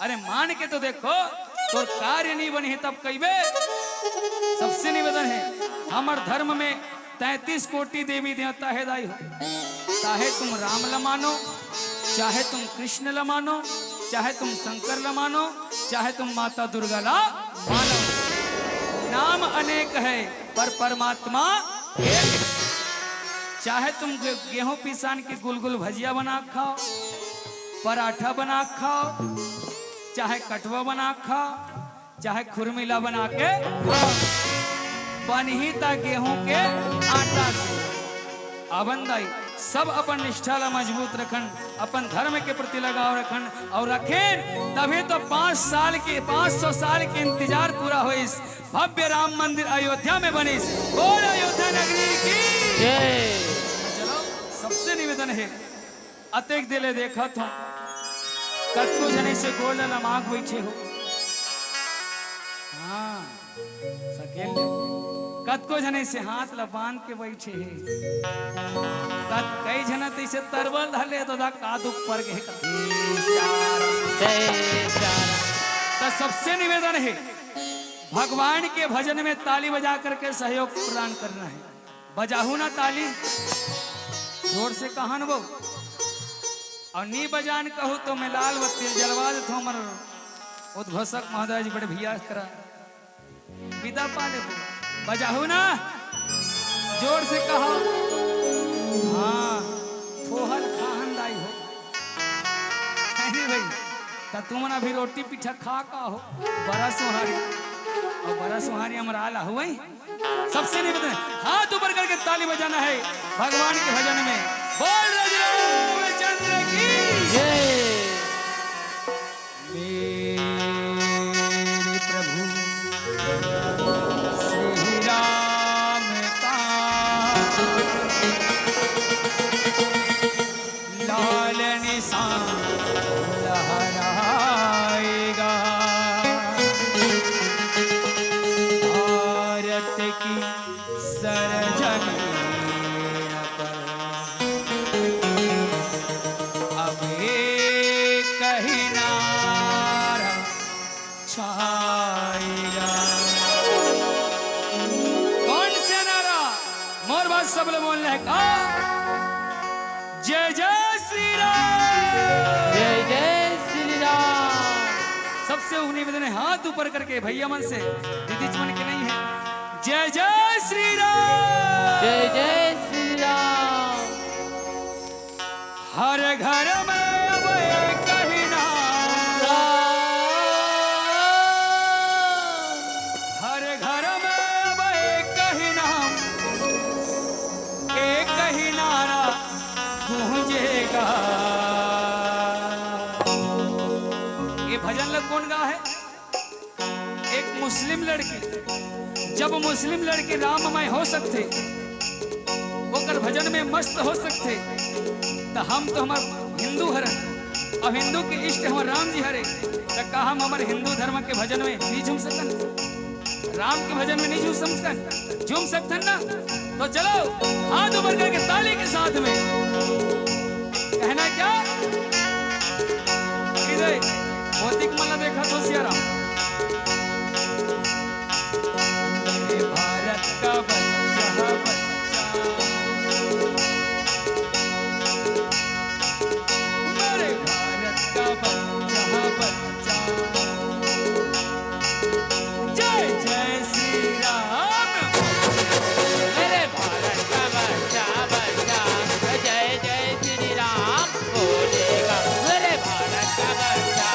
अरे मान के तो देखो, तोर कार्य नहीं बनी है तब कहिबे। सबसे निवेदन है, हमर धर्म में तैंतीस कोटि देवी देवता है दाई हो। चाहे तुम राम ल मानो, चाहे तुम कृष्ण ल मानो, चाहे तुम शंकर ल मानो, चाहे तुम माता दुर्गा ल मानो, नाम अनेक है पर परमात्मा एक। चाहे तुम गे-, गेहूं पिसान के गुलगुल भजिया बना खाओ, पराठा बना खाओ, चाहे कटवा बना खाओ, चाहे खुरमीला बना के खाओ, बनही ता गेहूं के आटा से। आवन दाई, सब अपन निष्ठा ला मजबूत रखन। अपन धर्म के प्रति लगाव रखन अउ रखेन, तभे तो पाँच साल के, पाँच सौ साल के इंतजार पूरा होइस, भव्य राम मंदिर अयोध्या में बनिस। बोल अयोध्या नगरी की। जय। चलो, सबसे निवेदन हे, अतेक देर ले देखत हों, कतको झने से गोड़ ल लमाक बइठे हो। हाँ, सकेल ले। कतको झने से हाथ ल बांध के बइठे हे। कत-, कई झन त इसे तरवल धर ले, तो दा का दुख पर गे का। जय श्री राम। त सबसे निवेदन हे, भगवान के भजन में ताली बजा करके सहयोग प्रदान करना हे। बजाहू ना ताली, जोर से कहन वो। अउ नी बजान कहू तो मैं लाल बत्ती जलवा देथों, हमर उद्घोषक महोदय जी बड़े भैया करा विदा पा लेबो। बजाहू ना, जोर से कहो। हाँ, थोहल खाहन दाई हो। नहीं भाई, त तुमन अभी रोटी पीठा खा का हो? बरा सुहारी। अउ बरा सुहारी हमर आला हुई। सबसे निवेदन, हाथ ऊपर करके ताली बजाना है भगवान के भजन में। बोल रघुराम चंद्र की। जय। मेरे प्रभु श्री राम का लाल निशान लहराएगा। भारत की सरजमीन पर अब एक ही नारा छाएगा। कौन सा नारा? मोर बात सब लोग बोल रहे का? जय जय श्री राम। जय जय श्री राम। सबसे निवेदन है, हाथ ऊपर करके भैया मन से, दीदी मन के नहीं है। जय जय श्री राम। जय जय श्री राम। हर घर में अब एक ही नाम। हर घर में अब एक ही नाम, एक ही नारा गूंजेगा। ये भजन ल कोन गा हे? एक मुस्लिम लड़की, जब मुस्लिम लड़की राममय हो सकथे, ओकर भजन में मस्त हो सकथे, त हम तो हमर हिंदू हरन, अउ हिंदू के इष्ट हमर राम जी हरे, त का हम हमर हिंदू धर्म के भजन में नहीं झूम सकन? राम के भजन में नहीं झूम सकन? झूम सकथन ना? तो चलो, हाथ ऊपर करके ताली के साथ में कहना क्या? इधर, भौतिक मन ला देखा तो सिया राम। मेरे भारत का बच्चा, बच्चा। मेरे भारत का बच्चा, बच्चा। जय जय श्री राम। मेरे भारत का बच्चा, बच्चा, जय जय श्री राम बोलेगा। मेरे भारत का बच्चा,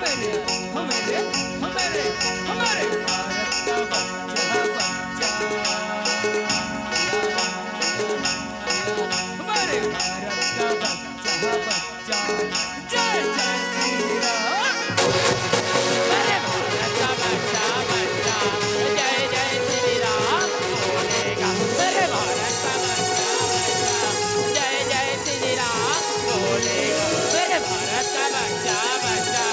हमारे, हमारे, हमारे भारत का बच्चा, बच्चा। हमारे भारत का बच्चा, बच्चा। जय जय श्री राम। अरे भारत का बच्चा, बच्चा। जय जय श्री राम बोलेगा। अरे भारत का बच्चा, बच्चा। जय जय श्री राम बोलेगा। अरे भारत का बच्चा, बच्चा।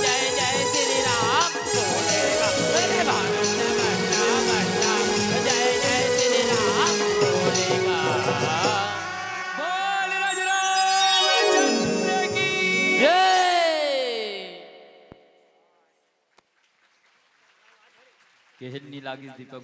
जय जय श्री राम बोलेगा। अरे भारत का बच्चा, बच्चा। जय जय श्री राम बोलेगा। बोल राज रामचंद्र की जय। केहन नी लागिस दीपक